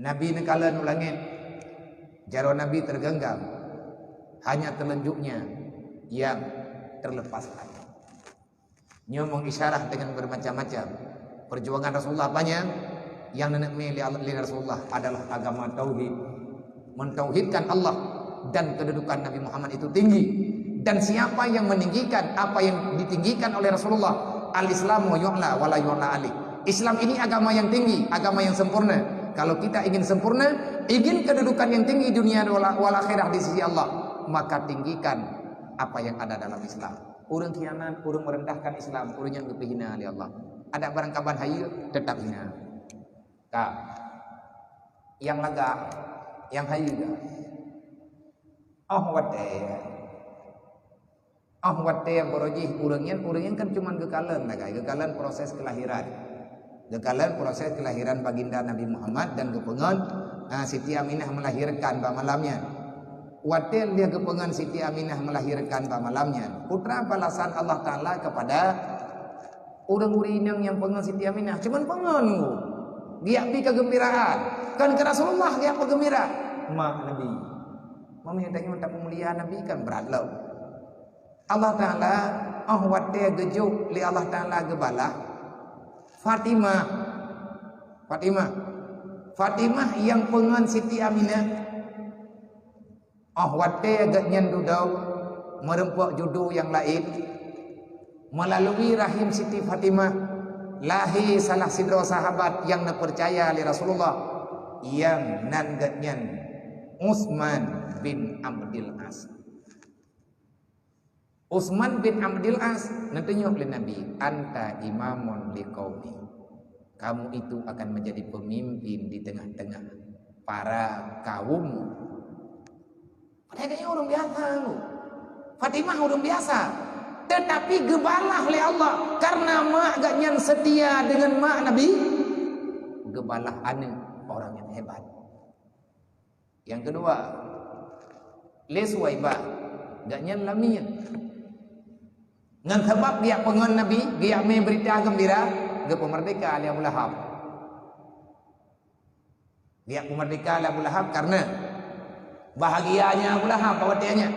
Nabi neukalon u langét. Jaroe Nabi tergenggam. Hanya telunjuknya yang terlepaskan. Nyoe mengisyarah dengan bermacam-macam. Perjuangan Rasulullah panjang, nyang neuneuk mé lé Allah, lé Rasulullah adalah agama tauhid. Mentauhidkan Allah dan kedudukan Nabi Muhammad itu tinggi. Dan siapa yang meninggikan apa yang ditinggikan oleh Rasulullah, al-Islamu yu'la wa la yu'la alaih. Islam ini agama yang tinggi, agama yang sempurna. Kalau kita ingin sempurna, ingin kedudukan yang tinggi dunia wal, wal akhirah di sisi Allah, maka tinggikan apa yang ada dalam Islam. Ureuëng khianat, ureuëng merendahkan Islam, ureuëng nyang geupeuhina lé Allah. Adak barangkaban hayeue, teutap hina. Ka. Nyang lagak, nyang hayeue ka. Óh watée, óh watée barô jih ureuëng nyan, ureuëng nyan kan cuman geukalon lagée, geukalon proses kelahiran. Geukalon proses kelahiran Baginda Nabi Muhammad dan geupeungon Ah, Siti Aminah melahirkan bak malam nyan. Watée lheueh geupeungon Siti Aminah melahirkan bak malam nyan, peue teuma balasan Allah Taala kepada ureuëng-ureuëng inong nyang peungon Siti Aminah? Cuman peungon, geujak bi keugeumbiraan. Kan keu Rasulullah geujak peugeumbira. Mak Nabi. Meunyoe tanyoe tapeumulia Nabi kan brat lom. Allah Taala, oh watée geujok lé Allah Taala geubalah Fatimah. Fatimah. Fatimah nyang peungon Siti Aminah. Oh watée geuhnyan dudoe meureumpok judo nyang laén, meulalu rahim Siti Fatimah lahé salah sidroe sahabat nyang neupeucaya lé Rasulullah, nyang nan geuhnyan Utsman bin Abdul As. Utsman bin Abdul As neutunyok lé Nabi, "Anta imamun liqaumi." Kamu itu akan menjadi pemimpin di tengah-tengah para kaum. Padahai geuhnyan ureuëng biasa tu. Fatimah ureuëng biasa. Tetapi geubalah lé Allah karena mak geuhnyan setia dengan mak Nabi. Geubalah aneuk orang yang hebat. Nyang keudua, lé Suwaibah, geuhnyan lamin. Ngon sabab geujak peungon Nabi, geujak mé beurita geumbira, geupeumeurdeka lé Abu Lahab. Geujak peumeurdeka lé Abu Lahab karena bahagianya Abu Lahab bak watée nyan.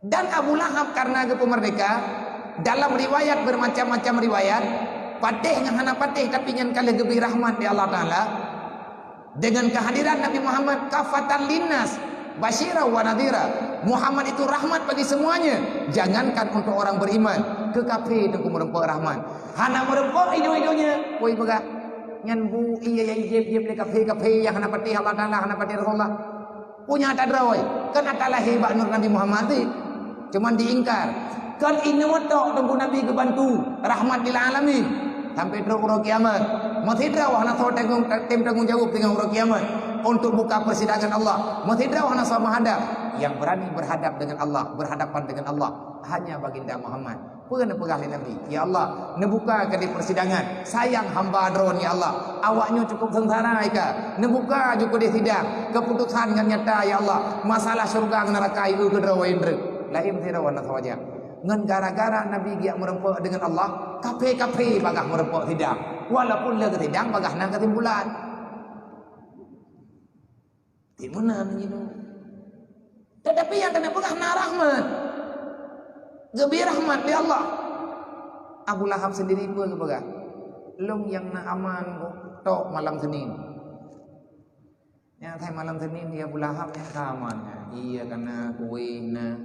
Dan Abu Lahab karena geupeumeurdeka, dalam riwayat, bermacam-macam riwayat, patéh ngon hana patéh, tapi nyan ka lheueh geubri rahmat lé Allah Taala. Dengan kehadiran Nabi Muhammad kafatan linnas, basyira wa nadhira. Muhammad itu rahmat bagi semuanya. Jangankan untuk orang beriman, keu kafé teungku meureumpok rahmat. Hana meureumpok ido-idonya, woi peugah. Nyan bu iya nyang jieb-jieb lé kafé-kafé nyang hana patéh Allah Taala, hana patéh Rasulullah. Punya ata droe, kan ata lahé bak nur Nabi Muhammad tadi. Cuman diingkar. Kan inoe tok teungku Nabi geubantu, rahmat lil alamin. Sampai trok uroe kiamat. Meusidroe hana soe tanggong, tem tanggong jaweueb teungoh uroe kiamat untuk buka persidangan Allah. Meusidroe hana soe meuhadab. Yang berani berhadap dengan Allah, berhadapan dengan Allah, hanya Baginda Muhammad. Peue neupeugah lé Nabi, "Ya Allah, neubuka keu di persidangan. Sayang hamba Droen, ya Allah. Awaknyoe cukup seungsara ika. Neubuka ju keu di sidang. Keputusan ngon nyata, ya Allah. Masalah syurga ngon neraka ieu keu Droen treuk." Laén sidroe na sawaja. Ngon gara-gara Nabi geujak meureumpok dengan Allah, kafé-kafé bagaih meureumpok sidang. Walaupun lé sidang bagaih na keusimpulan. Di meunan jinoe. Tetapi nyang keuneuk peugah na rahmat. Geubri rahmat lé Allah. Abu Lahab sendiri peue geupeugah? Lôn nyang na aman tok malam Senin. Nyang asai malam Senin di Abu Lahab nyang ka aman. Iya kana kueh na.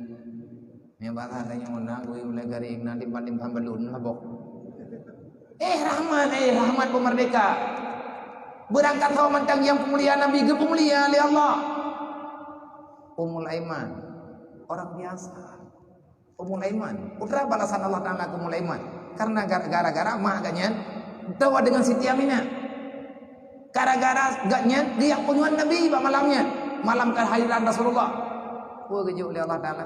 Nyang bahasa tanyoe na kueh ulée garéng na timphan-timphan balon lah boh. Eh rahmat, eh rahmat peumerdeka. Beurangkat saboh mantong nyang peumulia Nabi geupeumulia lé Allah. Ummul Aiman, orang biasa. Ummul Aiman, peue teuma balasan Allah Taala keu Ummul Aiman. Karena gara-gara mak geuhnyan tawa dengan Siti Aminah. Gara-gara geuhnyan geujak peungon Nabi bak malam nyan, malam kehadiran Rasulullah. Peue geujok lé Allah Taala?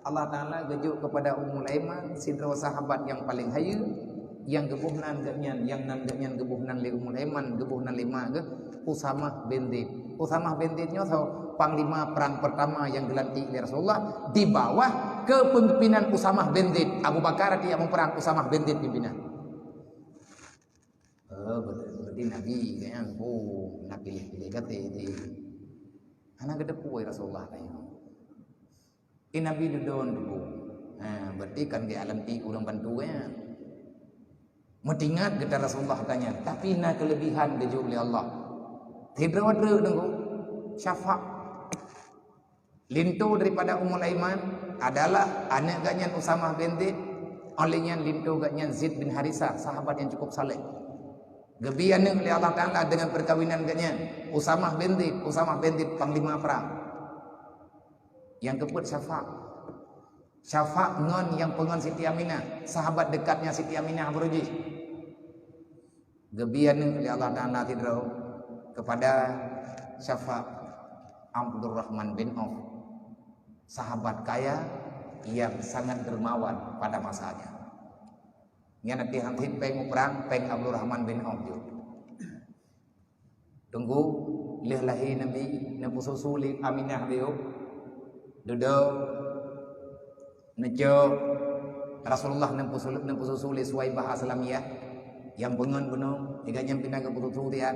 Allah Taala geujok kepada Ummul Aiman sidroe sahabat nyang paleng hayeue, nyang geuboh nan geuhnyan, nyang nan geuhnyan geuboh nan lé Ummul Aiman, geuboh nan lé mak geuh, Usamah bin Zaid. Usamah bin Zaid nyoe saboh panglima perang pertama nyang geulantik lé Rasulullah di bawah kepemimpinan Usamah bin Zaid. Abu Bakar tiep meuperang, Usamah bin Zaid pimpinan. Oh, beutôi, beutôi Nabi kan? Oh, na piléh-piléh gaté di. Hana geuteupeue Rasulullah tanyong. Eh, Nabi dudoe teungku. Ha, berarti kan di alam ti ureuëng bantu ya. Meutingat geutanyoe Rasulullah tanyong, tapi na kelebihan geujok lé Allah. Sidroe treuk teungku, syafa'. Linto daripada Ummul Aiman adalah aneuk geuhnyan Usamah bin Zaid, oleh nyan linto geuhnyan Zaid bin Harisah, sahabat yang cukup saleh. Geubri aneuk lé Allah Taala dengan perkawinan geuhnyan, Usamah bin Zaid, Usamah bin Zaid panglima perang. Nyang keupeuet syafa'. Syafa' ngon nyang peungon Siti Aminah, sahabat dekatnya Siti Aminah baroe jih. Geubri aneuk lé Allah Taala sidroe kepada syafa' Abdurrahman bin Auf, sahabat kaya yang sangat dermawan pada masanya. Nyan ateueh han cit péng muprang, péng Abdurrahman bin Auf jih. Teungku, Lheueh lahé Nabi, neupeususu lé Aminah beuh. Dudoe, neucok, Rasulullah neupeusu-, neupeususu lé Suwaibah Aslamiyah. Nyang peungon bunoe, tiga nyang pinah geupeususu tiat.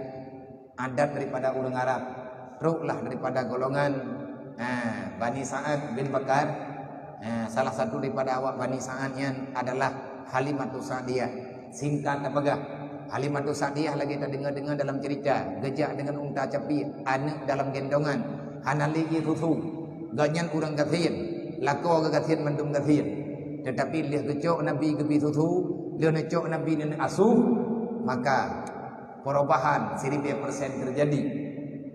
Adat daripada ureuëng Arab, troklah daripada golongan, ha, Bani Sa'ad bin Bakar. Ha, salah satu daripada awak Bani Sa'ad nyan adalah Halimatus Sa'diyah. Singkat tapeugah, Halimatus Sa'diyah lagée tadeungoe-deungoe dalam cerita, geujak deungon unta capi, aneuëk dalam gendongan, hana lé ié susu. Gobnyan ureuëng gasien, lakoe geugasien mandum gasien. Teutapi lheueh geucok Nabi geubri susu, lheueh neucok Nabi neuneuk asuh, maka perubahan siribée persen teujadi.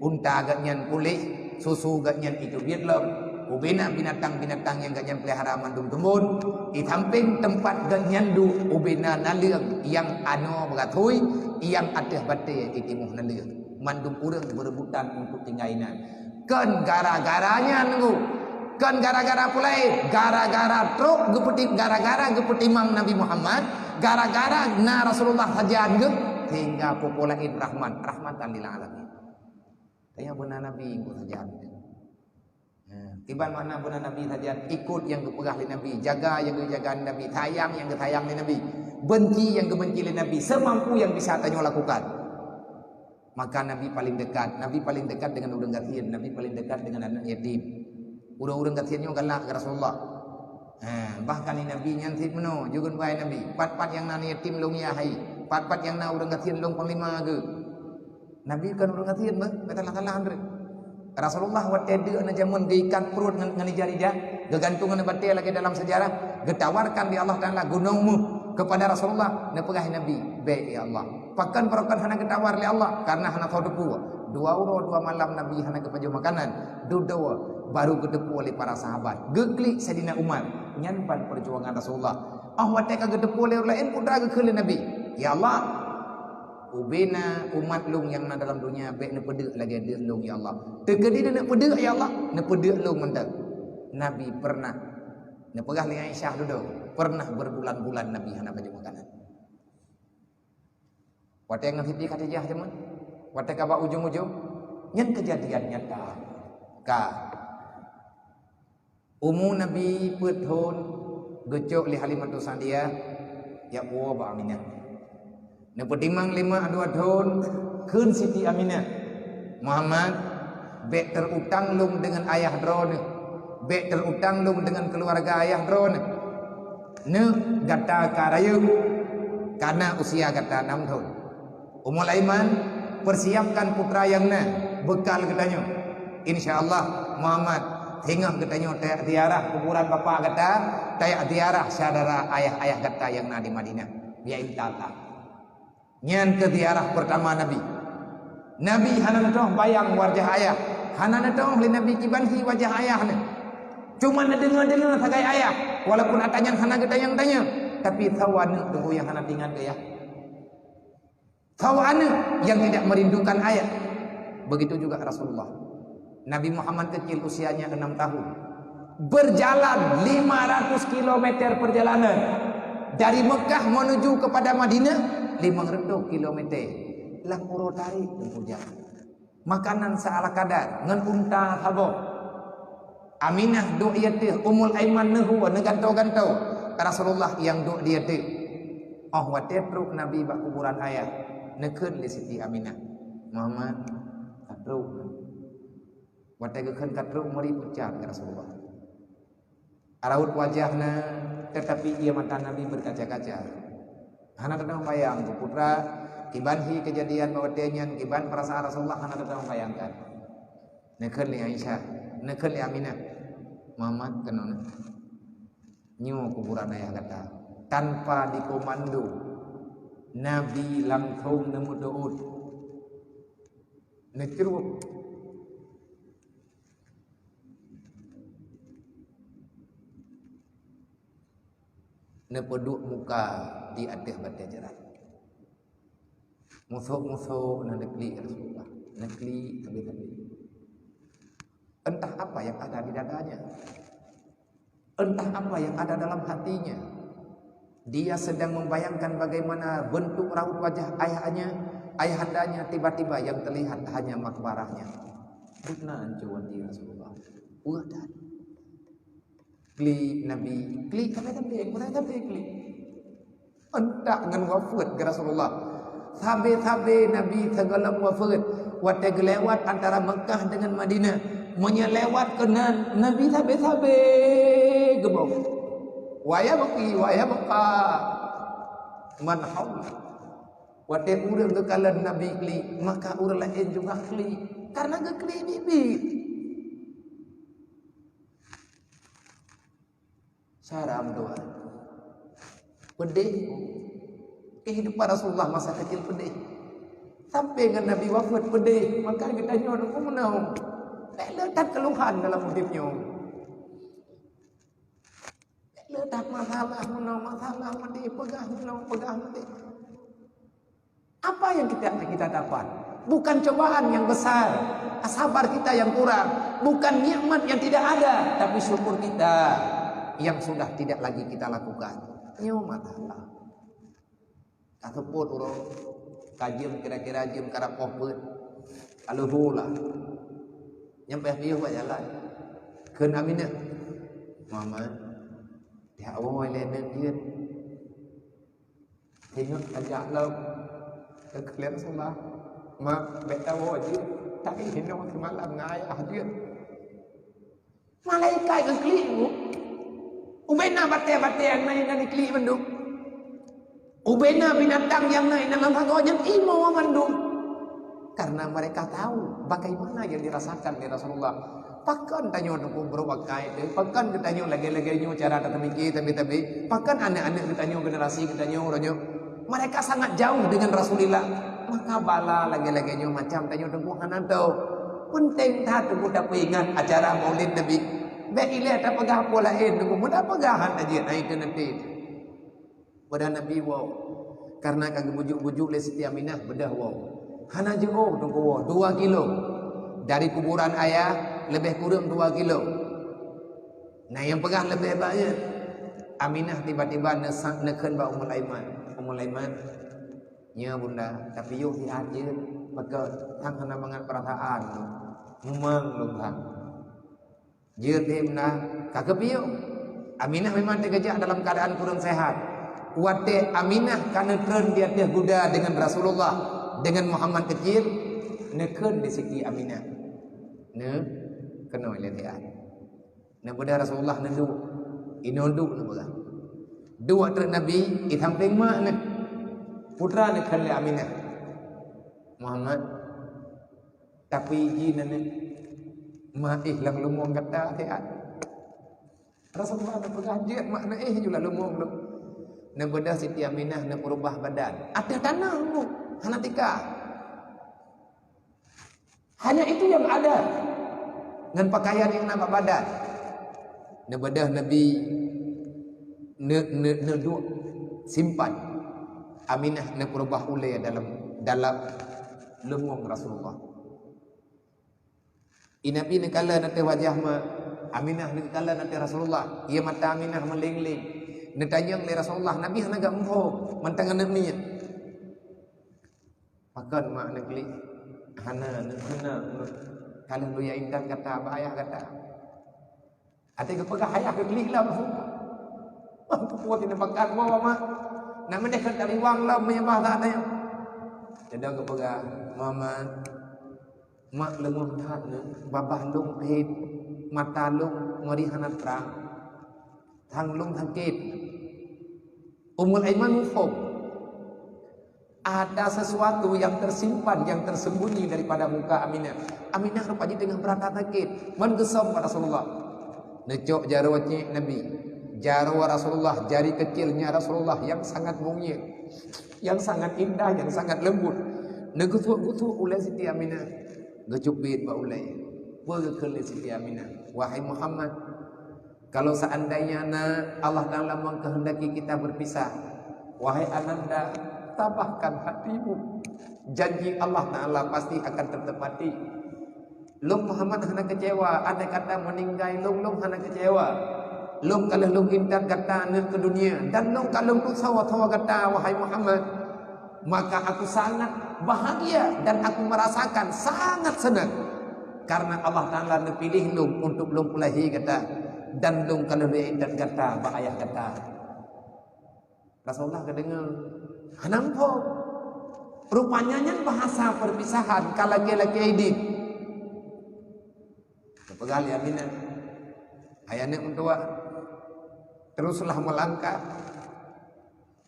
Unta gobnyan puléh, susu gobnyan itu biet lom. Ubena binatang-binatang nyang gobnyan peulihara mandum teumbon. Di sampéng teumpat gobnyan duek, ubena naleueng nyang anoe beugathui, nyang ateueh batée itimoh naleueng. Mandum ureuëng beurebutan untuk tinggai inan. Kon gara-gara nyan, Teungku. Kon gara-gara peue laén, gara-gara trok geupeuti-, gara-gara geupeutimang Nabi Muhammad, gara-gara na Rasulullah sajan geuh, sehingga peue-peue laén rahmat, rahmatan lil alamin. Tanya beuna Nabi engkau sajan. Ha, kiban makna beuna Nabi sajan, ikut nyang geupeugah lé Nabi, jaga nyang geujaga lé Nabi, sayang nyang geusayang lé Nabi, benci nyang geubenci lé Nabi, semampu nyang bisa tanyoe lakukan. Maka Nabi paling dekat, Nabi paling dekat dengan ureuëng gasien, Nabi paling dekat dengan anak yatim. Ureuëng-ureuëng gasien nyoe galak keu Rasulullah. Ha, bahkan di Nabi nyan cit meunoe, jeuet keu Nabi, "Pat-pat nyang na yatim lôn yah hai, pat-pat nyang na ureuëng gasien lôn panglima geuh." Nabi kon ureuëng gasien beuh, beusalah-salah Andre. Rasulullah watée deuk na jameun geuikat pruet ngon, ngon ija-ija, geugantung ngon batée lagée dalam sejarah, geutawarkan lé Allah Taala gunong méuh kepada Rasulullah, neupeugah Nabi, "Bék ya Allah." Pakon barokon hana geutawar lé Allah? Karena hana tho teupeu. Dua uroe dua malam Nabi hana geupajoh makanan. Dudoe baru geuteupeue lé para sahabat. Geuklik Saidina Umar. Nyan ban perjuangan Rasulullah. Ah watée ka geuteupeue lé ureuëng laén, peue geukheun lé Nabi, "Ya Allah, ubena umat lôn nyang na dalam dunia bék neupeudeuek lagée deuek lôn ya Allah. Teukeudi neupeudeuek ya Allah, neupeudeuek lôn mantong." Nabi pernah, neupeugah lé Aisyah dudoe, pernah berbulan-bulan Nabi hana pajoh makanan. Watée ngon Siti Khadijah jameun, watée ka bak ujong-ujong, nyan keujadian nyata. Ka. Umu Nabi peuet thon, geucok lé Halimatus Sa'diyah, jak puwoe bak Aminah. Neupeutimang lé mak dua thon, kheun Siti Aminah, "Muhammad, bék teurutang lôn deungon ayah droeneuh, bék teurutang lôn deungon keuluwarga ayah droeneuh. Neuh gata ka rayeuk, kana usia gata nam thon. Ummul Aiman, persiapkan putra nyang na, beukal geutanyoe. Insya Allah, Muhammad, singoh geutanyoe tajak ziarah kuburan bapak gata, tajak ziarah syedara ayah-ayah gata nyang na di Madinah. Biain tata." Nyan keuh ziarah peurtama Nabi. Nabi hana neutoh bayang wajah ayah, hana neutoh lé Nabi kiban hi wajah ayah nyan. Cuma neudeungoe-deungoe sagai ayah, walaupun atra nyan hana geutanyong-tanyong, tapi sawa aneuk teungku nyang hana teuingat keu ayah. Sawa aneuk yang tidak merindukan ayah. Begitu juga Rasulullah. Nabi Muhammad kecil, usianya enam tahun. Berjalan lima ratus kilometer perjalanan. Dari Mekah menuju kepada Madinah, lima ratus kilometer. Lam uroe tarék teungku jalan. Makanan seala kadar, ngon unta saboh. Aminah duek di ateueh, Ummul Aiman neuhue, neugantoe-gantoe. Rasulullah nyang duek di ateueh. Oh watée trok Nabi bak kuburan ayah, neukheun lé Siti Aminah, "Muhammad, ka trok." Watée geukheun ka trok, meuri pucat keu Rasulullah. Raut wajah na, teutapi ié mata Nabi berkaca-kaca. Hana teutamong bayang keu putra, kiban hi keujadian bak watée nyan, kiban peurasaan Rasulullah hana teutamong bayangkan. Neukheun lé Aisyah, neukheun lé Aminah, "Muhammad, keunoe na. Nyoe kuburan ayah gata." Tanpa dikomando, Nabi langsong neumeudoot. Neucruek. Neupeuduek muka di ateueh batée jrat. Musôk-musôk na neuklik Rasulullah. Neuklik sabe-sabe. Entah apa yang ada di dadanya. Entah apa yang ada dalam hatinya. Dia sedang membayangkan bagaimana bentuk raut wajah ayahnya Ayahandanya tiba-tiba yang terlihat hanya makbarahnya. Beuna ancô até Rasulullah. Peue that. Klik Nabi, klik sabe-sabe, bukan sabe klik. Entak ngon wafeuet keu Rasulullah. Sabe-sabe Nabi sigohlom wafeuet, watée geulewat antara Mekah dengan Madinah. Meunyoe lewat keunan, Nabi sabe-sabe geuboh. Wa yabki, wa yabqa man haula. Watée ureuëng geukalon Nabi klik, maka ureuëng laén juga klik. Karena geuklik biet-biet. Sara meudoa. Pedeh. Kehidupan Rasulullah masa kecil pedeh. Sampai ngon Nabi wafat pedeh. Maka geutanyoe nunggu meunoe. Bèk le that keluhan dalam udép nyoe. Bèk le that masalah meunoe, masalah maté, peugah meunoe, peugah maté. Apa yang kita, kita dapat? Bukan cobaan yang besar, sabar kita yang kurang, bukan nikmat yang tidak ada, tapi syukur kita yang sudah tidak lagi kita lakukan. Nyoe masalah. Ka seupôt uroe, ka jeuem kira-kira jeuem karab poh peuet. Ka lheueh lah. Nyang payah piôh bak jalan. Kheun Aminah, "Muhammad, pihak woe lé nyan jeuet." Ingat tajak lom. Keu kalian seumah. Mak, bèk tawoe jeuet. Tapi hinoe seumalam ngon ayah jeuet. Malaikat geuklik bu. Ubena batèe-batèe nyang na inan iklik mandum. Ubena binatang nyang na inan lam sagoe nyan imoe mandum. Karena mereka tahu bagaimana yang dirasakan oleh Rasulullah. Pakon tanyoe teungku brok akai teuh, pakon geutanyoe lagèe-lagèe nyoe cara tatamike tabe-tabe, pakon aneuk-aneuk geutanyoe generasi geutanyoe uroe nyoe. Mereka sangat jauh dengan Rasulullah. Maka bala lagèe-lagèe nyoe macam tanyoe teungku hana tau. Penting that teungku tapeuingat acara Maulid Nabi. Bèk ilèe tapeugah peue laén teungku, mudah peugah han tajeuet ai teuh nanti. Beudah Nabi woe. Karena ka geubujuk-bujuk lé Siti Aminah beudah woe. Hana jiôh teungku woe, dua kilo. Dari kuburan ayah lebih kurang dua kilo. Nah, nyang peugah leubeh banyak. Aminah tiba-tiba neusa-, neukheun bak Ummul Aiman. "Ummul Aiman, nyoe bunda, tapi yoh sihat jeuet, maka hana mangat peurasaan lôn. Mumang lôn hang." Jeuet lé bunda, ka geupiôh. Aminah memang teugeujak dalam keadaan kurang sehat. Watèe Aminah ka neutreun di ateueh guda dengan Rasulullah, dengan Muhammad kecil, neukheun di Siti Aminah. Neukeunoe lé siat. Neubeudôh Rasulullah neuduek. Inoe duek neubeudôh. Duek treuk Nabi, i sampéng mak neuh. Putra neukheun lé Aminah. Muhammad, tapi jih neuh, mak éh lam leumoeng gata siat. Rasulullah neupeugah jeuet mak neuh éh ju lam leumoeng lôn. Neubeudôh Siti Aminah neupeurubah badan. Ateueh tanoh bu, hana tika. Hanya itu yang ada. Ngon pakaian nyang na bak badan. Neubeudôh Nabi ne-, ne-, neuduek simpan. Aminah neupeurubah ulèe dalam, dalam leumoeng Rasulullah. I Nabi neukalon ateueh wajah mak, Aminah neukalon ateueh Rasulullah. Ie mata Aminah meuléng-léng. Neutanyong lé Rasulullah, Nabi hana geumeuphom, mantong aneuk miet. Pakon mak neuklik? Hana, neukheun na. Ka lheueh lôn jak intat gata bak ayah gata. Até geupeugah ayah geuklik lom. Peue-peue sineupakat woe mak. Nak meudeh ka tariwang lom meunyoe bah that nyoe. Jadi geupeugah, "Mama, mak leumah that nyoe, babah lôn phet, mata lôn ngeri hana trang. Thang lôn sakét." Ummul Aiman muphom. Ada sesuatu yang tersimpan, yang tersembunyi daripada muka Aminah. Aminah rupajih teungoh beurata sakét. Ban geusöm bak Rasulullah. Neucok jaroe cék Nabi. Jaroe Rasulullah, jari kecilnya Rasulullah yang sangat monyét, yang sangat indah, yang sangat lembut. Neugeusuek-geusuek ulèe Siti Aminah. Geucubiet bak ulèe. Peue geukheun lé Siti Aminah? "Wahai Muhammad, kalau seandainya na Allah Ta'ala mengkehendaki kita berpisah, wahai Ananda, tabahkan hatimu. Janji Allah Ta'ala pasti akan tertepati. Lôn Muhammad hana kecewa, andai kata meuninggai lôn, lôn hana kecewa. Lôn ka lheueh lôn intat gata nyoe keu dunia, dan lôn ka lôn tusoe-soe gata, wahai Muhammad. Maka aku sangat bahagia dan aku merasakan sangat senang karena Allah Taala neupiléh lôn untuk lôn peulahé gata dan lôn ka lheueh lôn intat gata bak ayah gata. Rasulullah geudeungoe hana muphom. Rupanya nyan bahasa perpisahan ka lagée-lagée idin. Geupeugah lé Aminah, "Hai aneuëk meutuwah, teruslah melangkah.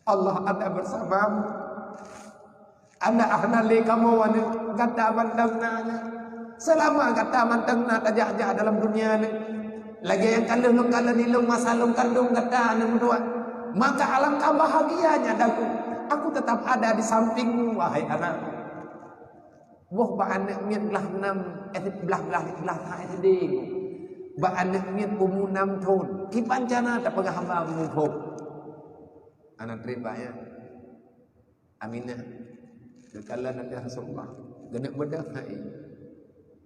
Allah ada bersamamu. Allah hana lé kamoe aneuëk, gata mantong na nyan. Selama gata mantong na tajak-jak dalam dunia nyoe, lagée nyang ka lheueh lôn kalon ilong masa lôn kandong gata aneuëk meutuwah, maka alangkah bahagianya daku. Aku tetap ada di sampingmu, wahai anakku." Boh bak aneuëk miet blah nam, eh, blah, blah, blah sa S D. Bak aneuëk miet umu nam thon. Kiban cara tapeugah haba muphom. Hana treb bak nyan. Aminah geukalon Nabi Rasulullah. Geuneuk beudôh hai.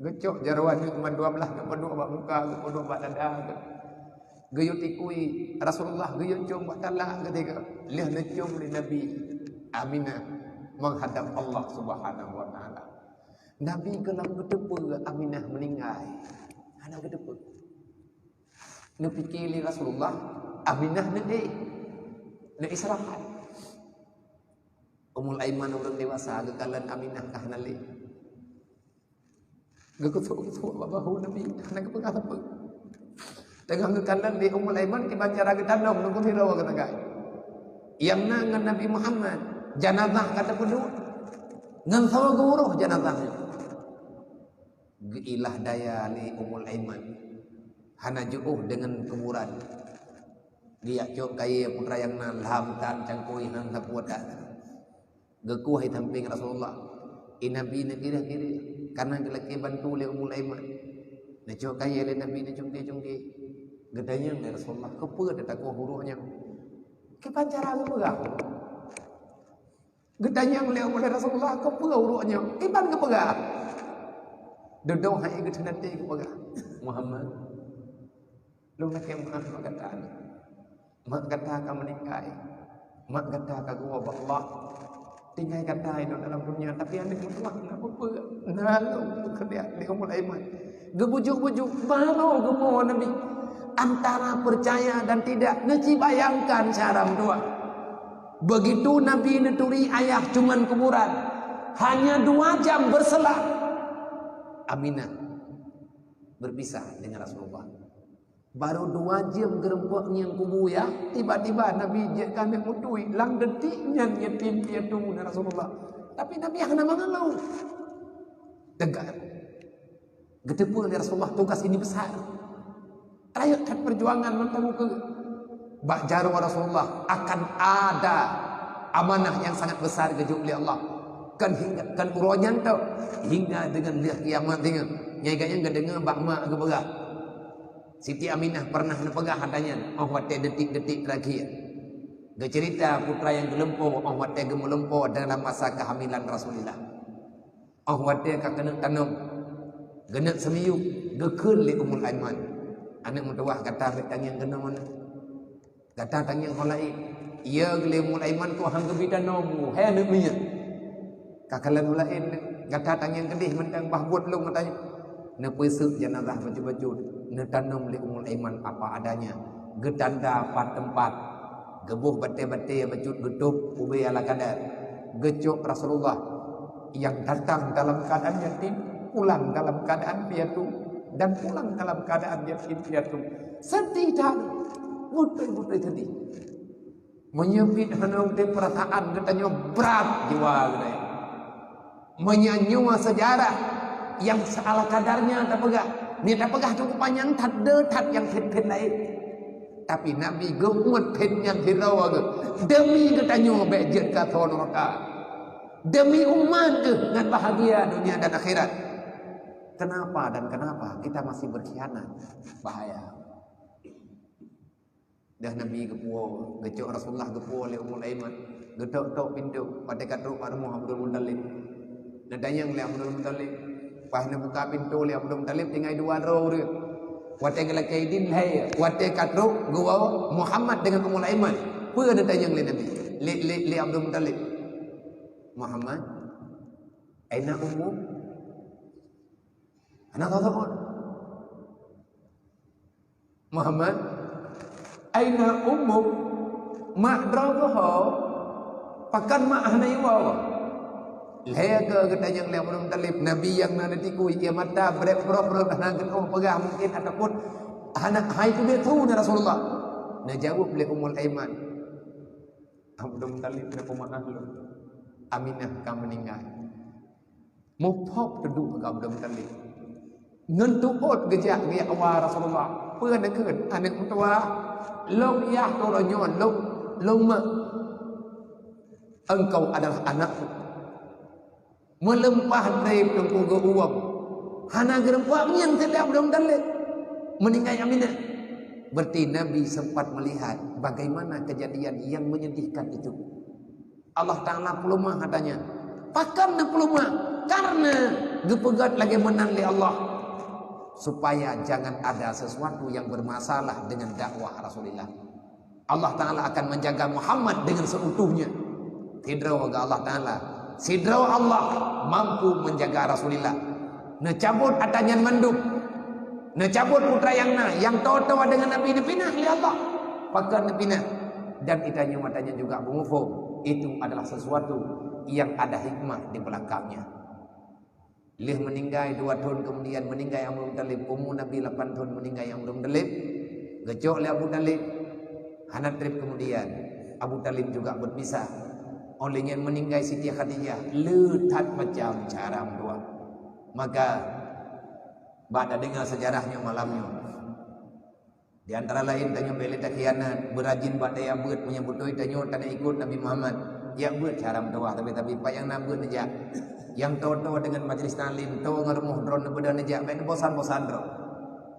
Geucok jaroe aneuëk man dua blah, geupeudok bak muka, geupeudok bak dada. Geuyue tikui Rasulullah, geuyue com bak talak keudroe. Lheueh neucom lé Nabi, Aminah menghadap Allah Subhanahu wa Taala. Nabi keulam geuteupeue Aminah meuninggai. Hana geuteupeue. Neupike lé Rasulullah, Aminah neuéh, neuistirahat. Ummul Aiman ureuëng dewasa geukalon Aminah ka hana lé. Geukusok-kusok bak bahu Nabi, hana geupeugah sapeue. Teungoh geukalon lé Ummul Aiman kiban cara geutanom, nunggu sidroe geupeugah. Nyang na ngon Nabi Muhammad, janazah ka teupeuduek. Ngon soe geuuroh janazah nyan? Geuilah daya lé Ummul Aiman. Hana jiôh deungon kuburan. Geujak cok kayée putra nyang na lam tan cangkôi nan sapeue that. Geukueh i sampéng Rasulullah. I Nabi neukirah-kirah, kana geulakée bantu lé Ummul Aiman. Neucok kayée lé Nabi neucungké-cungké. Geutanyong lé Rasulullah, "Keupeue tatakueh uroe nyoe?" Kiban cara geupeugah. Geutanyong lé Ummul Rasulullah, "Keupeue uroe nyoe?" Kiban geupeugah. Dudoe hai geuteunate geupeugah, "Muhammad, lôn lakée meu'ah bak gata nyoe. Mak gata ka meuninggai. Mak gata ka geuwoe bak Allah. Tinggai gata inong dalam dunia, tapi aneuëk meutuwah na peue-peue, na lôn peukeureuja lé Ummul Aiman." Geubujuk-bujuk, baru geumoe Nabi. Antara percaya dan tidak, neucibayangkan cara meutuwah. Begitu Nabi neuturi ayah cuman kuburan, hanya dua jam berselang, Aminah berpisah dengan Rasulullah. Baru dua jam geureumpok ngieng kubu ya, tiba-tiba Nabi jeuet ka neuk meutui, lam detik nyan yatim piatu na Rasulullah. Tapi Nabi hana meungeuluh. Tegas. Geuteupeue lé Rasulullah tugas ini besar. Rayeuk that perjuangan mantong ukeue. Bak jaroe Rasulullah akan ada amanah yang sangat besar geujok lé Allah. Kan hingga, kan uroe nyan teuh, hingga deungon lheueh kiamat deungon. Nyai gayang geudeungoe bak mak geupeugah. Siti Aminah pernah neupeugah ata nyan, óh watée detik-detik terakhir. Geuceurita putra nyang geulumpo, óh watée geumeulumpo dalam masa kehamilan Rasulullah. Óh watée ka keuneuk tanom, geuneuk seumiyueb, geukheun lé Ummul Aiman, "Aneuëk meutuwah, gata bék tangieng keunoe na. Gata tangieng ho laén." Iya lé Ummul Aiman kok han geubi tanom, hai aneuëk miet. Ka kalon ho laén, gata tangieng keudeh mantong bah buet lôn gata nyoe. Neupeuseuk janazah bacut-bacut, neutanom lé Ummul Aiman apa adanya, geutanda pat teumpat, geuboh batée-batée bacut geutôb ubé ala kadar, geucok Rasulullah yang datang dalam keadaan yatim, pulang dalam keadaan piatu, dan pulang dalam keadaan yatim piatu. Sedih that, beutôi-beutôi sedih. Meunyoe pih hana udeb, peurasaan geutanyoe brat jiwa geutanyoe. Meunyoe nyoe sejarah nyang seala kadarnya tapeugah, nyoe tapeugah teungku panyang that, deuh that nyang phét-phét laén. Tapi Nabi geuuet phét nyan sidroe geuh, "Demi geutanyoe bék jeuet keu asoe nuraka. Demi umat geuh ngon bahagia dunia dan akhirat." Kenapa dan kenapa kita masih berkhianat? Bahaya. Dah Nabi geupuwoe, geucok Rasulullah geupuwoe lé Ummul Aiman, geutok-tok pintoe, watée ka trok bak rumoh Abdul Muthalib. Neutanyong lé Abdul Muthalib, paih neubuka pintoe lé Abdul Muthalib tinggai dua droe ureuëng. Watée geulakée idin lhée, watée ka trok geuwoe Muhammad deungon Ummul Aiman. Peue neutanyong lé Nabi, lé, lé, lé Abdul Muthalib? "Muhammad, Aina ummuk? Hana tataun. Muhammad, aina ummuk? Mak droe keuh ho? Pakon mak hana iwoe? Lhèe keu geutanyong lé Abdul Muthalib, Nabi nyang na neutikui, ié mata brek-brok-brok hana geutu'oh peugah mungken ataupun hana hai peubeuet su na Rasulullah. Neujaweueb lé Ummul Aiman, Abdul Muthalib na peumeu'ah lôn. Aminah ka meuninggai. Muphom teuduek keu Abdul Muthalib. Ngon tuôt geujak geujak wa Rasulullah. Peue neukheun aneuk meutuah? Lôn yah uroe nyoe, lôn, lôn mak. Engkau adalah anakku. Meuleumpah trép teungku geu-uem. Hana geureumpok ngieng sideh Abdul Muthalib. Meuninggai Aminah. Berarti Nabi sempat melihat bagaimana kejadian yang menyedihkan itu. Allah Ta'ala peuleumah hata nyan. Pakon neupeuleumah? Karena geupeugét lagèe meunan lé Allah, supaya jangan ada sesuatu yang bermasalah dengan dakwah Rasulullah. Allah Ta'ala akan menjaga Muhammad dengan seutuhnya. Sidroe geuh Allah Ta'ala, sidroe Allah mampu menjaga Rasulullah. Neucabot ata nyan mandum. Neucabot putra nyang na, nyang toe-toe deungon Nabi neupinah lé Allah. Pakon neupinah? Dan geutanyoe geutanyoe juga meumuphom, itu adalah sesuatu yang ada hikmah di belakangnya. Lheueh meuninggai dua thon keumudian, meuninggai Abdul Muthalib, umu Nabi lapan thon, meuninggai Abdul Muthalib, geucok lé Abu Thalib, hana trép keumudian Abu Thalib juga beuet misah. Óh lheueh nyan meuninggai Siti Khadijah, le that macam cara meutuah. Maka, bak tadeungoe seujarah nyoe malam nyoe. Di antara laén tanyoe bèk lé takhianat, beurajin bak tajak beuet, meunyoe beutôi tanyoe taneuk ikot Nabi Muhammad, jak beuet cara meutuah, tapi, tapi pat nyang na beuet neujak. Nyang toe-toe deungon majlis taklim, toe ngon rumoh droe neubeudôh neujak, bèk neubosan-bosan droe.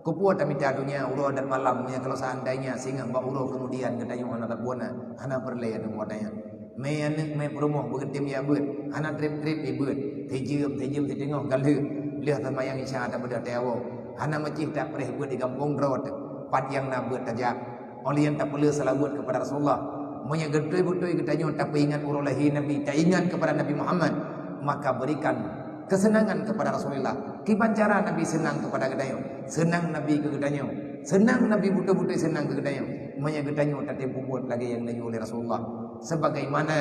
Keupeue tamita donya uroe dan malam, meunyoe kalau seandainya singoh bak uroe keumudian geutanyoe hana tapeuna, hana peureulèe aneuk buet nyan. Mé aneuk mé peurumoh beugeutém jak beuet, hana trép-trép jibeuet, sijeuem, sijeuem siteungoh ka lheueh, lheueh seumayang Isya tabeudôh tawoe, hana meucih tapreh beuet di gampông droe teuh, pat nyang na beuet tajak. Óh lheueh nyan tapeuleueh seulaweuet keupada Rasulullah. Meunyoe beutôi-beutôi geutanyoe tapeuingat uroe lahé Nabi, taingat keupada Nabi Muhammad, maka berikan keuseunangan keupada Rasulullah. Kiban cara Nabi seunang keupada geutanyoe, seunang Nabi keu geutanyoe, seunang Nabi beutôi-beutôi seunang keu geutanyoe. Meunyoe geutanyoe tatém peubuet lagèe nyang neuyue lé Rasulullah. Sebagaimana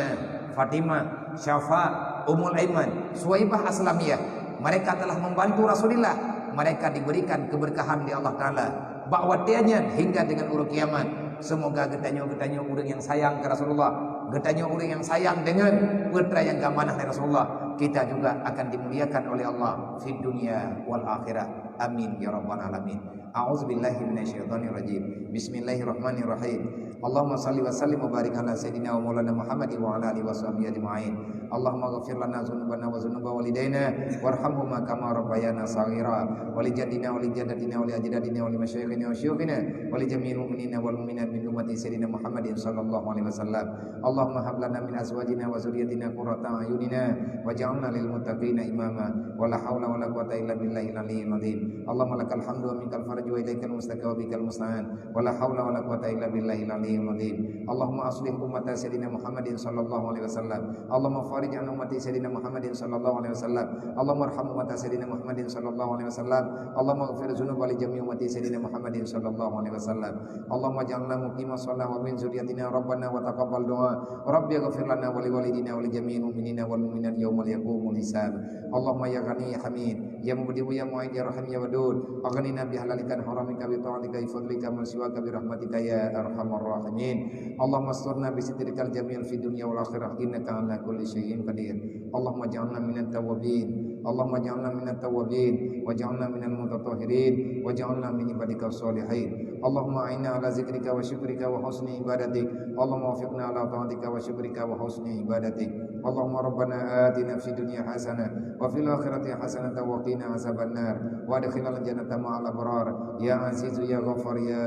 Fatimah, Syafa, Ummul Aiman, Suwaibah Aslamiyah, mereka telah membantu Rasulullah. Mereka diberikan keberkahan di Allah Ta'ala bak watèe nyan hingga dengan uroe kiamat. Semoga geutanyoe, geutanyoe ureueng nyang sayang keu Rasulullah, geutanyoe ureueng nyang sayang deungon putra nyang geuamanah lé Rasulullah, kita juga akan dimuliakan oleh Allah fid dunya wal akhirah. Amin ya rabbal alamin. A'udzubillahi minasyaitonirrajim. Bismillahirrahmanirrahim. Allahumma shalli wa sallim wa barik ala sayyidina wa maulana Muhammad wa ala alihi wa sahbihi ajma'in. Allahumma ghfir lana dzunubana wa dzunuba walidaina warhamhuma kama rabbayana shaghira. Wa li jaddina wa li jaddatina wa li ajdadina wa li masyayikhina wa syuyukhina wa li jami'il mu'minina wal mu'minat min ummati sayyidina Muhammadin sallallahu alaihi wasallam. Allahumma hab lana min azwajina wa dzurriyyatina qurrata a'yunina waj'alna lil muttaqina imama. Wa la haula wa la quwwata illa billahil aliyyil azim. Allahumma lakal hamdu wa minkal faraju wa ilaikal mustaka wa bikal musta'an. Wa la haula wa la quwwata illa billahil aliyyil azim. Allahumma aslih ummata sayyidina Muhammadin sallallahu alaihi wasallam. Allahumma farij an ummati sayyidina Muhammadin sallallahu alaihi wasallam. Allahumma arham ummata sayyidina Muhammadin sallallahu alaihi wasallam. Allahumma ighfir dzunuba li jami'i ummati sayyidina Muhammadin sallallahu alaihi wasallam. Allahumma ja'alna muqimas shalah wa min dzurriyyatina rabbana wa taqabbal du'a. Rabbi ighfir lana wa li walidina wa li jami'il mu'minina wal mu'minat yauma yaqumul hisab. Allahumma ya Ghani ya Hamid, ya Mubdi'u ya Mu'id ya Rahim ya Wadud, aghnina bi halalika an haramika bi ta'atika bi fadlika man siwaka bi rahmatika ya arhamar rahimin. Allahumma asturna bi sitrikal jamil fid dunya wal akhirah innaka ala kulli syai'in qadir. Allahumma ja'alna minat tawwabin. Allahumma ja'alna minat tawwabin waj'alna minal mutatahhirin waj'alna min ibadika shalihin. Allahumma a'inna ala zikrika wa syukrika wa husni ibadatik. Allahumma wafiqna ala ta'atika wa syukrika wa husni ibadatik. Allahumma rabbana atina fid dunya hasanah wa fil akhirati hasanah wa qina azabannar wa adkhilnal jannata ma'al abrar ya azizu ya ghaffar ya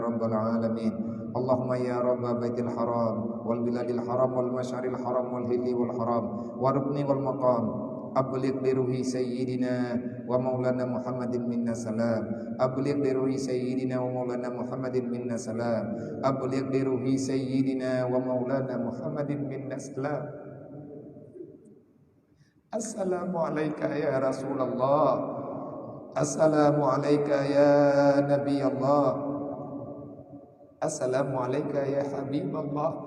rabbal alamin. Allahumma ya rabba baitil haram wal biladil haram wal masyaril haram wal hilli wal haram wa rukni wal maqam. Abligh bi ruhi sayyidina wa maulana Muhammadin minna salam. Abligh bi ruhi sayyidina wa maulana Muhammadin minna salam. Abligh bi ruhi sayyidina wa maulana Muhammadin minna salam. Assalamu'alaika ya Rasulullah. Assalamu'alaika ya Nabi Allah. Assalamu'alaika ya Habib Allah.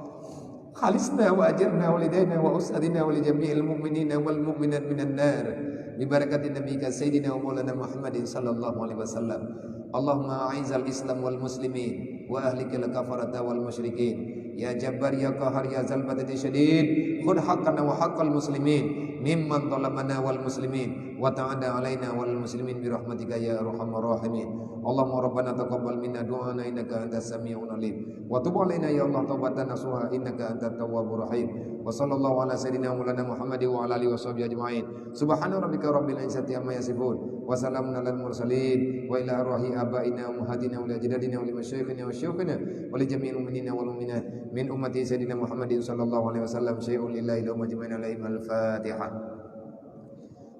Khalisna wa ajirna wa lidaina wa ustadina wa li jami'il mu'minina wal mu'minat minan nar. Bi barakati nabiyika sayyidina wa maulana Muhammadin sallallahu alaihi wasallam. Allahumma a'izzal Islam wal muslimin wa ahlikil kafarata wal musyrikin. Ya Jabbar ya Qahar ya Zal Batsyi Syadid, khudh haqqana wa haqqal muslimin mimman zalamana wal muslimin wa ta'adda alaina wal muslimin bi rahmatika ya arhamar rahimin. Allahumma rabbana taqabbal minna du'ana innaka antas sami'ul alim. Wa tub alaina ya Allah taubatan nasuha innaka antat tawwabur rahim. Wa sallallahu ala sayyidina maulana Muhammad wa ala alihi wa sahbihi ajma'in. Subhana rabbika rabbil izzati amma yasifun. Wa salamun alal mursalin. Wa ila arwahi abaina wa ummahatina wa li ajdadina wa li masyayikhina wa syuyukhina wa li jami'il mu'minina wal mu'minat min ummati sayyidina Muhammadin sallallahu alaihi wasallam syai'un lillahi lahum ajma'in alaihim al-Fatihah.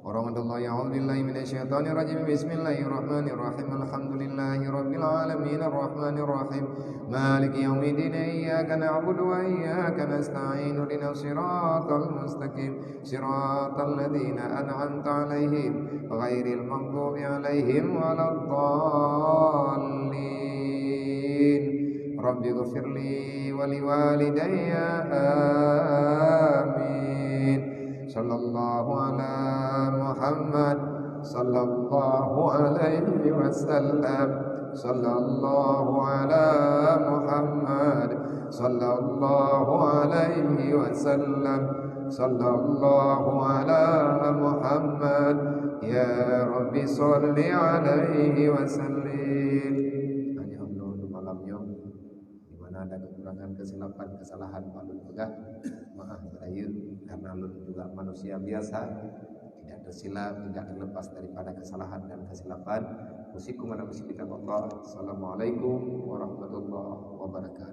Warahmatullahi, a'udzu billahi minasy syaithanir rajim. Bismillahirrahmanirrahim. Alhamdulillahi rabbil alamin. Arrahmanir rahim. Maliki yaumiddin. Iyyaka na'budu wa iyyaka nasta'in. Ihdinas siratal mustaqim. Siratal ladzina an'amta 'alaihim ghairil maghdubi 'alaihim waladdallin. Rabbighfirli wa liwalidayya. Amin. Sallallahu ala Muhammad. Sallallahu alaihi wasallam. Sallallahu ala Muhammad. Sallallahu alaihi wasallam. Sallallahu ala Muhammad. Ya Rabbi salli alaihi wasallim. Hanya Allah untuk malam nyoe. Di mana ada kekurangan, kesilapan, kesalahan, ulôn peugah maaf beurayeuk, karena ulôn juga manusia biasa, tidak tersilap, tidak terlepas daripada kesalahan dan kesilapan. Usikum wa nafsi bittaqwallah. Assalamualaikum warahmatullahi wabarakatuh.